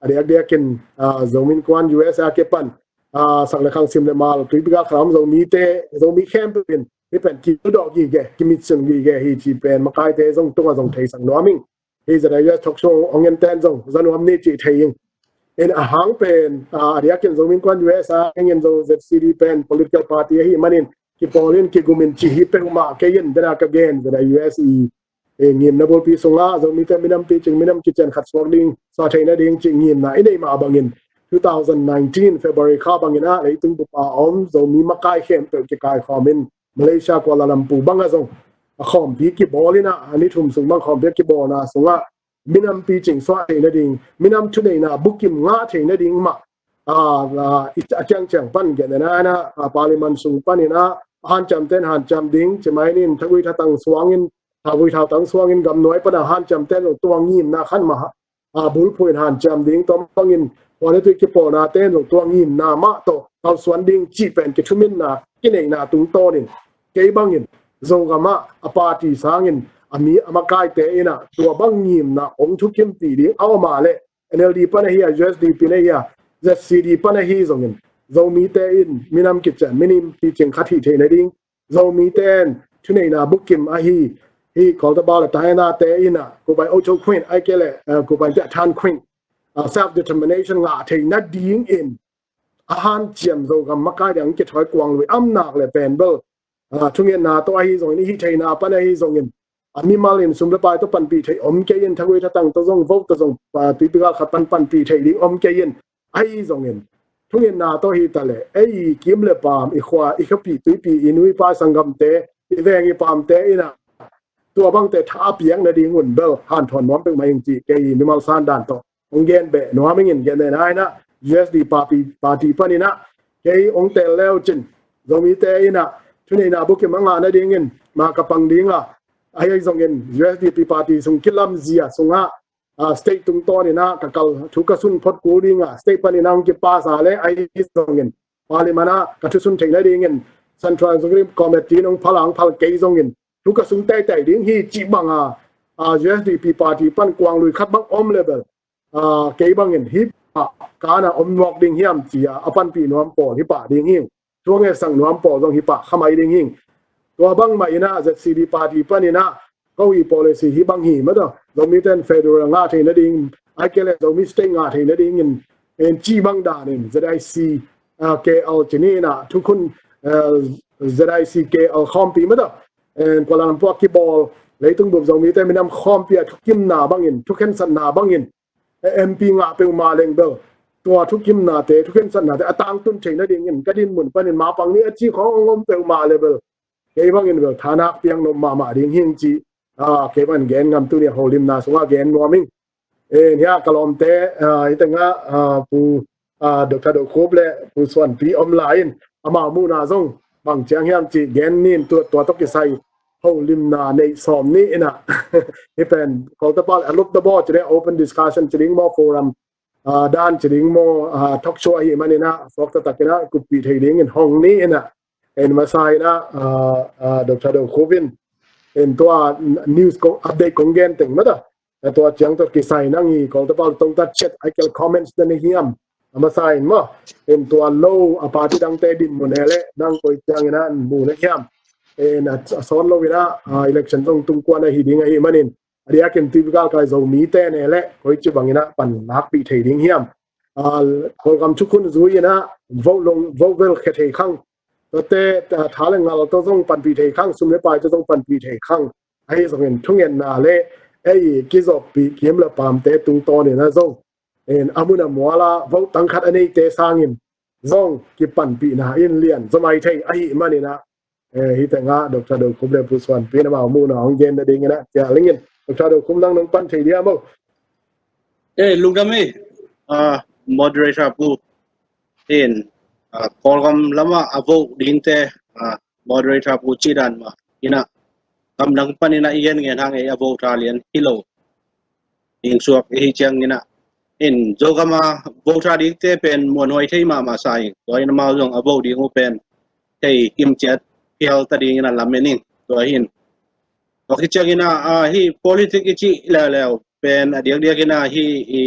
a diakdiakin, ah, Zomi Innkuan USA kipan, ah, sak le khang, sim le mal, tuipi gal khat a om Zomite, Zomi khempeuh in hih pen kidawh gige, kimitsun gige hi cih pen makaite zong tungah zong theisak nuam ing. Hih ZIUS talk show hong en ten zong za nuam ni cih thei ing. En, a hang pen, ah, a diakin Zomi Innkuan USA hangin zong ZCD pen political party ahi manin kipawl in, kigum in cih hi peuhmah kei in, dena ka gen, ZIUS i, eh, ngimna bulpi sungah Zomite minam picing, minam kician khat suak ding, suak theih nading cih ngimna i neih mah bangin, two thousand nineteen February kha bangin ah leitung bup a om Zomi makai khempeuh kikaikhawm in, Malaysia Kuala Lumpur bangah zong a khawmpi kibawl in ah, a ni thum sung bang khawmpi kibawlna sungah minam picing suah theih nading, minam thuneihna bukim ngah theih nading mah, ah, ah, i, a ciangciang pan gen in ah, ah, Parliament sung panin ah hanciamten hanciam ding, ci mai nin, thagui thatang suangin, thagui thatang suangin gamnuai pan ah hanciamten zong tua ngimna khan mah, ah, bulphuh in hanciam ding, tua bangin huan i tui kipawlna ten zong tua ngimna mah tawh kalsuan ding cih pen kithuminna, kineihna tungtawnin, kei bangin Zogam ah a party sangin a mi, a makaite in ah tua bang ngimna hong thukimpih ding a om a leh, NLD pan ahi a, USDP na hi a, ZCD pan ahi zongin, Zomite in minam kician, minam picing khat hih theih nading, Zomite in thuneihna bukim ahi, hih Kawltepaw le Taina te in ah, Kubai Ocho Khwin, ahih kei leh, eh, Kubai Piahthan Khwin, ah, self determination ngah theih nadingin a hanciam Zogam makai dang kithawi kuang lui amnak le pen bel, ah, thungetna tawh ahi zongin, i hih theihna pan ahi zongin, a mimal in sum le pai tawh panpih theih om kei in, thagui thatang tawh zong, vote tawh zong, ah, tuipi gal khat pan panpih theih ding om kei in, ahi zongin, thungetna tawh hi ta leh, ei i kim le paam, i khua, i khuapi, tuipi, i nu i pa, i sanggamte, i veng i paamte in ah tua bangte tha a piak nadingun bel hanthawn nuam peuhmah ing cih kei mimal san dan tawh hong gen beh nuam ing in, gen nena in ah, USDP party, party panin ah kei hong tel le uh cin, Zomite in ah thuneihna bukim a ngah nadingin ma ka pang ding a, ahi zongin USDP party sung kilamzia sungah, ah, state tungtawnin ah ka kal, thu ka sun phot kul ding a, state panin ah hong kipass a leh ahi zongin Parliament ah ka thusun theih nadingin Central Executive Committee in hong phal a, hong phal kei zongin thu ka sun teitei ding hi cih bang a, ah, USDP party pan kuang lui khat bang om leh bel, ah, kei bangin hih pah ka na om nuam ding hiam ci a, a panpih nuam pawl hih pah ding hi. Thu a ngetsak nuam pawl zong hih pah kha mai ding hi. Tua bangmah in ah ZCD party panin ah, Ko i policy hi bang hi mah tawh, Zomi ten federal ngah thei nading, ai kei le Zomi state ngah thei nading in, en ci bang dan in, Z I C, ah, K L ci ni na, thukhun, ah, Z I C K L khawmpi mah tawh, en Kuala Lumpur kibawl, leitung bup Zomi te minam khawmpi a thukimna bangin, thukhensatna bangin, M P ngah peuhmah leng bel, tua thukimnate, thukhensatnate a tangtun theih nadingin ka dinmun panin mapang ni a ci khawng hong om peuhmah le bel, kei bangin bel thanak piang nop mahmah ding hing ci, ah, kei bangin gen ngam, tuni a holimna sungah gen nuam ing. Eh, hia ka lawmte, ah, hi tengah, ah, Pu, ah, Doctor Do Khup le Pu Suanpi om lai in, amau muhna zong bang ciang hiam ci gen nin, tua, tua tawh kisai holimna neih sawm ni in ah. Hi pen, Kawltepa le a lupna baw ci le open discussion ci ding maw, forum, ah, dan ci ding maw, ah, talk show ahih manin ah, suak taktak in ah, kuppih thei dingin hong ni in ah. En masa in ah, ah, ah, Doctor Do Khup in, en tua news kong, update kong gen teng mah ta. Eh, tua ciang tawh kisai nang i Kawltepa tawh tungta chat, ai kei le comments na ni hiam. A masa in maw, en tua lo, a party dangte dinmun e le, nang koi ciang in ah mu na hiam. En a, a sawn lo in ah, ah, election zong tung kuan ahi ding ahih manin, a diakin tuipi galkai Zomite ne le, koi ci bangin ah pan lakpih thei ding hiam. Ah, Kawlgam thukhun zui in ah, vote long, vote velkhia thei khang. Tuate, ah, tha le ngal tawh zong panpih thei khang, sum le pai tawh zong panpih thei khang. Ahi zongin thungetna le, ei, kizawppih kiim le paamte tungtawn in ah zong, en, a mun a mual ah vote tang khat a neite sangin zong kipanpihna in lian zaw mai thei ahih manin ah, eh, hi tengah Doctor Do Khup le Pu Suanpi in amau muhna hong gen nadingin ah, cia lingin Doctor Do Khup, nang nong pan thei dia maw? Eh, lungdam ei, ah, moderator pu in, ah, Kawlgam lamah a vote dingte, ah, moderator pu cih dan mah in ah, gam dang panin ah i gen ngen hang ei a vote a lian hi lo ding suak i hi ciangin ah, in Zogam a vote a dingte pen muanhuai thei mahmah sa ing. Tua in amau zong a vote ding uh pen thei kim ciat phial ta dingin a lamen ing. Tua hi in, tua khit ciangin ah, ah, hi politic i cih leuleu pen a diakdiakin ah hi i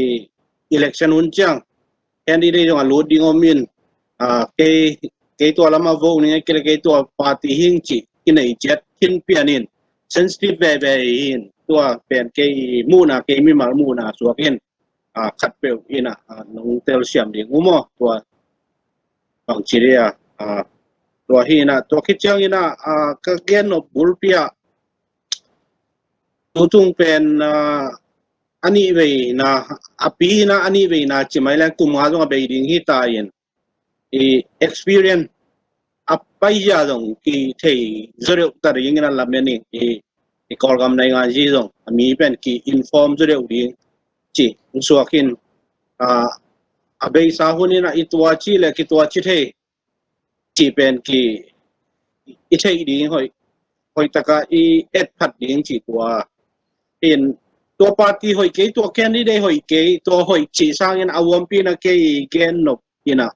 election hun ciang candidate zong a lut ding om in, ah, kei, kei tua lam a vote ning, kei le kei tua party hing cih kinei ciat khin pian in sensitive veve hi in, tua pen kei muhna, kei mimal muhna suak in, ah, khatpeuh in ah, ah, nong telsiam ding uh maw, tua bang ci dia, ah, tua hi in ah, tua khit ciangin ah, ah, ka gen nop bulpi ah, tutung pen, ah, a nih veina, a pi in ah a nih veina ci mai leng kum nga zong a bei ding hi ta in, i experience a paizia zong kithei zaw deuh ta dingin a lamen ing, i, i Kawlgam nainganzi zong a mi pen ki-inform zaw deuh ding ci hong suak in, ah, a beisa hun in ah i tua ci le kituaci thei cih pen ki, i theih ding hoih, hoih taka i et phat ding cih tua. In tua party hoih kei, tua candidate hoih kei, tua hoih cih sangin a uampi in ah kei i gen nop in ah,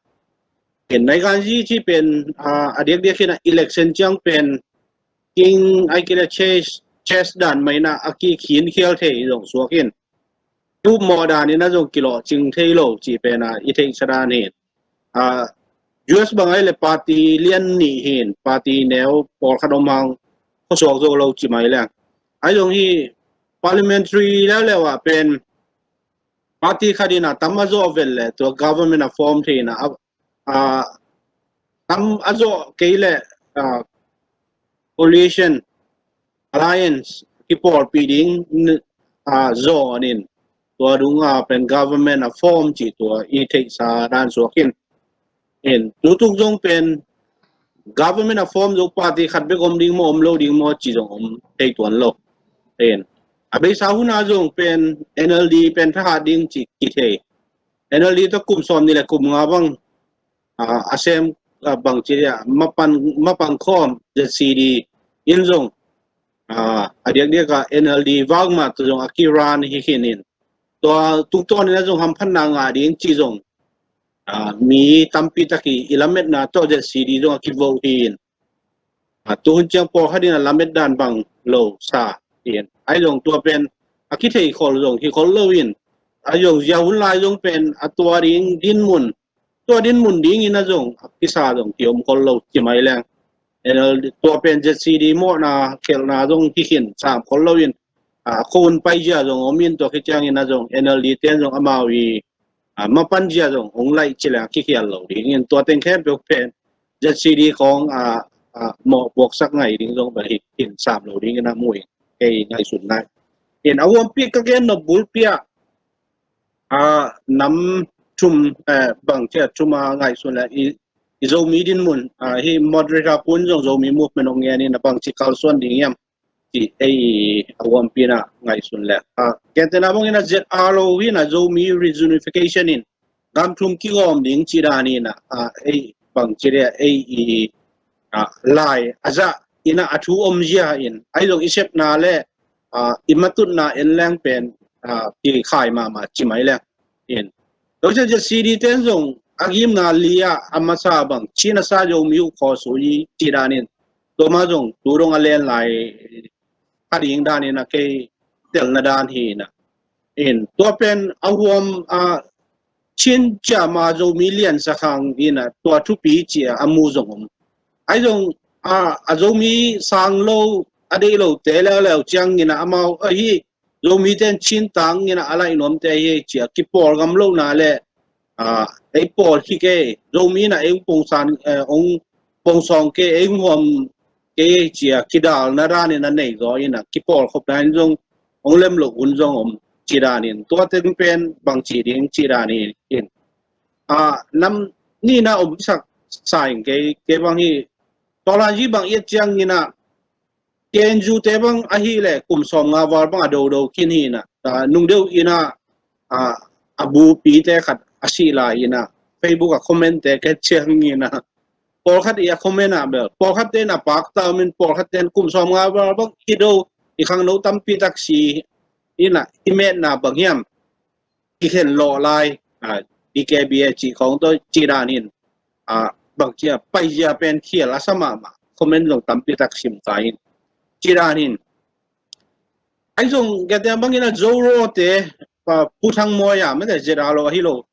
in nainganzi cih pen, ah, a diakdiak in ah election ciang pen king ai kei le chess, chess dan mah in ah a kikhin khial thei zong suak in, tup mawh dan in ah zong kilawhcing thei lo cih pen ah i theihsa dan hi. Ah, U S bang ai le party lian nih hi in, party neu pawlkhat om hang khuasuak zo lo ci mai leng. Ai zong hi parliamentary leuleu ah pen party khat in ah tam a zawh vel le tua government a form thei in ah, ah, tam a zawh kei le, ah, coalition, alliance kipawlpih ding, ah, zawn in tua dung ah pen government a form cih tua i theihsa dan suak in. In tutung zong pen government a form zong party khat bek om ding maw, om lo ding maw cih zong om thei tuan lo. In a beisa hun ah zong pen N L D pen thahat ding cih kithei. N L D tawh kum sawm nih le kum nga bang, ah, a sem, ah, bang ci dia, mapan, mapan khawm Z C D in zong, ah, a diakdiak ah N L D vak mah tawh zong a ki-run hi khin in, tua tungtawn in ah zong hamphatna ngah ding cih zong, ah, mi tampi tak i, i lametna tawh Z C D zong a kivo hi in, ah, tuhun ciang pawlkhat in a lamet dan bang lo sa hi in. Ai zong tua pen a kithei khol zong hi khol lo in, ai zong zia hun lai zong pen a tua ding dinmun, tua dinmun ding in ah zong a kisa zong kiom khol lo ci mai leng. N L D tua pen Z C D mawhna khelhna zong hi khin sam khol loin, a, khua hun paizia zong om in, tua khit ciangin a zong N L D ten zong amau i, a, mapanzia zong hong laih ci leng kikhial lo dingin, tua teng khempeuh pen Z C D khawng, a, a, mawh buaksak ngai ding zong bel hi khin sam lo dingin a mu in, kei ngaihsun nai. In a huampi ka gen nop bulpi ah, a, nam thum, eh, bang ci a thum a ngaihsun le i, i Zomi dinmun, a, hi moderator pu in zong Zomi movement hong ngen in a bang ci kalsuan ding hiam ci ei a huampi in a ngaihsun le. A, gentehna bangin a Z R O hi in a Zomi reunification in gam thum kigawm ding ci dan in a, a, ei bang ci le ei i, a, lai a zah in a, a thu omzia in, ahi zong i sepna le, a, i matutna en leng pen, a, kikhai mahmah ci mai leng in. Tua ciang Z C D ten zong a gimna li ah a masa bang Chin a sa Zomi uh khawsui ci dan in, tua mah zong tu dong a len lai kha ding dan in a kei telna dan hi in a. In tua pen a huam, a, Chin ciama Zomi liansak hang in a tua thupi ci a a mu zong om. Ahi zong, a, a Zomi sang lo a deih lote leuleu ciangin a amau, a, hi Zomi ten Chin tang in a a laih nuamte hi ci a kipawl gam lohna le, a, ei pawl hi kei, Zomi in a ei hong pongsan, eh, hong pongsawng kei, ei hong huam kei ci a kidalna dan in a nei zaw in a kipawl khopna in zong hong lem loh hun zong om ci dan in, tua teng pen bang ci ding ci dan in. A, nam nihna om sak sa in kei, kei bang hi, tawlan hi bang i et ciangin a, K N U te bang ahih leh kum sawmnga val bang a dodo khin hi in a, a, nung deuh in a, a, a bupite khat a sih lai in a, Facebook a comment te ka et ciangin a, pawlkhat i a comment ah bel, pawlkhat te in a pakta om in, pawlkhat te in kum sawmnga val bang i do, i khangno tampi tak si in a, i metna bang hiam, i khen lawh lai, a, D K B A cih khawng tawh ci dan in, a, bang ci a paizia pen khial a sa mahmah, comment zong tampi tak sim ta in, ci dan in. Ahi zong gentehna bangin a Zoraw te, a, Pu Thang Mawi a, mete Z R O ahi lo,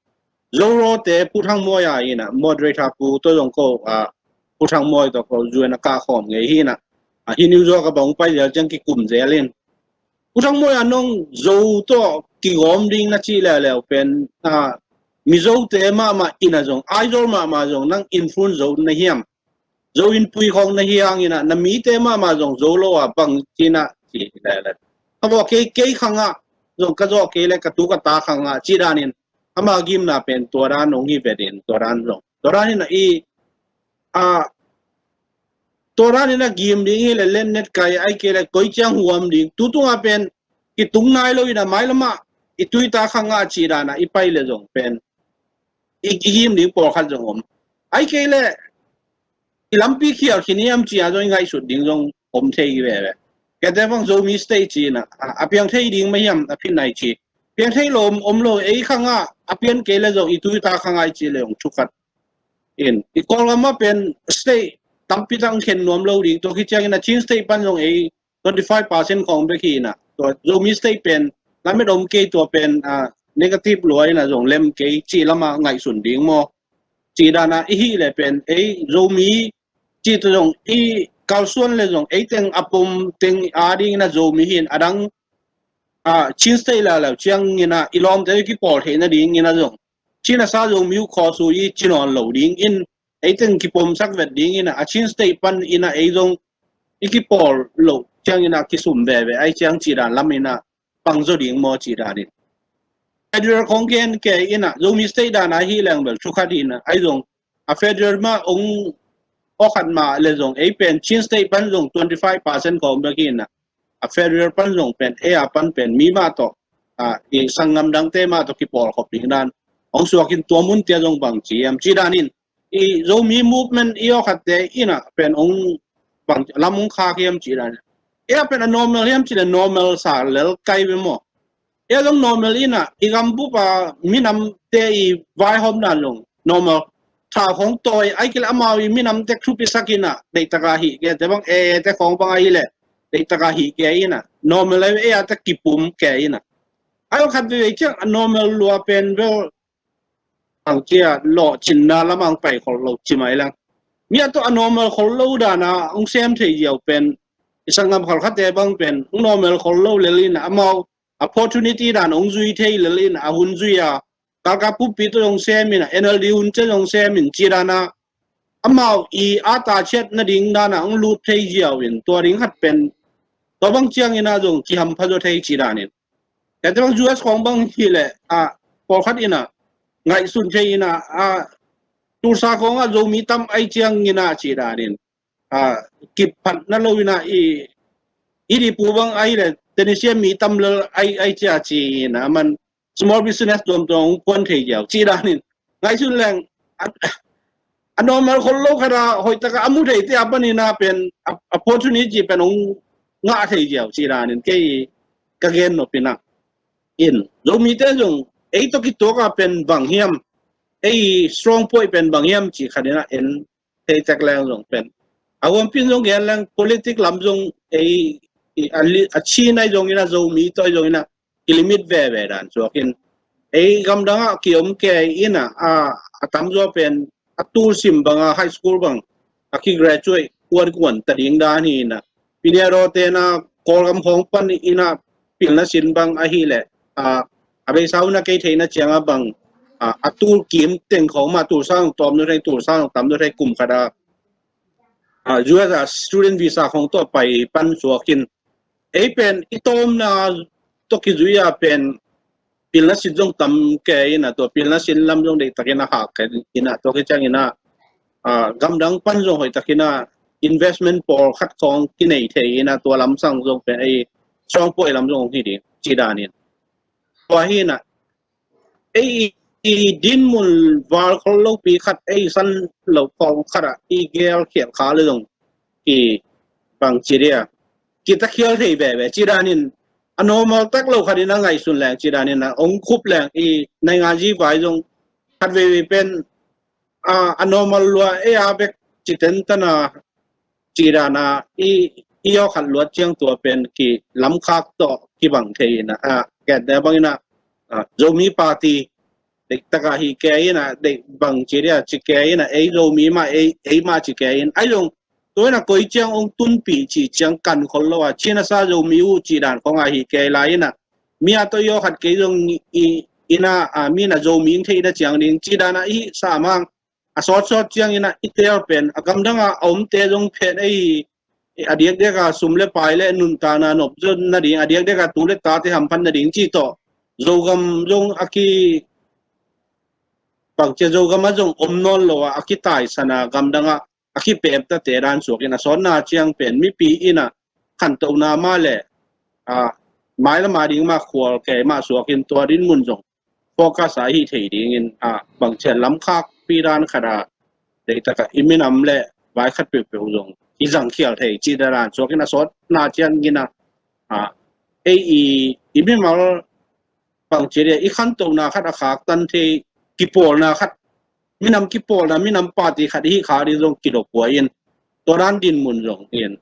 Zoraw te Pu Thang Mawi a in a, moderator pu tawh zong ko, a, Pu Thang Mawi tawh ko zuan a kah khawm ngei hi in a, a, hi New York a bang pai zel ciang kikum zel in. Pu Thang Mawi a, nong Zo tawh kigawm ding na cih leuleu pen, a, Mizote mahmah in a zong, Aizawl mahmah zong nang influence zo na hiam? Zo innpui khawng na hi hangin a, na mite mahmah zong Zo lo a bang ci in a ci leuleu. A vawh kei, kei khang ah zong ka zawh kei le ka tu ka ta khang ah ci dan in, ama gimna pen tua dan hong hi vet in, tua dan zong. Tua dan in a i, a, tua dan in a gim ding hi le lennet kai, ai kei le koi ciang huam ding. Tu tung a pen kitung nai lo in a, mailam ah i tu i ta khang ah ci dan a i pai le zong pen i, i gim ding pawlkhat zong om. Ai kei le i lampi khial khin hiam ci a zong i ngaihsut ding zong om thei veve. Kei te bang Zomi State ci in a, a, a piang thei ding mah hiam a phin nai ci. Piang thei lo om, om lo, ei khang ah a pian kei le zong i tu i ta khang ah i ci le zong thu khat. In, i Kawlgam ah pen state tampi tak khen nuam lo ding, tua khit ciangin a Chin State pan zong ei twenty five percent khawng bek hi in a, tua Zomi State pen lamet om kei, tua pen, a, negative lua in a zong lem kei ci lam a ngaihsun ding maw? Ci dan a i hih le pen ei Zomi ci tua zong i kalsuan le zong ei teng a pom teng a ding in a Zomi hi in, a dang, a, Chin State leuleu ciangin a i lawmte kipawl theih nading in a zong Chin a sa Zomi uh khawsui i ci nawn lo ding in, ei teng kipomsak vet ding in a, a Chin State pan in a ei zong i kipawl loh ciangin a kisum veve, ai ciang ci dan lam in a pang zaw ding maw ci dan in. Federal khawng gen kei in a, Zomi State dan a hi leng bel thu khat hi in a, ai zong a federal mah ong awkhat mah le zong ei pen Chin State pan zong twenty five percent khawng bek hi in a, a federal pan zong pen, ei a pan pen mi mah tawh, a, i sanggam dangte mah tawh kipawl khop ding dan hong suak in, tua mun tia zong bang ci hiam ci dan in, i Zomi movement i awkhatte in a pen hong bang lam hong khak hiam ci dan in. Ei a pen a normal hiam ci le normal sa lel kai ve maw? Ei a zong normal in a, i gambup a minamte i vaihawm dan zong normal. Tha khawng tawi, ai kei le amau i minamte thupisak in a, deihtak a hih kei, te bang e, e te khawng bang ahi le deihtak a hih kei in a, normal ahi ve, ei a te kipum kei in a. Ai khat veve ciang a normal lua pen bel ang cia lawhcinna lam ang pai khol lo ci mai lang. mi a tawh a normal khol lo dana hong sem thei ziau pen, i sanggam khalkhate bang pen hong normal khol lo lel in amau opportunity dan hong zui thei lel in a hun zui a, kalka pumpi tawh zong sem in a, N L D hun ciang zong sem in ci dana amau i a ta ciat nading dana hong lut thei ziau in tua ding khat pen tua bang ciangin a zong kihampha zaw thei ci danin. Kei te bang U S khong bang hi leh a, pawlkhat in a ngaihsun thei in a, a Tulsa khong a Zomi tam ai ciangin a ci danin, a kiphat na lo in a i i di pu bang ai leh Tennessee mi tam lel ai ai cia ci in a man small business tuamtuam hong puan thei ziau ci danin ngaihsun leng a, a normal khol lo khat a hoih taka a mu thei te a panin a pen a, opportunity pen hong ngah thei ziau ci danin kei ka gen nop in a. In Zomite zong ei tawh kituak a pen bang hiam, ei strong point pen bang hiam ci khat in a en thei tek leng zong pen a huampin zong gen leng politic lam zong ei a Chin ai zong in a Zomi tawh ai zong in a kilimit veve dan suak in ei gamdang a kiom kei in a a tamzaw pen a tulsim bang a high school bang a kigraduate kuan kuan ta ding dan hi in a Piniaro te na Kawlgam khong pan in a pilna sin bang ahi leh a a beisa hun a kei theihna ciang a bang a tul kim teng khong ma tul sang tawm nu thei tul sang tam nu thei kum khat a a U S a student visa khong tawh pai pan suak in ei pen i tawmna tawh kizui a pen pilna sin zong tam kei in a tua pilna sin lam zong deih takin a hak kei in a tua kiciang in a gamdang pan zong hoih takin a investment pawlkhat khong kinei thei in a tua lamsang zong pen ei strong point lam zong hi ding ci danin. Tua hi in a ei i dinmun val khol lopi khat ei san lo khong khat a i gel khial kha le zong i bang ci dia kitakhial thei veve ci danin a normal tak lo khat in a ngaihsun leng ci danin a ong khup leng i naingan zi vai zong khat veivei pen a normal lua ei a bek ci tentana ci dana i i aw khat luat ciang tua pen ki lamkhak tawh kibang thei in a a ket ne bang in a Zomi party deih taka hi kei in a deih bang ci dia ci kei in a ei Zomi ma ei ei ma ci kei in ai zong tua in a koi ciang ong tunpih ci ciang kan khol lo a Chin a sa Zomi uh ci dan khong a hi kei lai in a mi a tawh i aw khat kei zong i in a mi in a Zomi ing thei na ciang ding ci dan a i sa mang a sawtsawt ciangin a i tel pen a gamdang a a omte zong phen ei a diakdiak a sum le pai le nuntakna nop zon nading a diakdiak a tu le tate hamphat nading ci tawh Zogam zong a ki bangcia Zogam a zong om nawn lo a a kitaisan a gamdang a a kipeptate dan suakin a sawtna ciang pen mipi in a khantohna mah le a mailam a ding mah khual kei mah suakin tua dinmun zong focus a hi thei dingin a bangcia lamkhak pi dan khat a deih taka i minam le vai khat peuhpeuh zong i zangkhial thei ci dan suakin a sawtna ciangin a a ei i i mimal bangcia dia i khantohna khat a khaktan thei kipawlna khat minam kipawlna minam party khat i hi kha ding zong kidop huai in tua dan dinmun zong in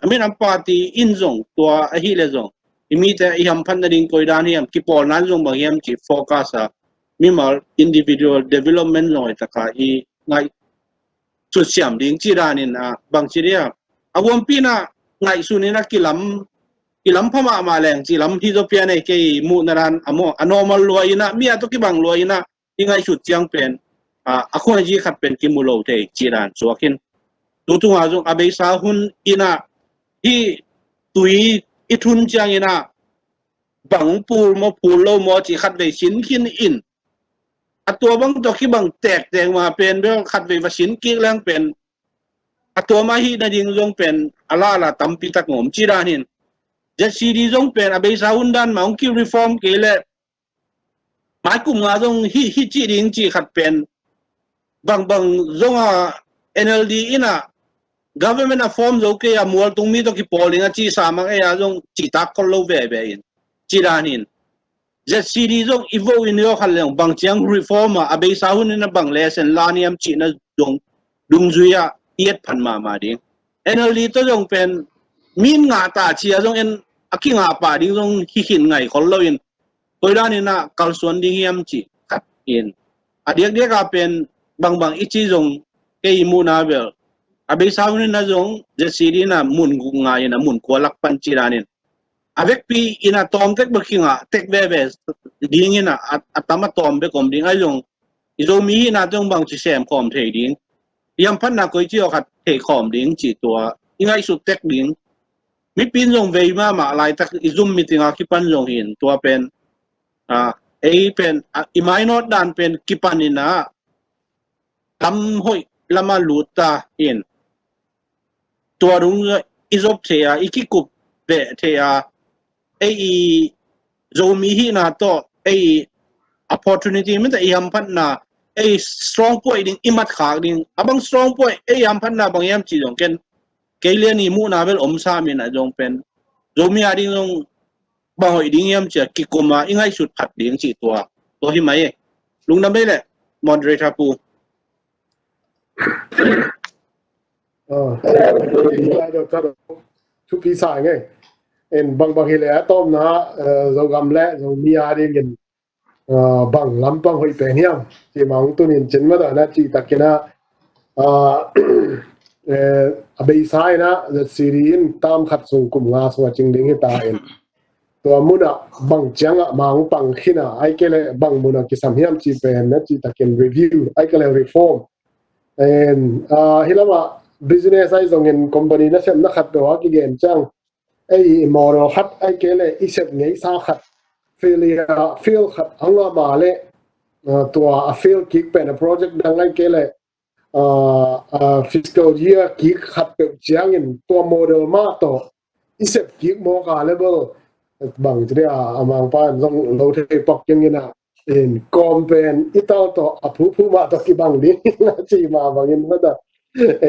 a minam party in zong tua ahi le zong i mite i hamphat nading koi dan hiam kipawlna zong bang hiam ci focus a mimal individual development zong hoih taka i ngaih sutsiam ding ci danin a bangci dia a huampi in a ngaihsun in a kilam kilam pha mahmah leng ci lam hi zaw pian ei kei muhna dan a maw a normal luai in a mi a tawh kibang luai in a i ngaihsut ciang pen a khuazi khat pen kimu lo thei ci dan suakin tutunga zong a beisa hun in a hi tui i thun ciangin a bang pul maw pul lo maw ci khat vei sin khin in a tua bang tawh kibang tektek ma pen bel khat vei va sin kik leng pen a tua ma hi nading zong pen a lala tampi tak ngom ci danin Z C D zong pen a beisa hun dan ma hong ki reform kei le maikum nga zong hi hi ci ding ci khat pen bangbang zong a N L D in a government a form zo kei a mualtung mi tawh kipawl ding a ci sa mang ei a zong ci tak khol lo veve in ci danin Z C D zong i vote in i aw khat leng bang ciang reform a a beisa hun in a bang lesen la niam cihna zong dungzui a i et phan mahmah ding N L D tawh zong pen min ngah ta ci a zong en a kingah pah ding zong hi khin ngai khol lo in koi dan in a kalsuan ding hiam ci khat in a diakdiak a pen bangbang i ci zong kei i muhna bel A beisa hun in a zong Z C D in a mun guk ngai in a mun kua lak pan ci danin a vekpi in a tawm tek bek hi ngah tek veve ding in a, a, a tam a tawm bek om ding a zong i Zomi hihna teng bangci sem khawm thei ding, i hamphatna koi ci aw khat thei khawm ding ci tua i ngaihsut tek ding. Mipi in zong vei mahmah laitak i Zoom meeting a kipan zong hin tua pen, a, ei pen, a, i mainawt dan pen kipan in a tam hoih lama lut ta in tua dung i zop thei a, i kikup veh thei a, ei i Zomi hihna tawh ei opportunity mita i hamphatna ei strong point ding i matkhak ding a bang strong point ei hamphatna bang hiam ci zong ken kei lian i muhna bel om sa min a zong pen Zomi a ding zong bang hoih ding hiam cia kikum a i ngaihsut phat ding ci tua tua hi mai e. Lungdam bei le moderator pu. Thupi sa nge. En bang bang hi le a tawmna Zogam le Zomi a dingin bang lampang hoih pen hiam ci mang tunin cin mata na ci takina a beisa ina Z C D in tam khat sung kum nga sung a cing ding hi ta in tua muna bang cianga mang pang khina ai ke le bang muna kisam hiam ci pen na ci takin review ai ke le reform. En hilama business ai zongin company na sem na khat do a kigen ciang ei model khat ai ke le i sep ngei sa khat failure fail khat anga ma le tua a fail kik pen a project dang ai ke le fiscal year kik khat peuh ciangin tua model mah tawh i sep kik mawk a level bang ci dia a mangpa in zong lo thei pak kiangin a in kawm pen i tal tawh a phuphu mah tawh kibang ding a ci mah bangin mata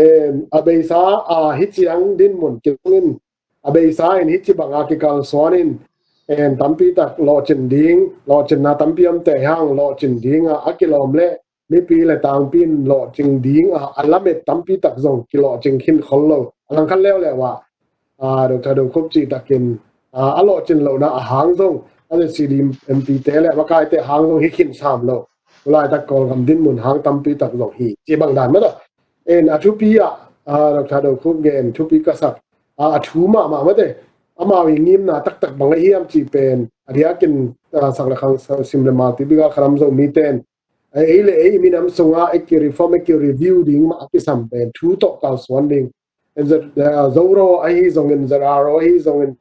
en a beisa a hi ciang din mun kibangin a beisa in hi ci banga kikalsuanin en tampi tak lawhcin ding lawhcinna tampi amte hang lawhcin dinga a kilawm le mipi le tangpi in lawhcing ding a a lamet tampi tak zong kilawhcing khin khol lo a langkhat leuleu ah Dr. Dokhup ci takin a lawhcin lohna a hang zong a le C D M P te le makaite hang zong hi khin sam lo tulaitak Kawlgam dinmun hang tampi tak zong hi ci bang dan mata en a thupi ah Dr. Dokhup gen thupi ka sak a thu mahmah mate amau i ngimna taktak bang a hiam ci pen a diakin sak le khang sim le mal tibigal kharam zo miten ei le ei minam sunga ei ki reform ei ki review ding mah a kisam pen thu tawh kalsuan ding. Zoro ahi zongin, Zoro ahi zongin,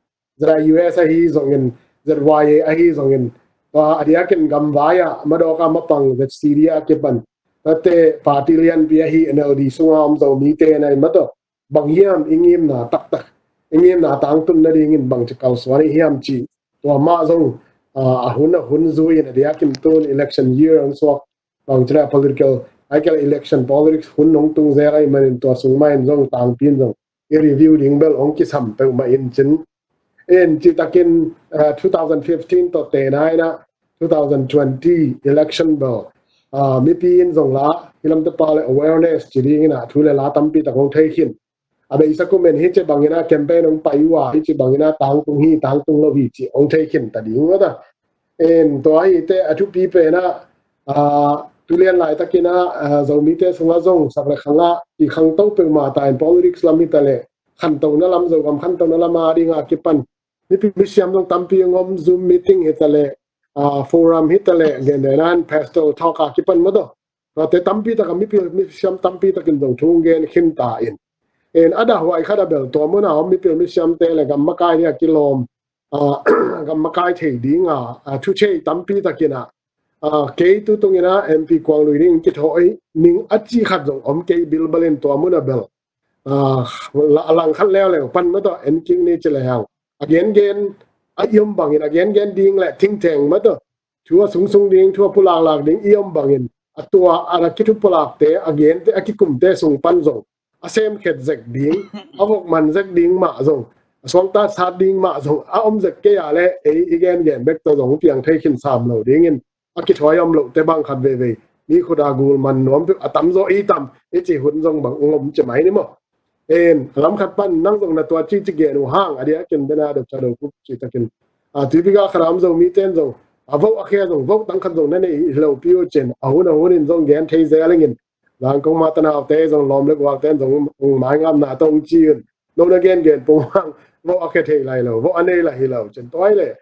ZIUS ahi zongin, ZYA ahi zongin, tua a diakin gamvai ah madawka mapang ZCD a kipan tate party lianpi ahi NLD sunga om zo mite na in mataw bang hiam i ngimna taktak i ngimna tangtun nadingin bangci kalsuan i hiam ci tua mah zong a hun a hun zui in a diakin tun election year an suak bangci la political ai kela election politics hun hong tung zel ai manin tua sung mah in zong tangpi in zong i review ding bel hong kisam peuhmah in cin. In citakin two thousand fifteen tawh tena ina two thousand twenty election bel mipi in zong la hilamte pa le awareness ci ding ina thu le la tampi tak hong thei khin. A beisa kumen hi ci bangina campaign hong pai uh a hi ci bangina tangtung hi tangtung lo hi ci hong thei khin ta ding uh ta. En tua hi te a thupi pena tulian laitakina Zomite sunga zong sak le khanga i khangto peuhmah ta in politics lam hi ta le khantona lam Zogam khantona lam a dinga kipan mipi misiam zong tampi ngom Zoom meeting hi ta le forum hi ta le gen denan pastor talk a kipan mataw. Tua te tampi taka mipi misiam tampi takin zong thu gen khin ta in. En a dahhuai khat a bel tua muna om mipi misiamte le gam makai dia kilawm gam makai thei dinga thuthei tampi takina kei tu tungina MP kuang lui ding kithawi ning a ci khat zong om kei bilbalin tua muna bel a langkhat leuleu pan mataw en king ni ci le hang a gengen a i om bangin a gengen ding le thingtheng mataw thu a sungsung ding thu a pulaklak ding i om bangin a tua a kithu pulakte a gente a kikumte sung pan zong a semkhet zek ding a vokman zek ding mah zong a suangta sat ding mah zong a om zek kei a le ei i gengen bek tawh zong piang thei khin sam lo dingin a kithawi om lohte bang khat veivei mi khuta gul man nuam peuh a tamzaw i tam i ci hun zong bang ngom ci mai ni maw. En a lam khat pan nang zong na tua ci ci gen uh hang a dia kin bena dok sa do kup ci takin a tuipi ga kharam zong miten zong a voh a khia zong voh tang khat zong na nei i lo piu cin a hun a hunin zong gen thei zel ingin Zangkong mah tanaute zong lawm le gualte zong hong maingapna tawh hong ci un. No na gengen pongmang vo a khia thei lai lo, vo a nei lai hi lo cin. Tua hi leh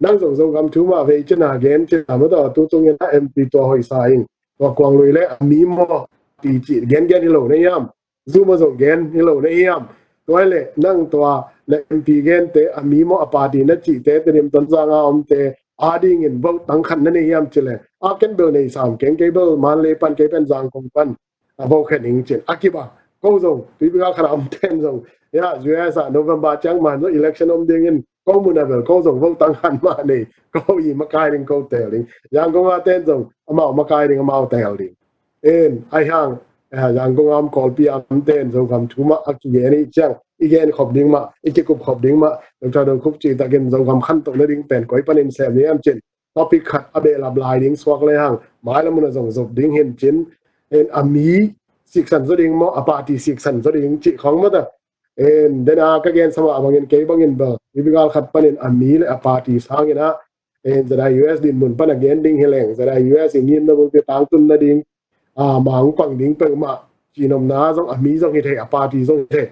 nang zong Zogam thu mah vei cina gen cina mah tawh tu tungin a M P tua hoih sa ing. Tua kuang lui le a mi maw ti ci gengen hi lo na hiam? Zu maw zong gen hi lo na hiam? Tua hi leh nang tua le M P gente a mi maw a party na cihte Tedim Tonzang a omte adingin vote tang khat na nei hiam ci leh a ken bel nei sam keng, kei bel Manlei pan, kei pen Zangkong pan a vote khen ing cin. A kibang ko zong tuipi gal khat a om ten zong ya U S a November ciang man zong election om dingin ko mun a bel ko zong vote tang khat mah nei, ko i makai ding ko tel ding. Zangkong a ten zong amau makai ding, amau tel ding. En ai hang Zangkong a om Kawlpi a om ten Zogam thu mah a kigen i ciang i gen khop ding mah, i kikup khop ding mah, Doctor Dong Khup cih takin Zogam khantohna ding pen koi panin sem ni am cin. Topic khat a behlap lai ding suak le hang mailam mun a zong zop ding hin cin. En a mi siksan zaw ding maw, a party siksan zaw ding cih khong mah ta. En dena ka gen sama bangin kei bangin bel i bigal khat panin a mi le a party sangin ah, en zada U S din mun pan a gen ding hi leng, zada U S i ngimna bulpi tangtun nading a mang pang ding peuhmah cinomna zong a mi zong hi thei, a party zong hi thei.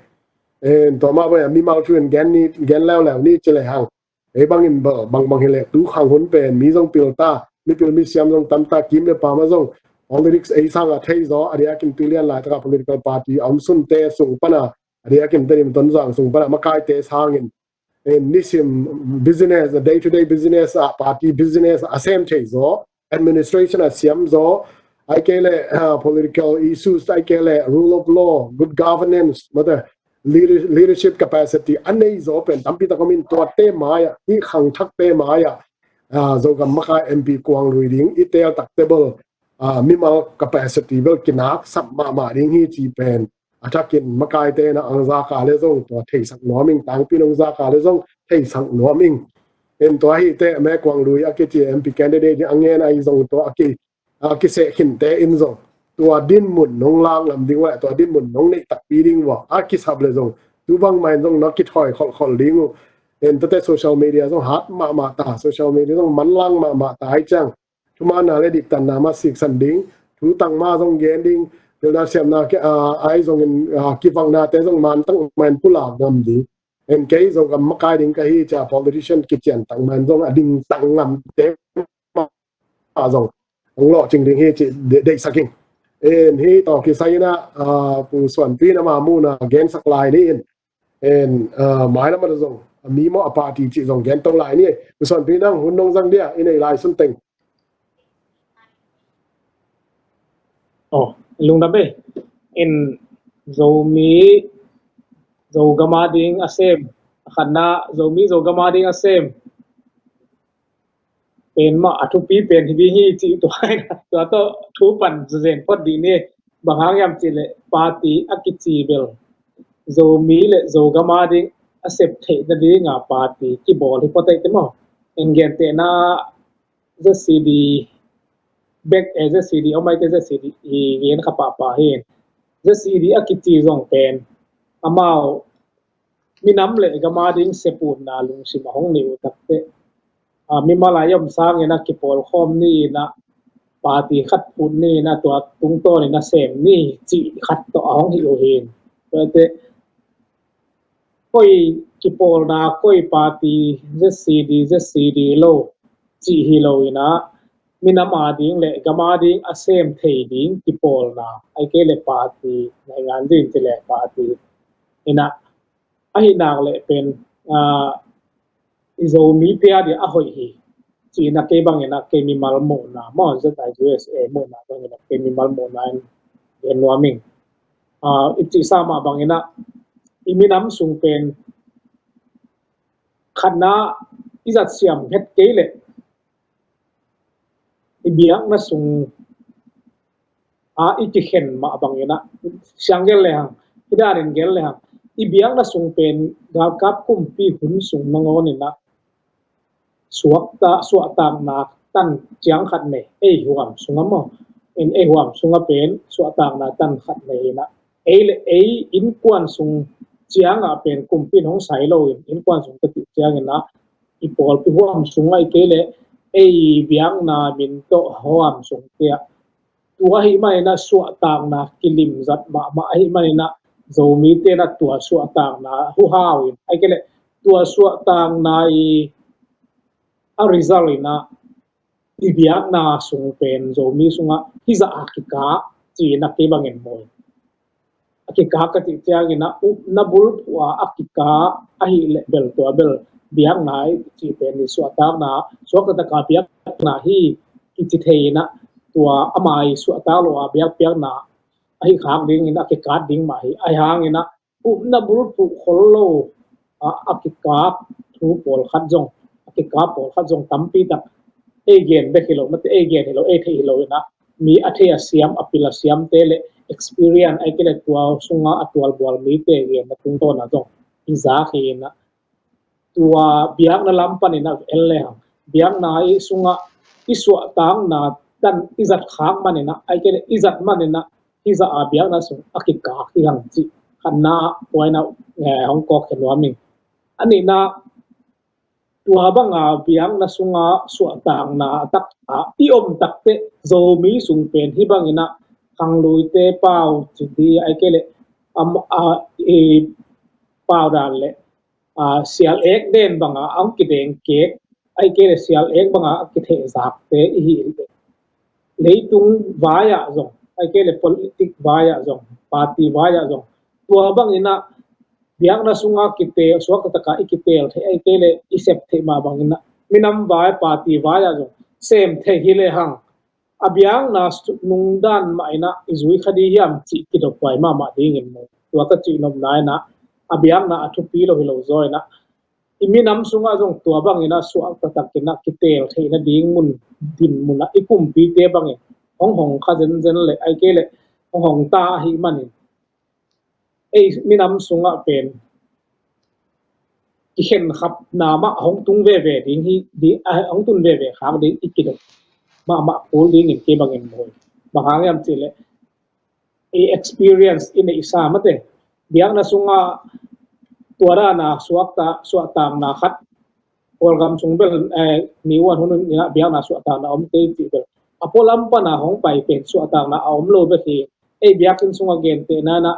En tua mah bangin a mimal thu in gen ni, gen leuleu ni ci le hang. Ei bangin bel bangbang hi leh tu khang hun pen mi zong pil ta, mipil misiam zong tam ta, kim le pam ah zong politics ei sang a thei zaw, a diakin tu lian laitaka political party a om sunte sung pana, a diakin Tedim Tonzang sung pana makaite sangin, eh, nisim business, day to day business ah, party business ah a sem thei zaw, administration a siam zaw, ai kei le, ah, political issues, ai kei le rule of law, good governance, mate, leader-, leadership capacity a nei zaw pen tampi tak om in, tuate mai-ah, i khangthakte mai-ah, ah, Zogam makai M P kuang lui ding i tel takte bel, ah, mimal capacity bel kinaksap mahmah ding hi ci pen a thakin makaite na ang zaka le zong tua theisak nuam ing, tangpi nong zaka le zong theisak nuam ing. En tua hi te me kuang lui a kici M P candidate a ngen ai zong tua a ki a kiseh khinte in zong tua dinmun nong lak ngam ding uh le tua dinmun nong neih takpi ding uh a kisap le zong tu bangmah in zong na kithawi kholhkholh ding uh. En tate social media zong hat mahmah ta, social media zong manlang mahmah ta ai ciang thumanna le diktanna mah siksan ding, thu tangma zong gen ding, pilna siamna ai zongin, ah, kivaknate zong man tangmah in pulak ngam ding. En kei Zogam makai ding ka hi cia politician kician tangmah in zong a ding tang ngamte mah zong hong lawhcing ding hi cih de-, deihsak ing. En hi tawh kisai inah, ah, Pu Suanpi in ama muhna gensak lai ni in. En, ah, mailam ah zong a mi maw a party cih zong gen to lai ni. Pu Suanpi nang hun nong zang dia i nei lai sun teng. Oh, lungdam ei. In Zomi Zogam a ding a sem. A khatna Zomi Zogam a ding a sem pen mah a thupi pen hi ding hi cih tua, tua tawh thu pan zen phot dih ni. Bang hang hiam cih leh party a kici bel Zomi le Zogam a ding a sep theih nading a party kibawl hi phot ei te maw. En gentehna Z C D bek, eh, Z C D om ai te Z C D i gen kha pahpah hi. Z C D a kici zong pen amau minam le gam a ding sep utna lungsim a hong nei uh takte, ah, mimal a i om sangin a kipawlkhawm ni in a party khat phut ni in a tua tungtawnin a sem ni cih khat tawh a hong hi uh hi. Tuate koi kipawlna, koi party, Z C D, Z C D lo cih hi lo in a minam a ding le gam a ding a sem thei ding kipawlna, ai kei le party, naingan din ci le party in a, ahi nak le pen, ah, i Zomi pia dia a hoih hi. Ci in a kei bangin a kei mimal muhna maw, Z I U S A muhna bangin a kei mimal muhna in gen nuam ing. Ah, i cih sa mah bangin a i minam sung pen khatna i zat siam het kei le i biakna sung a i kikhen mah bangin a, siang gel le hang, i danin gel le hang, i biakna sung pen galkap kumpi hun sung nangawn in a suakta, suahtakna tan ciang khat nei, ei huam sung a maw. In ei huam sung a pen suahtakna tan khat nei in a, ei le ei innkuan sung ciang a pen kumpi in hong sai lo in, innkuan sung ka cih ciangin a, i pawlpi huam sung ai kei le ei biakna min tawh huam sung tia tua ahih maninah suahtakna kilimzat mahmah ahih maninah Zomite na tua suahtakna huhau in, ahih kei leh tua suahtakna i a result inah i biakna sung pen Zomi sungah hizah a kikak ci-inah kei bangin mawi. A kikak ka cih cianginah upna bulphuh a a kikak ahih leh bel tua bel biakna i cih pen i suahtakna, suakta taka biakna hi kici thei inah tua ama i suahtak lo a biakpiakna ahi khak dingin a kikat ding mah hi. Ahi hanginah upna bulphuh khol lo a, a kikak thu pawlkhat zong, a kikak pawlkhat zong tampi tak ei gen bek hi lo, mate ei gen hi lo, ei theih hi lo inah mi a thei a siam, a pil a siamte le experience ahih kei leh tua sunga a tualbual mite genna tungtawnah zong i zak hi inah tua biakna lam paninah en lehang biakna i sungah i suahtakna tan i zat khak maninah ahih kei leh i zat maninah hizah a biakna sung a kikak hi hang cih khatna ah tua inah eh, hong kawk khe nuam ing. A nihna tua banga biakna sunga suahtakna a tak a i om takteh Zomi sung pen hi banginah khangluite pau ci di ahih kei leh am, a, i pau dan le a, sial ek den banga a hong kideng kek ahih kei leh sial ek banga a kithehzakte i hi leh leitung vai-ah zong ahih kei leh politik vai-ah zong party vai-ah zong tua banginah biakna sunga kitel suakta taka i kitel theih ahih kei leh i sep theih mah banginah minam vai party vai-ah zong sem thei hi lehang a biakna nungdan mah inah i zui kha di hiam cih kidop huai mahmah dingin maw. Tua ka cih nopna inah a biakna a thupi lo hi lo zaw inah i minam sungah zong tua banginah suakta takinah kitel theihna ding mun din munah i kumpite bangin hong hong kha zenzen le ahih kei leh hong hong ta ahih manin ei minam sungah pen kikhenkhapna mah hong tung veve ding hi ding a hong tun veve khak ding i kidop mahmah kul dingin kei bangin maw. Bang hang hiam cih leh i experience i neihsa mate biakna sungah tua dana suakta suahtakna khat Kawlgam sung bel eh, ni uan hun inah biakna suahtakna om kei cih bel a pualam pana hong pai pen suahtakna a om lo bek hi. Ei biakinn sungah gentehna inah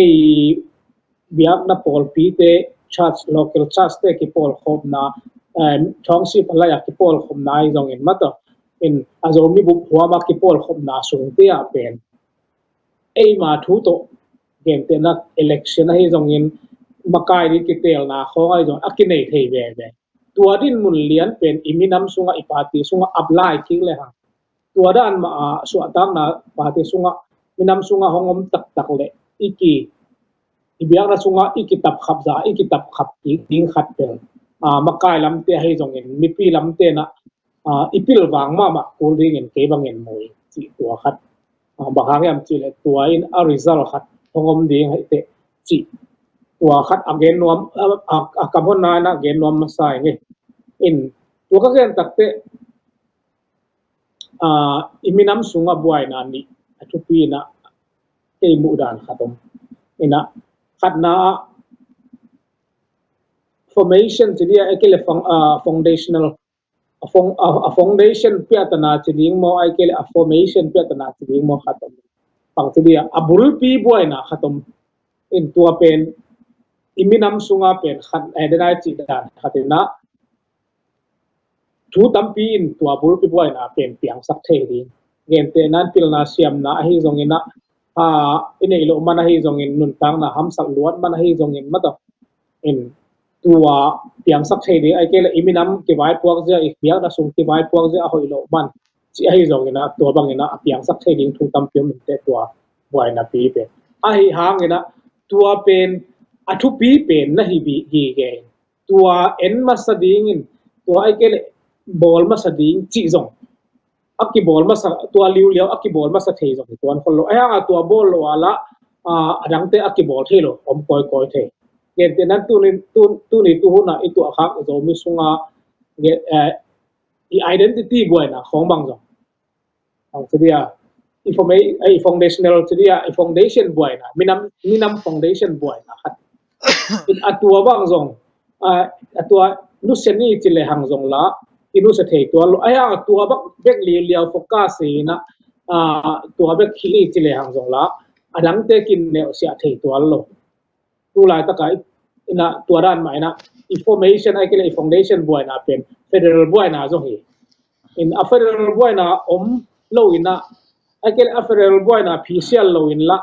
ei biakna pawlpite church, local church te kipawlkhopna eh, thawngsip a lai-ah kipawlkhopna ahi zongin mataw in a Zomi bup huama kipawlkhopna sungte ah pen eima thu tawh gentehna election ahi zongin makai ding kitelna khawng ahi zongin a kinei thei veve. Tua din mun lian pen i minam sungah i party sungah apply kik lehang tua dan mah a suahtakna party sungah minam sungah hong om taktak leh i ki i biakna sungah i kitapkhap za i kitapkhap kik ding khat pen a makai lamte ahi zongin mipi lamte na a i pilvang mahmah kul dingin kei bangin maw cih tua khat a bang hang hiam cih leh tua in a result khat hong om ding ahih teh cih tua khat a gen nuam a, a, a kam honna inah gen nuam masa ing in tua ka gen takteh a i minam sungah buaina nih a thupi inah kei muhdan khat om inah khatna ah formation ci dia ahih kei leh fong, a, foundational a, fong, a, a foundation piahtana ci ding maw ahih kei leh a formation piahtana ci ding maw khat om. Bang ci dia a bulpi buaina khat om in tua pen i minam sunga pen khat eh, denai cih dan khat inah thu tampi in tua bulpi buaina pen piangsak thei ding. Gentehna in pilna siamna ahi zongin ah, a, i neih loh man ahi zongin nuntakna hamsak luat man ahi zongin mataw in tua piangsak thei ding ahih kei leh i minam kivaipuak zia i biakna sung kivaipuak zia a hoih loh man cih ahi zongin ah tua bangin ah a piangsak thei ding thu tampi om inteh tua buaina pi pen. Ahi hangin ah tua pen a thupi pen na hi gige in tua en masa dingin tua ahih kei leh bawl masa ding cih zong a kibawl masa tua liuliau a kibawl masa thei zong hi tuan khol lo. Ahi hanga tua bawl lo a lah a dangte a kibawl thei lo om kawikawi thei. Gentehna tuni tu, tuni tuhuna i tuahkhak Zomi sunga i identity buaina khawng bang zong bang ci dia i foundational ci dia i foundation buaina minam minam foundation buaina khat in a tua bang zong a tua nusia ni ci le hang zong la i nusia thei tua lo. Ahi hanga tua bang bek liuliau focus hi na ah, tua bek hi ci lehang zong la, a dangte kinelsiah thei tuan lo. Tu laitaka i, ina tua dan mah ina i formation ai kei le i foundation buaina pen federal buaina zong hi. In a federal buaina om lo ina, ai kei le a federal buaina phisial lo in la,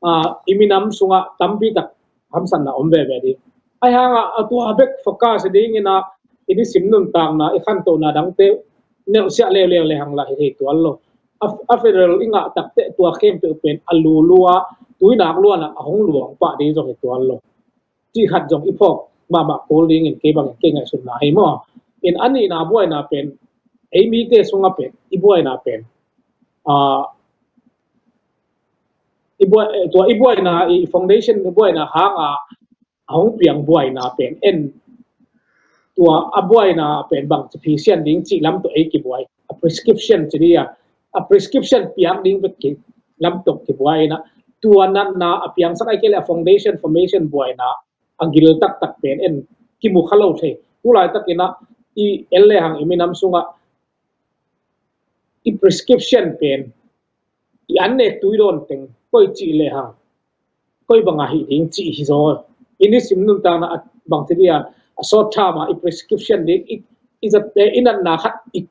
ah, i minam sunga tampi tak hamsatna om veve ding. Ai hanga a tua bek focus ding ina i nisim nuntakna i khantohna dangte nelsiah leuleu lehang la hi thei tuan lo. A, a federal i ngah takte tua khempeuh pen a lulua tuinak luana a hong luang pah ding zong hi tuan lo. Cih khat zong i phawk mahmah kul dingin kei bangin kei ngaihsutna hi maw. In a nihna buaina pen ei mite sunga pen i buaina pen, ah, i buai, eh, tua i buaina i foundation i buaina hanga a hong piang buaina pen en tua a buaina pen bang ci phisian ding cih lam tawh ei kibuai. A prescription ci dia, a prescription piak ding bek ki lam tawh kibuai ina tua natna a piangsak ai kei le a foundation formation buaina a gil taktak pen en kimu kha lo thei. Tu laitakin a i en lehang i minam sunga i prescription pen i an nek tui dawn teng koi cih lehang koi banga hi ding cih hi zaw. I nisim nuntakna a bang ci dia a short term a i prescription ding i, i zat, eh, i natna khat i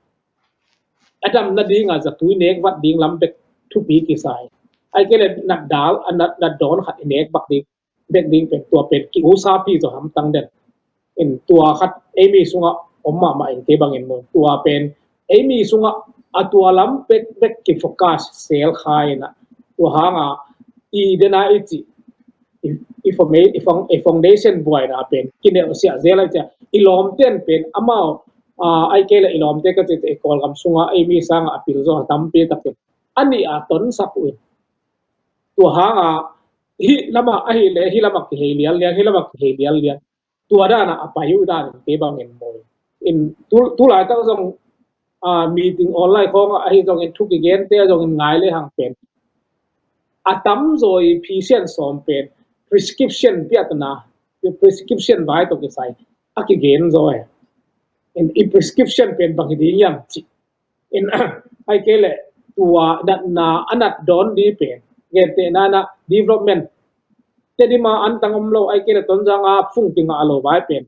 a damna dinga zatui nek vat ding lam bek thupi kisai. Ai kei le nat dal a nat, nat dawn khat i nek bak ding bek ding pen tua pen ki usa pi zaw hamtang den. In tua khat ei mi sunga om mahmah in kei bangin mun tua pen ei mi sunga a tua lam bek bek ki focus sel kha ina tua hanga i dena i ci i, i, forma-, i, fong-, i foundation buaina pen kinelsiah zel ai cia i lawmten pen amau, ah, ai kei le i lawmte ka ci te i Kawlgam sunga ei mi sanga a pil zaw tampi takin a nih a tonsak uh in tua hanga hi lama ahi le hi lama kihei lianlian hi lama kihei lianlian tua dana a pai uh danin kei bangin mawi. In tu, tu laitak zong, ah, meeting online khawng ahi zongin thu kigente zongin ngai le hang pen a tamzaw i phisian sawm pen prescription piatna, prescription vai tawh kisai a kigen zaw e. In i prescription pen bang hi ding hiam cih in ai kei le tua natna a nat dawn di pen gente nana development te dima antang om lo ai kei le Tonzang a fung kingah lo vai pen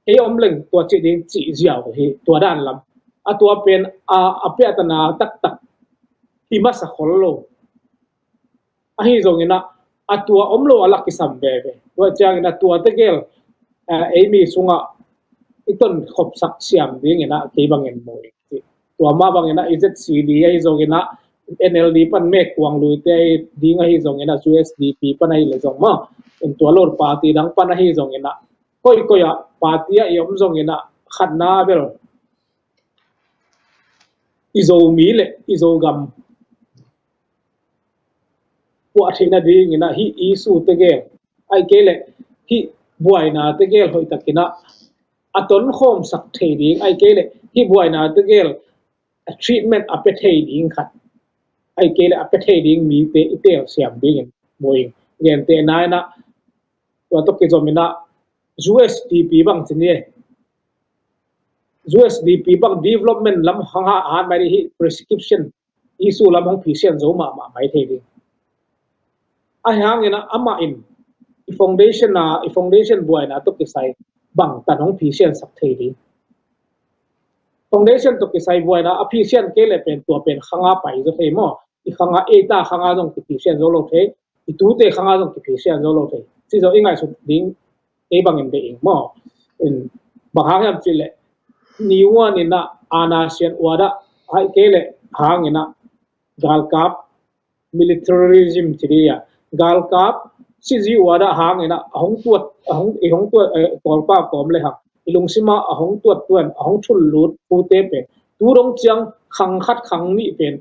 ei om leng tua cih ding cih ziau hi tua dan lam a tua pen a, a piatana taktak hi masa khol lo. Ahi zongina a tua om lo a lak kisam veve tua ciangina tua tegel, eh, ei mi sunga i ton khopsak siam dingina kei bangin mawi. Tua ma bangina i Z C D ahi zongina N L D pan mek kuang luite ahi ding ahi zongina U S D P pan ahi le zong ma in tua lo party dang pan ahi zongina koi koi a party a i om zongina khatna bel i Zomi le i Zogam puah theihna dingina hi issue tegel ai kei le hi buaina tegel hoih takina a tonkhawmsak thei ding ai kei le hi buaina tegel a treatment a pe thei ding khat ai kei le a pe thei ding mite i tel siam dingin buaing gente naina tua tawh kizomina U S D P bang ci ni e. U S D P bang development lam hang ha han mai hi prescription issue lam hong phisian zo mahmah mai thei ding. Ahi hangina amah in i foundation a i foundation buaina tawh kisai bang tan hong phisian sak thei ding. Foundation tawh kisai buaina a phisian kei le pen tua pen khanga pai zo thei maw. I khanga ei ta khanga zong kiphisian zo lo thei. I tute khanga zong kiphisian zo lo thei. Ci zo i ngaihsut ding ei bangin be ing maw. In bang hang hiam cih leh ni uan ina ana sian uada hai kei le hang ina galkap militarism ci dia galkap siji uada hang ina a hong tuat a hong i hong tuat eh, tawlpa kawm le hang i lungsima a hong tuat tuan a hong thul lut pute pen tu dong ciang khang khat khang nih pen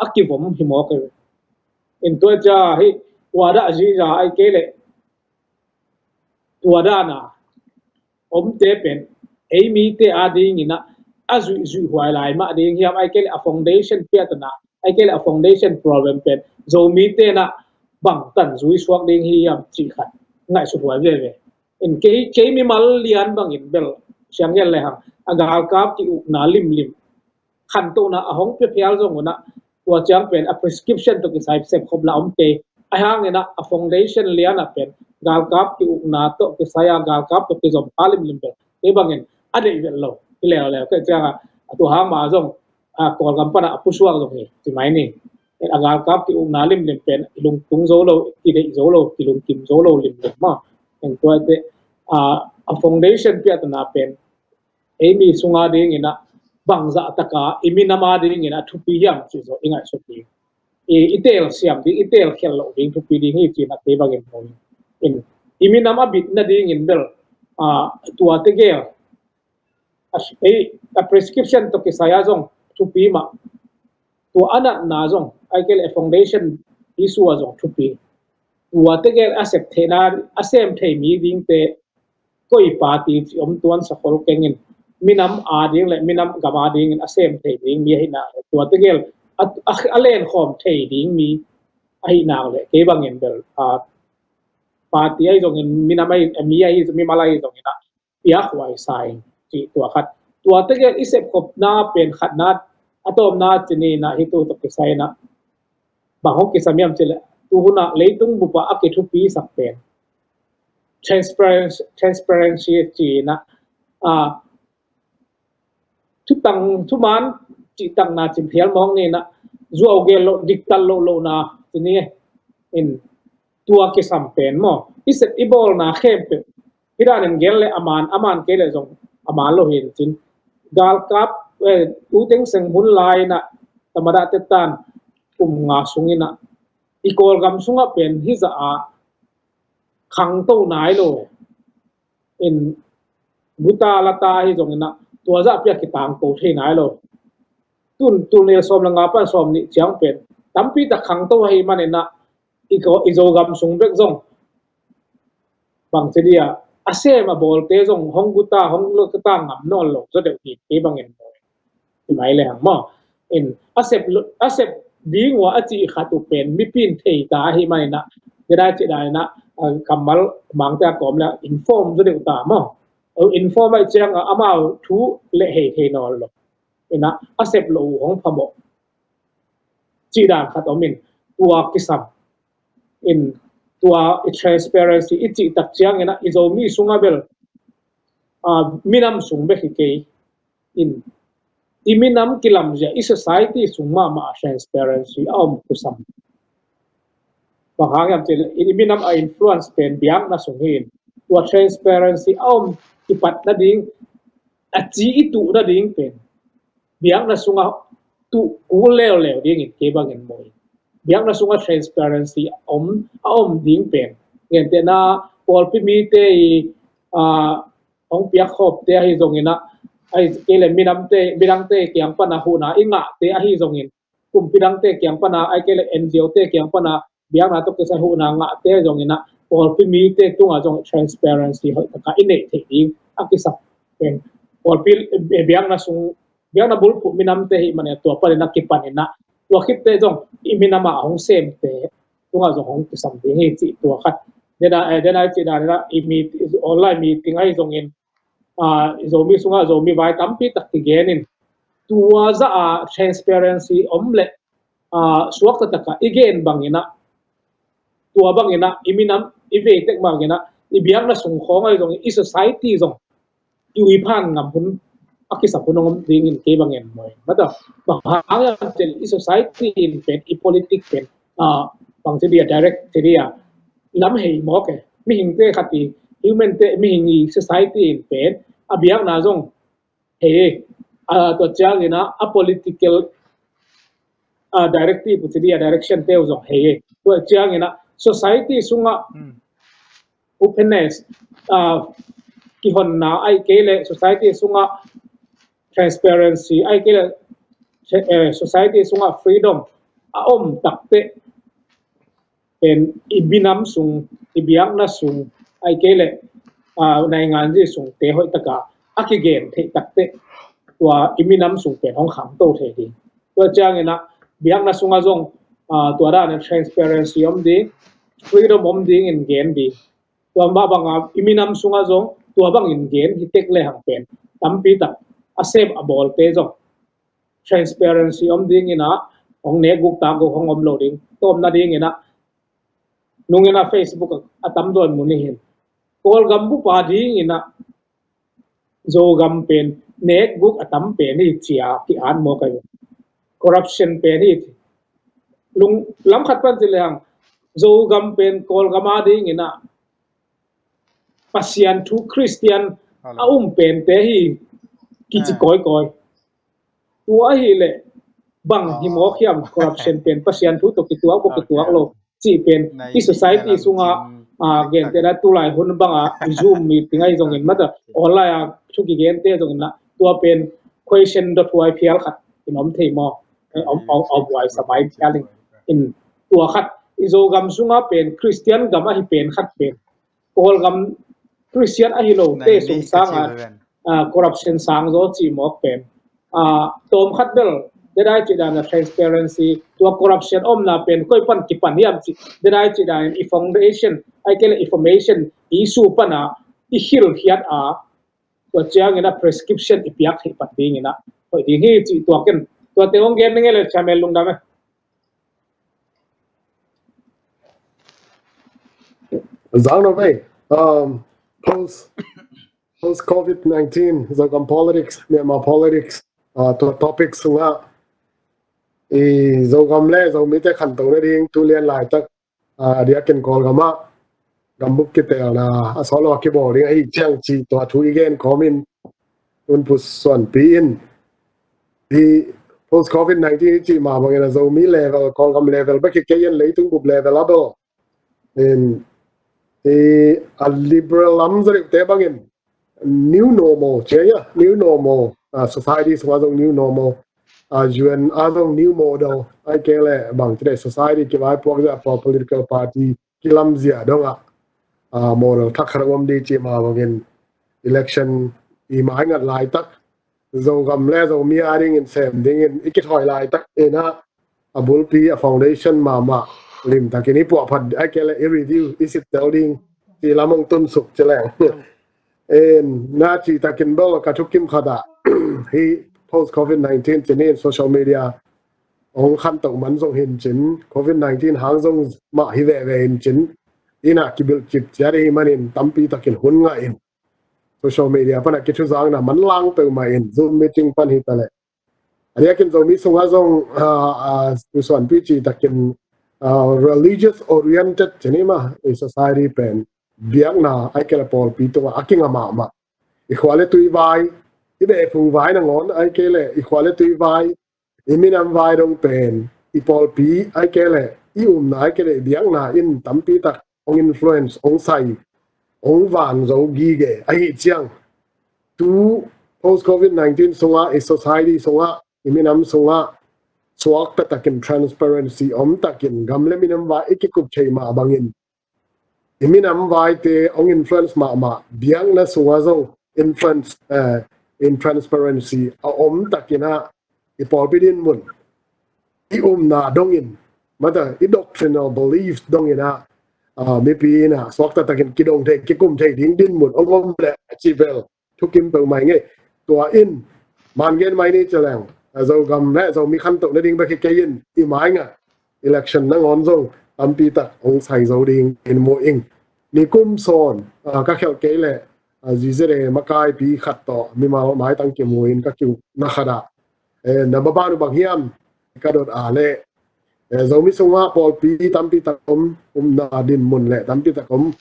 a kivom hi mawk e. In tua cia hi uada a ziza ai kei le tua dana omte pen ei mite a dingina a zuihzuih huai lai mah ding hiam ai kei le a foundation piatana ai kei le a foundation problem pen Zomite na bangtan zui suak ding hi hiam cih khat ngaihsut huai veve. In kei, kei mimal lian bangin bel siang gen le hang a galkap ki ukna limlim khantohna a hong pia phial zong una Tua ciang pen a prescription tawh kisai sep khop la om kei. Ahih hangin ah a foundation lian ah pen galkap ki-ukna tawh kisai a galkap tawh kizom kha limlim pen kei bangin a deih vet lo. Hi leuleu kei ciang ah a tua hang mah zong a Kawlgam pan ah a pusuak zong hi ci mai ni. A galkap ki-ukna limlim pen i lungtung zo lo, kideih zo lo, kilungkim zo lo limlim mah. Tua te a foundation piatna pen ei mi sunga dingin ah bangzah taka i minam a dingin ah thupi hiam cih zong i ngaihsut ding. I, i teel siam ding, i teel khial loh ding thupi ding hi cih na kei bangin hong in. I minam a bit nadingin bel a, tua tegel a, ei, a prescription tawh kisai a zong thupi mah. Tua a natna zong ai kei le foundation issue a zong thupi. Tua tegel a sep theihna, a sem thei mi dingte koi party ci om tuan sakhol kengin minam a ding le minam gam a dingin a sem thei ding mi ahihna le tua tegel a, a, a len khawm thei ding mi ahihna le kei bangin bel a party ahi zongin minam ahi, mi ahi, mimal ahi zongin a piakhuai sa ing cih tua khat. Tua tegel i sep khopna pen khatna a tawpna ci ni na hi tu tawh kisai na bang hong kisam hiam cih le tu hun ah leitung bup ah a kithupi sak pen transparency, transparency ci na a thutang thuman cihtakna cim phial mawng ni na zuau gel loh diktal loh lohna ci ni in tua kisam pen maw i sep i bawlna khempeuh hi danin gel le a man, a man kei le zong a man lo hi in cin galkap eh, U Thein Sein hun lai na tamada te tan kum nga sungin ah i Kawlgam sungah pen hi zah a khangto nai lo in guta lata hi zongin ah tua zah pia kitangko thei nai lo. Tun tul nel sawm le nga pan sawm nih ciang pen tampi tak khangto ahi manin ah i ko, i Zogam sung bek zong bang ci dia a sem a bawlte zong hong guta hong lo ka ta ngam nawn lo zaw deuh hi kei bangin maw. Hi mai le hang maw in a sep a sep ding ua a cih khat uh pen mipi in thei ta ahi manin ah dai ci dai na kammal mangte a kawm le inform zaw deuh ta maw. Inform ahi ciang a amau thu le hei thei nawn lo. Ina a sep lo uh hong phamawh cih dan khat om in tua kisam in tua i transparency i cih tak ciangin ah i Zomi sungah bel a minam sung bek hi kei in i minam kilamzia i society sung mahmah a transparency a om kisam. Bang hang hiam cih le i minam a influence pen biakna sung hi in tua transparency a om kipat nading a ci i tuh nading pen biakna sungah tuh kul leuleu dingin kei bangin maw. Biakna sungah transparency a om a om ding pen gentehna pawlpi mite i a hong piak khawpte ahi zongin ah ai kei le minamte midangte kiang pana huhna i ngahte ahi zongin kumpi dangte kiang pana ai kei le N G O te kiang pana biakna tawh kisai huhna ngahte zongin ah pawlpi mite tungah zong transparency hoih taka i neih theih ding a kisam pen pawlpi biakna sung biakna bulphuh minamte hi mane tua panin a kipanin ah tua khitte zong i minamah a hong semte tungah zong hong kisam ding hi cih tua khat. Dena dena cih danina i online meeting ahi zongin a Zomi sungah Zomi vai tampi tak kigenin tua zah a transparency om le a suakta taka i gen bangin ah tua bangin ah i minam i veitek bangin ah i biakna sung khawng ahi zongin i society zong i uiphan ngam hun a kisap hun hong om dingin kei bangin maw. Mata bang hang hiam cih le i society in pen i politic pen a bang ci dia direct ci dia lam hei mawk e. Mihingte khat i human te mihing i society in pen a biakna zong hei e. A tua ciangin ah a political a directive ci dia direction te uh zong hei e. Tua ciangin ah society sungah openness a kihonna ai kei le society sungah transparency ai kei le eh, society sungah freedom a om takte pen i minam sung i biakna sung ai kei le a nainganzi sungte hoih taka a kigen theih takte tua i minam sung pen hong khangto thei ding. Tua ciangin ah biakna sungah zong a tua dan in transparency om ding freedom om dingin gen ding. Tua mah banga i minam sungah zong tua bangin gen hi tek le hang pen tampi tak a sem a bawlte zong transparency om dingin ah hong nek guk tak guk hong om lo ding. Tawpna dingin ah, nungin ah Facebook a tam zaw in mu ni hin. Kawlgam bup a dingin ah Zogam pen nek guk a tam pen hi ci-a ki-at mawk ahi. Corruption pen hi ci. Lung lam khat pan ci lehang Zogam pen Kawlgam a dingin ah Pasian thu Christian a um pente hi kici kawikawi. Tua ahih leh bang hi mawk hiam? Corruption pen Pasian thu tawh kituak bawk kituak lo cih pen i society sungah, ah, gente na tulai hun bangah i Zoom meeting ahi zongin, mata online a thu kigente zongin ah, tua pen question dot huai phial khat in om thei maw? Om, om, om huai samai phial in, in tua khat i Zogam sungah pen Christian gam ahi pen khat pen Kawlgam Christian ahi lote sung sangah, ah, corruption sang zaw cih mawk pen. Ah, tawm khat bel, dedai cih dan a transparency, tua corruption omna pen koi pan kipan hiam cih, dedai cih dan i foundation, ahih kei leh information issue pan a i hilhkhiat a, tua ciangin a prescription i piak theih pan dingin ah hoih ding hi cih tuak in. Tuate hong gen ning e le, Chairman lungdam e. Zang no vei, um, post, post COVID nineteen, Zogam politics, Myanmar politics, uh, to-, topic sungah i Zogam le Zomite khantohna ding tu lian laitak, uh, a diakin Kawlgam ah gambup kitelna a sawt lo a kibawl ding ahih ciang cih tua thu i gen kawmin Pu Suanpi in, i post COVID nineteen i cih mah bangin a Zomi level, Kawlgam level bek hi kei in, leitung bup level a bel in, i a liberal lam zaw deuhte bangin new normal ci a, new normal, ah, society sungah zong new normal, ah, U N ah zong new model, ahih kei leh bang ci leh society kivaipuak zia, political party kilamzia dongah, ah, model thak khat a om ding cih mah bangin election i maingat laitak Zogam le Zomi a dingin sem dingin i kithawi laitak in ah, a bulpi, a foundation mahmah limtakin i puahphat, ahih kei leh i review, i sittel ding cih lam hong tunsuk ci leng. En, na cihtakin bel ka thukim khat ah, hih post COVID nineteen ci-in social media hong khantoh man zong hi in cin, COVID nineteen hang zong mah hi veve hi in cin, in ah kibilh cip ciat ahih manin tampi takin hun ngah in, social media pan a kithuzakna manlang peuhmah in, Zoom meeting pan hi ta leh. A diakin Zomi sungah zong, ah, ah, Pu Suanpi cihtakin, ah, religious oriented ci ni maw, i society pen biakna ahih kei leh pawlpi tungah a kinga mahmah. I khua le tui vai, i beh phung vai nangawn ahih kei leh i khua le tui vai, i minam vai dong pen i pawlpi ahih kei leh i umna ahih kei leh i biakna in tampi tak hong influence, hong sai, hong van zo gige ahih ciang, tu post COVID nineteen sungah, i society sungah, i minam sungah suakta takin, transparency om takin, gam le minam vai i kikup thei mah bangin, i minam vaite hong influence mahmah, biakna sungah zong influence, eh, in transparency a om takin ah, i pawlpi dinmun, i umna dongin, mata, i doctrinal belief dongin ah, ah, mipi in ah suakta takin kidong thei, kikum thei ding dinmun hong om leh a ci bel thukim peuhmah hi ing. Tua in, man gen mai ni ci leng, a Zogam le Zomi khantohna ding bek hi kei in, i maingat election nangawn zong tampi tak hong sai zo ding in mu ing. Nikum sawn, ah, ka khelh kei leh, ah, Z Z A makaipi khat tawh mimal maitang kimu in ka ki-upna khat ah, eh, na maban uh bang hiam ka dot a leh, eh, Zomi sungah pawlpi tampi tak om, umna dinmun le tampi tak om.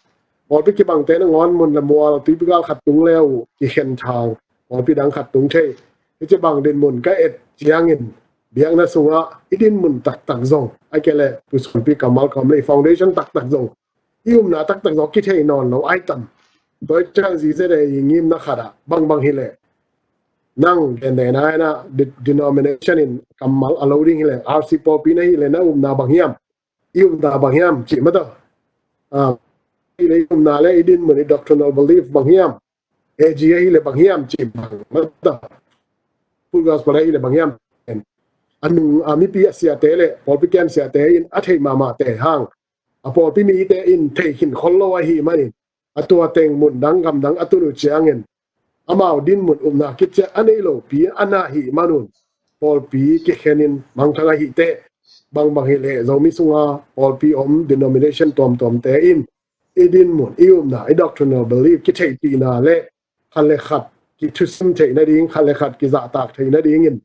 Pawlpi kibangte nangawn mun le mual, tuipi gal khat tung le uh kikhen thang, pawlpi dang khat tung thei. Hih ci bang dinmun ka et ciangin, biakna sungah i dinmun taktak zong, ahih kei leh Pu Suanpi kammal kawm le i foundation taktak zong, i umna taktak zong kithei nawn lo ai tam. Tua ciang Z Z A i ngimna khat ah, bangbang hi leh, nang gentehna in ah, de-, denomination in kammal a lo ding hi leh, R C pawlpi na hih leh na umna bang hiam, i umna bang hiam cih mata. Ah, i le i umna le i dinmun, i doctrinal belief bang hiam, A G a hih leh bang hiam cih bang mata. Full Gospel a hih leh bang hiam. A nung, a mipi a siate le pawlpi ken siate in a thei mahmahte hang, a pawlpi mite in thei khin khol lo ahih manin, a tua teng mun dang gam dang a tun uh ciangin, amau dinmun umna kician a nei lopi a na ahih manun, pawlpi kikhen in mangthang ahih teh, bangbang hi leh Zomi sunga pawlpi om denomination tuamtuamte in i dinmun, i upna, i doctrinal belief kitheihpihna le khat le khat kithusim theih nading, khat le khat kizahtak theih nadingin,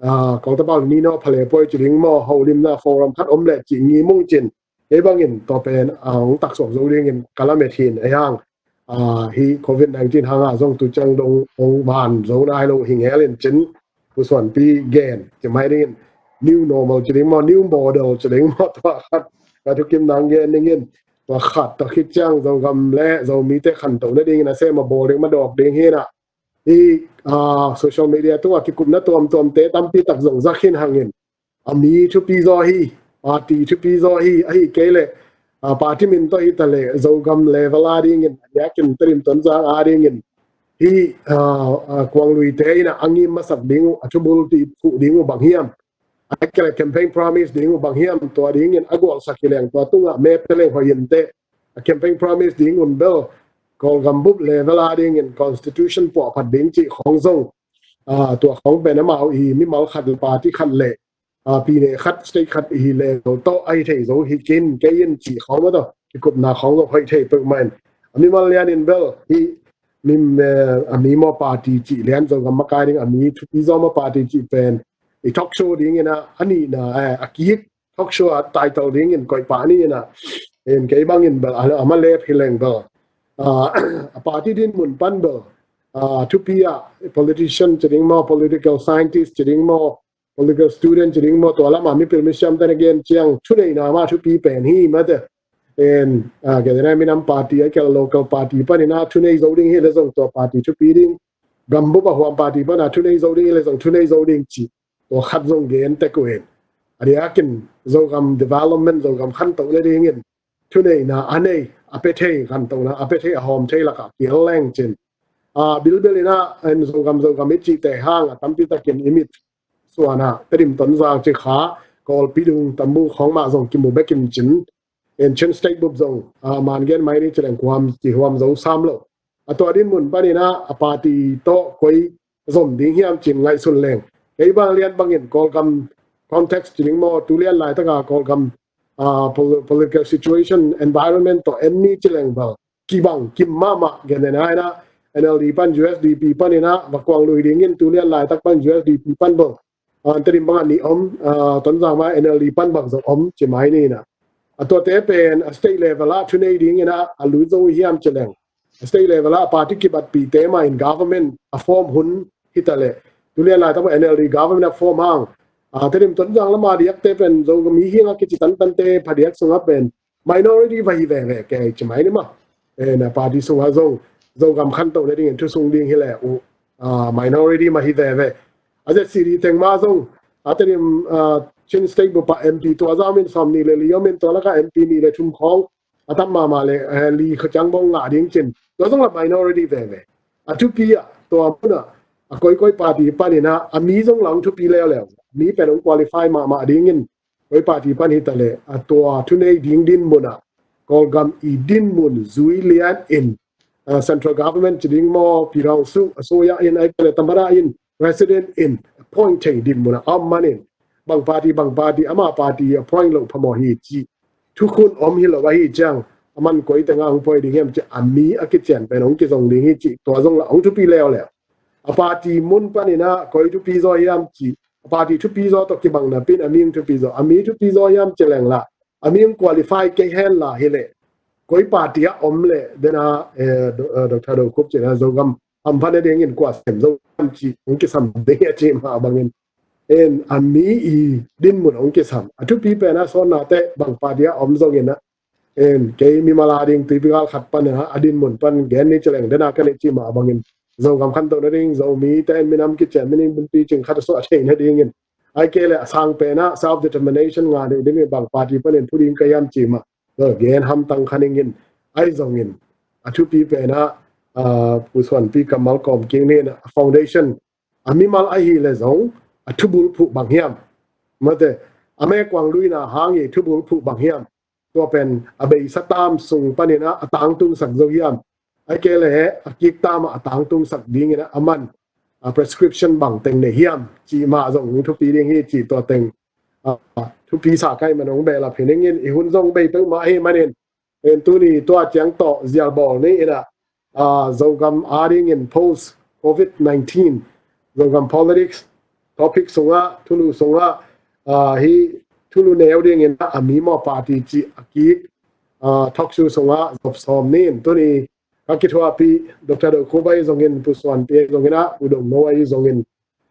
ah, kong tapau ni no phale poi ci ding maw, holimna forum khat om le ci ngimung cin, kei bangin tua pen a hong taksuak zo dingin ka lamet hin a hiang. Ah, hi covid nineteen hanga zong tu ciang dong hong van zo nai lo hi ngel in cin, Pu Suanpi gen ci mai dingin new normal ci ding maw, new model ci ding maw, tua khat ka thukim nang gen dingin, tua khat tua khit ciang Zogam le Zomite khantoh nadingin a sem a bawl ding ma dawk ding hi na. Hi, ah, social media tungah kikupna tuamtuamte tampi tak zong za khin hangin, a mi thupi zaw hi, party thupi zaw hi, ahi kei leh, ah, party min tawh hi ta leh Zogam level a dingin, a diakin Tedim Tonzang a dingin hi, ah, ah, kuangluite in a ngim masak ding uh, a thubul ti phuh ding uh bang hiam, a kele campaign promise ding uh bang hiam, tua dingin a gualsak hi leng tua tungah map te leng hoih in teh, a campaign promise ding un bel Kawlgam bup level a dingin constitution puahphat ding cih khawng zong, ah, tua khawng pen amau i mimal khat le party khat le, ah, pine khat state khat i hi le tawh ahi thei zo hi kin kei in cih khawng maw tawh kikupna khawng zong hoih thei peuhmah in, a mimal lian in bel hi mi, eh, a mi maw party cih lian Zogam makai ding a mi thupi zaw maw party cih pen i talk show dingin a, a nihna, eh, a kik talk show a title dingin koih pah ni in a, in kei bangin bel a, a ma lep hi leng bel, ah, a party dinmun pan bel, ah, thupi ah politician ci ding maw, political scientist ci ding maw, political student ci ding maw, tua lama mipil misiam te na gen ciang thuneihna mah thupi pen hi mate. En, ah, kei te na minam party a kei local party panin a thunei zo ding hi le zong tua party thupi ding, gambup a huam party pan a thunei zo ding hi le zong thunei zo ding ci, tua khat zong gen tek uh in, a diakin Zogam development, Zogam khantoh nadingin thuneihna a nei, a pia thei, khantohna a pia thei, a hawm thei lakah kial leng cin, ah, bilbel in a, en, Zogam Zogam i cihte hang a tampi takin i mit suan a Tedim Tonzang ci kha, Kawlpi dung Tambuk khawng mah zong kimu bekin cin, en, Chin State bup zong, ah, man gen mai ni ci leng kuam ci huam zo sam lo. A tua dinmun panin a, a party tawh koi zom ding hiam cin ngaihsun leng, kei bang lian bangin Kawlgam context ci ding maw, tu lian laitaka Kawlgam, ah, pol-, political situation, environment tawh en ni ci leng bel kibang kim mahmah gen den a in a, N L D pan U S D P panin a va kuang lui dingin tu lian laitak pan U S D P pan bel, ah, Tedim bangah nih om, ah, Tonzang mah N L D pan bang zong om ci mai ni in a. A tuate pen a state level ah thunei dingin a, a lut zo uh hiam ci leng, a state level ah a party kibatpihte mah in government a form hun hi ta leh, tu lian laitak pan N L D government a form hang, ah, Tedim Tonzang lama diakte pen Zogam hi hiang a kici tantante phadiak sungah pen minority va hi veve kei ci mai ni maw. Eh, na party sungah zong Zogam khantoh nadingin thusung ding hi le uh, ah, minority mah hi veve. A Z C D teng mah zong a Tedim, ah, Chin State bup ah M P tua zau min sawm nih le li om in tua lakah M P nih le thum khawng a tam mahmah le, eh, li kha ciang bawng ngah ding cin, tua zong la minority veve. A thupi ah tua munah a koikoi party panin a, a mi zong la hong thupi leuleu, mi pen hong qualify mahmah dingin koi party pan hi ta leh, a tua thunei ding dinmun ah Kawlgam i dinmun zui lian in, ah, central government ci ding maw, ပြည်ထောင်စုအစိုးရ in, ahih kei leh သမ္မတ in, president in appoint thei dinmun ah a om manin, bang party bang party, ama party appoint loh phamawh hi ci thukhun om hi lo ahih ciang, a man koi tengah hong poi ding hiam ci, a mi a kician pen hong kizong ding hi ci, tua zong la hong thupi leuleu. A party mun panin a koi thupi zaw hiam ci, a party thupi zaw tawh kibang napin a mi hong thupi zaw, a mi thupi zaw hiam ci leng la, a mi hong qualify kei hen la hi leh, koi party ah om leh den a, eh, Do-, eh, Doctor Do Khup ci na Zogam hampha nadingin kua sem zo hiam ci hong kisam ding a ci mah bangin, en, a mi i dinmun hong kisam. A thupi pen a sawnnate bang party ah om zongin a, en, kei mimal a ding typical khat pan a, a dinmun pan gen ni ci leng den a ka nei ci mah bangin, Zogam khantoh nading, Zomite in minam kician, minam bunpi cing khat a suah thei nadingin, ahih kei leh a sang pen a self determination ngah ding dingin bang party panin phu ding ka hiam ci mah, eh, gen hamtang kha ning in, ahi zongin a thupi pen a, ah, Pu Suanpi kammal kawm kik ni in a, foundation a mimal ahi le zong a thubul phuh bang hiam, mate, a mekuang luina hang i thubul phuh bang hiam, tua pen a beisa tam sung panin a, a tangtungsak zo hiam, ahih kei leh a kik tam ah a tangtungsak dingin a, a man, a prescription bang teng nei hiam ci mah zong hong thupi ding hi ci, tua teng, a, a thupi sa ka hih man hong behlap hi ning in, i hun zong bei peuhmah ahih manin, en tuni tua ciang tawh zialbawl ni in ah, ah, Zogam adingin post covid nineteen, Zogam politics topic sungah, thulu sungah, ah, hih thulu neu dingin ah, a mi maw party cih a kik, ah, talk show sungah zop sawm ni in, tuni ka kithuahpih Doctor Do Khup ahi zongin, Pu Suan Pi ahi zongin ah, U Dong No ahi zongin,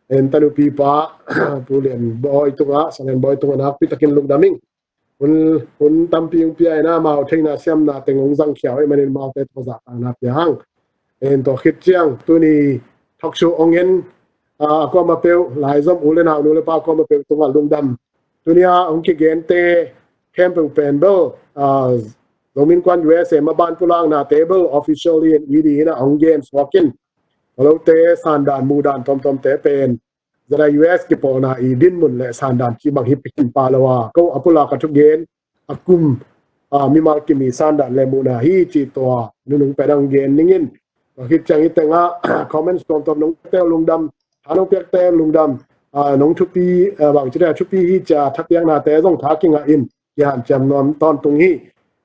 en tanupi pa Pu Lian Bawi tungah, Sa Lian Bawi tungah nakpi takin lungdam ing. Hun, hun tampi hong pia in ah, amau theihna siamna teng hong zangkhia uh ahih manin amaute tawh zahtakna pia hang. En tua khit ciang tuni talk show hong en, ah, a kuamah peuh, laizom u le nau, nu le pa kuamah peuh tungah lungdam. Tuni a hong kigente khempeuh pen bel, ah, Zomi Innkuan U S A maban pulaknate bel officially in, E D in ah hong gen suak in. Tua lote sandan muhdan tuamtuamte pen Z I U S kipawlna i dinmun le sandan cih bang hi khin pah lo a, ko a pulak a thugen a kum, ah, mimal kim i sandan le muhna hi cih tua nunung pen hong gen ning in. Tua khit ciang hih tengah comments tuamtuam nong piakte uh lungdam, tha nong piakte uh lungdam, ah, nong thupi, ah, bangci ding a thupi hi ci a thapiaknate zong tha kingah in kihanciam nuam tawntung hi.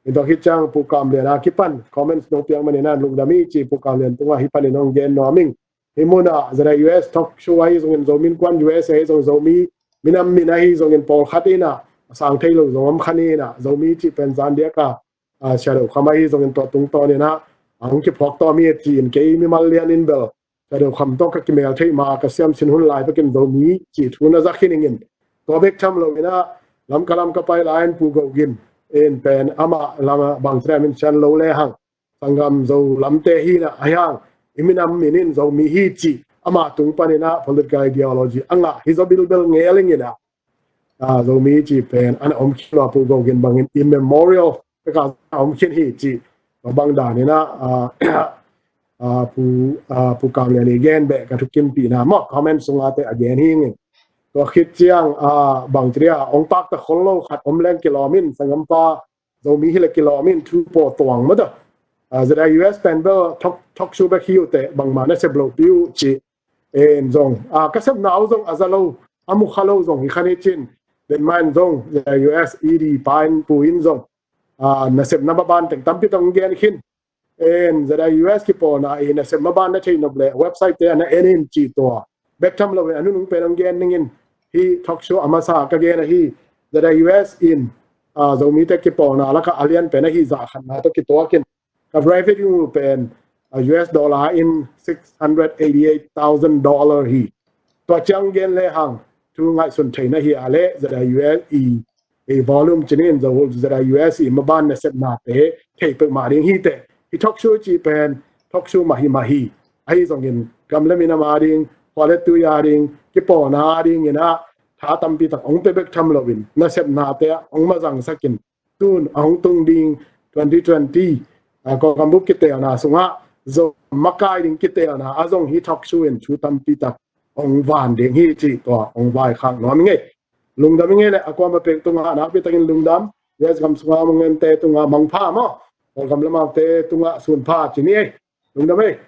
In tua khit ciang Pu Kam Lian a kipan comments nong piak manin ah lungdam hi ci Pu Kam Lian tungah hih panin hong gen nuam ing. Hih munah Z I U S talk show ahi zongin, Zomi Innkuan U S A ahi zong, Zomi minam min ahi zongin, pawlkhat in ah a sang thei lo zong om kha ni in ah, Zomi cih pen zan diak a, ah, Sia Do Kham ahi zongin tua tungtawn in ah, ah, hong kiphuak tawm hi ci in, kei mimal lian in bel Sia Do Kham tawh ka kimel theih ma, ka siamsin hun lai pekin Zomi cih thu na za khin ing in. Tua bek tham lo in ah, Lamka lam ka pai lai in Pu Go Gin in pen amah lam ah bangci ding a min sian lo lehang, sanggam Zo lamte hi in ah, ahi hang i minam min in Zomi hi cih ama tung panin ah political ideology a ngah hi zaw bilbel ngel ing in ah, ah, Zomi cih pen a na om khin lo a, Pu Go Gin bangin immemorial pek a om khin hi cih, tua bang dan in ah, ah, ah, Pu, ah, Pu Kam Lian i gen beh ka thukimpihna maw, comment sungah teh a gen hi ing in. Tua khit ciang, ah, bangci ding a hong pakta khol lo khat om leng kilawm in, sanggampa Zomi hi le kilawm in, thu paw tuang maw tawh. Ah, Z I U S pen bel talk, talk show bek hi uh teh, bangmah na sep lohpih uh ci. En zong, ah, ka sepna uh zong a za lo, a mu kha lo zong hi kha ni cin. Denmah in zong, Z I U S E D pa in, pu in zong, ah, nasepna maban teng tampi tawh hong gen khin. En Z I U S kipawlna i nasep maban na theih nop leh website te ah na en in cih tua bek tham lo in a nunung pen hong gen ning in. Hih talk show a masa ka gen ahi, Z I U S in, ah, Zomite kipawlna lakah a lian pen ahi zah khatna tawh kituak in, ka revenue pen, ah, U S dollar in six hundred eighty-eight thousand dollar hi. Tua ciang gen lehang thu ngaihsun theihna hi a leh Z I U S i, i volume ci ni in, Z I U S i maban nasepnate thei peuhmah ding hi teh. Hih talk show cih pen talk show mah hi mah hi. Ahi zongin gam le minam ading, khua le tui ading, kipawlna ading in ah tha tampi tak hong pia bek tham lo in, nasepnate ah hong mazangsak in, tun a hong tung ding twenty twenty, ah, Kawlgam bup kiteelna sungah Zo makai ding kiteelna ah zong hih talk show in thu tampi tak hong van ding hi cih tua hong vaikhak nuam ing ei. Lungdam ing ei leh, a kuamah peuh tungah nakpi takin lungdam. U S gam sungah mangente tungah mangpha maw, Kawlgam le amaute tungah sunpha ci ni ei. Lungdam ei.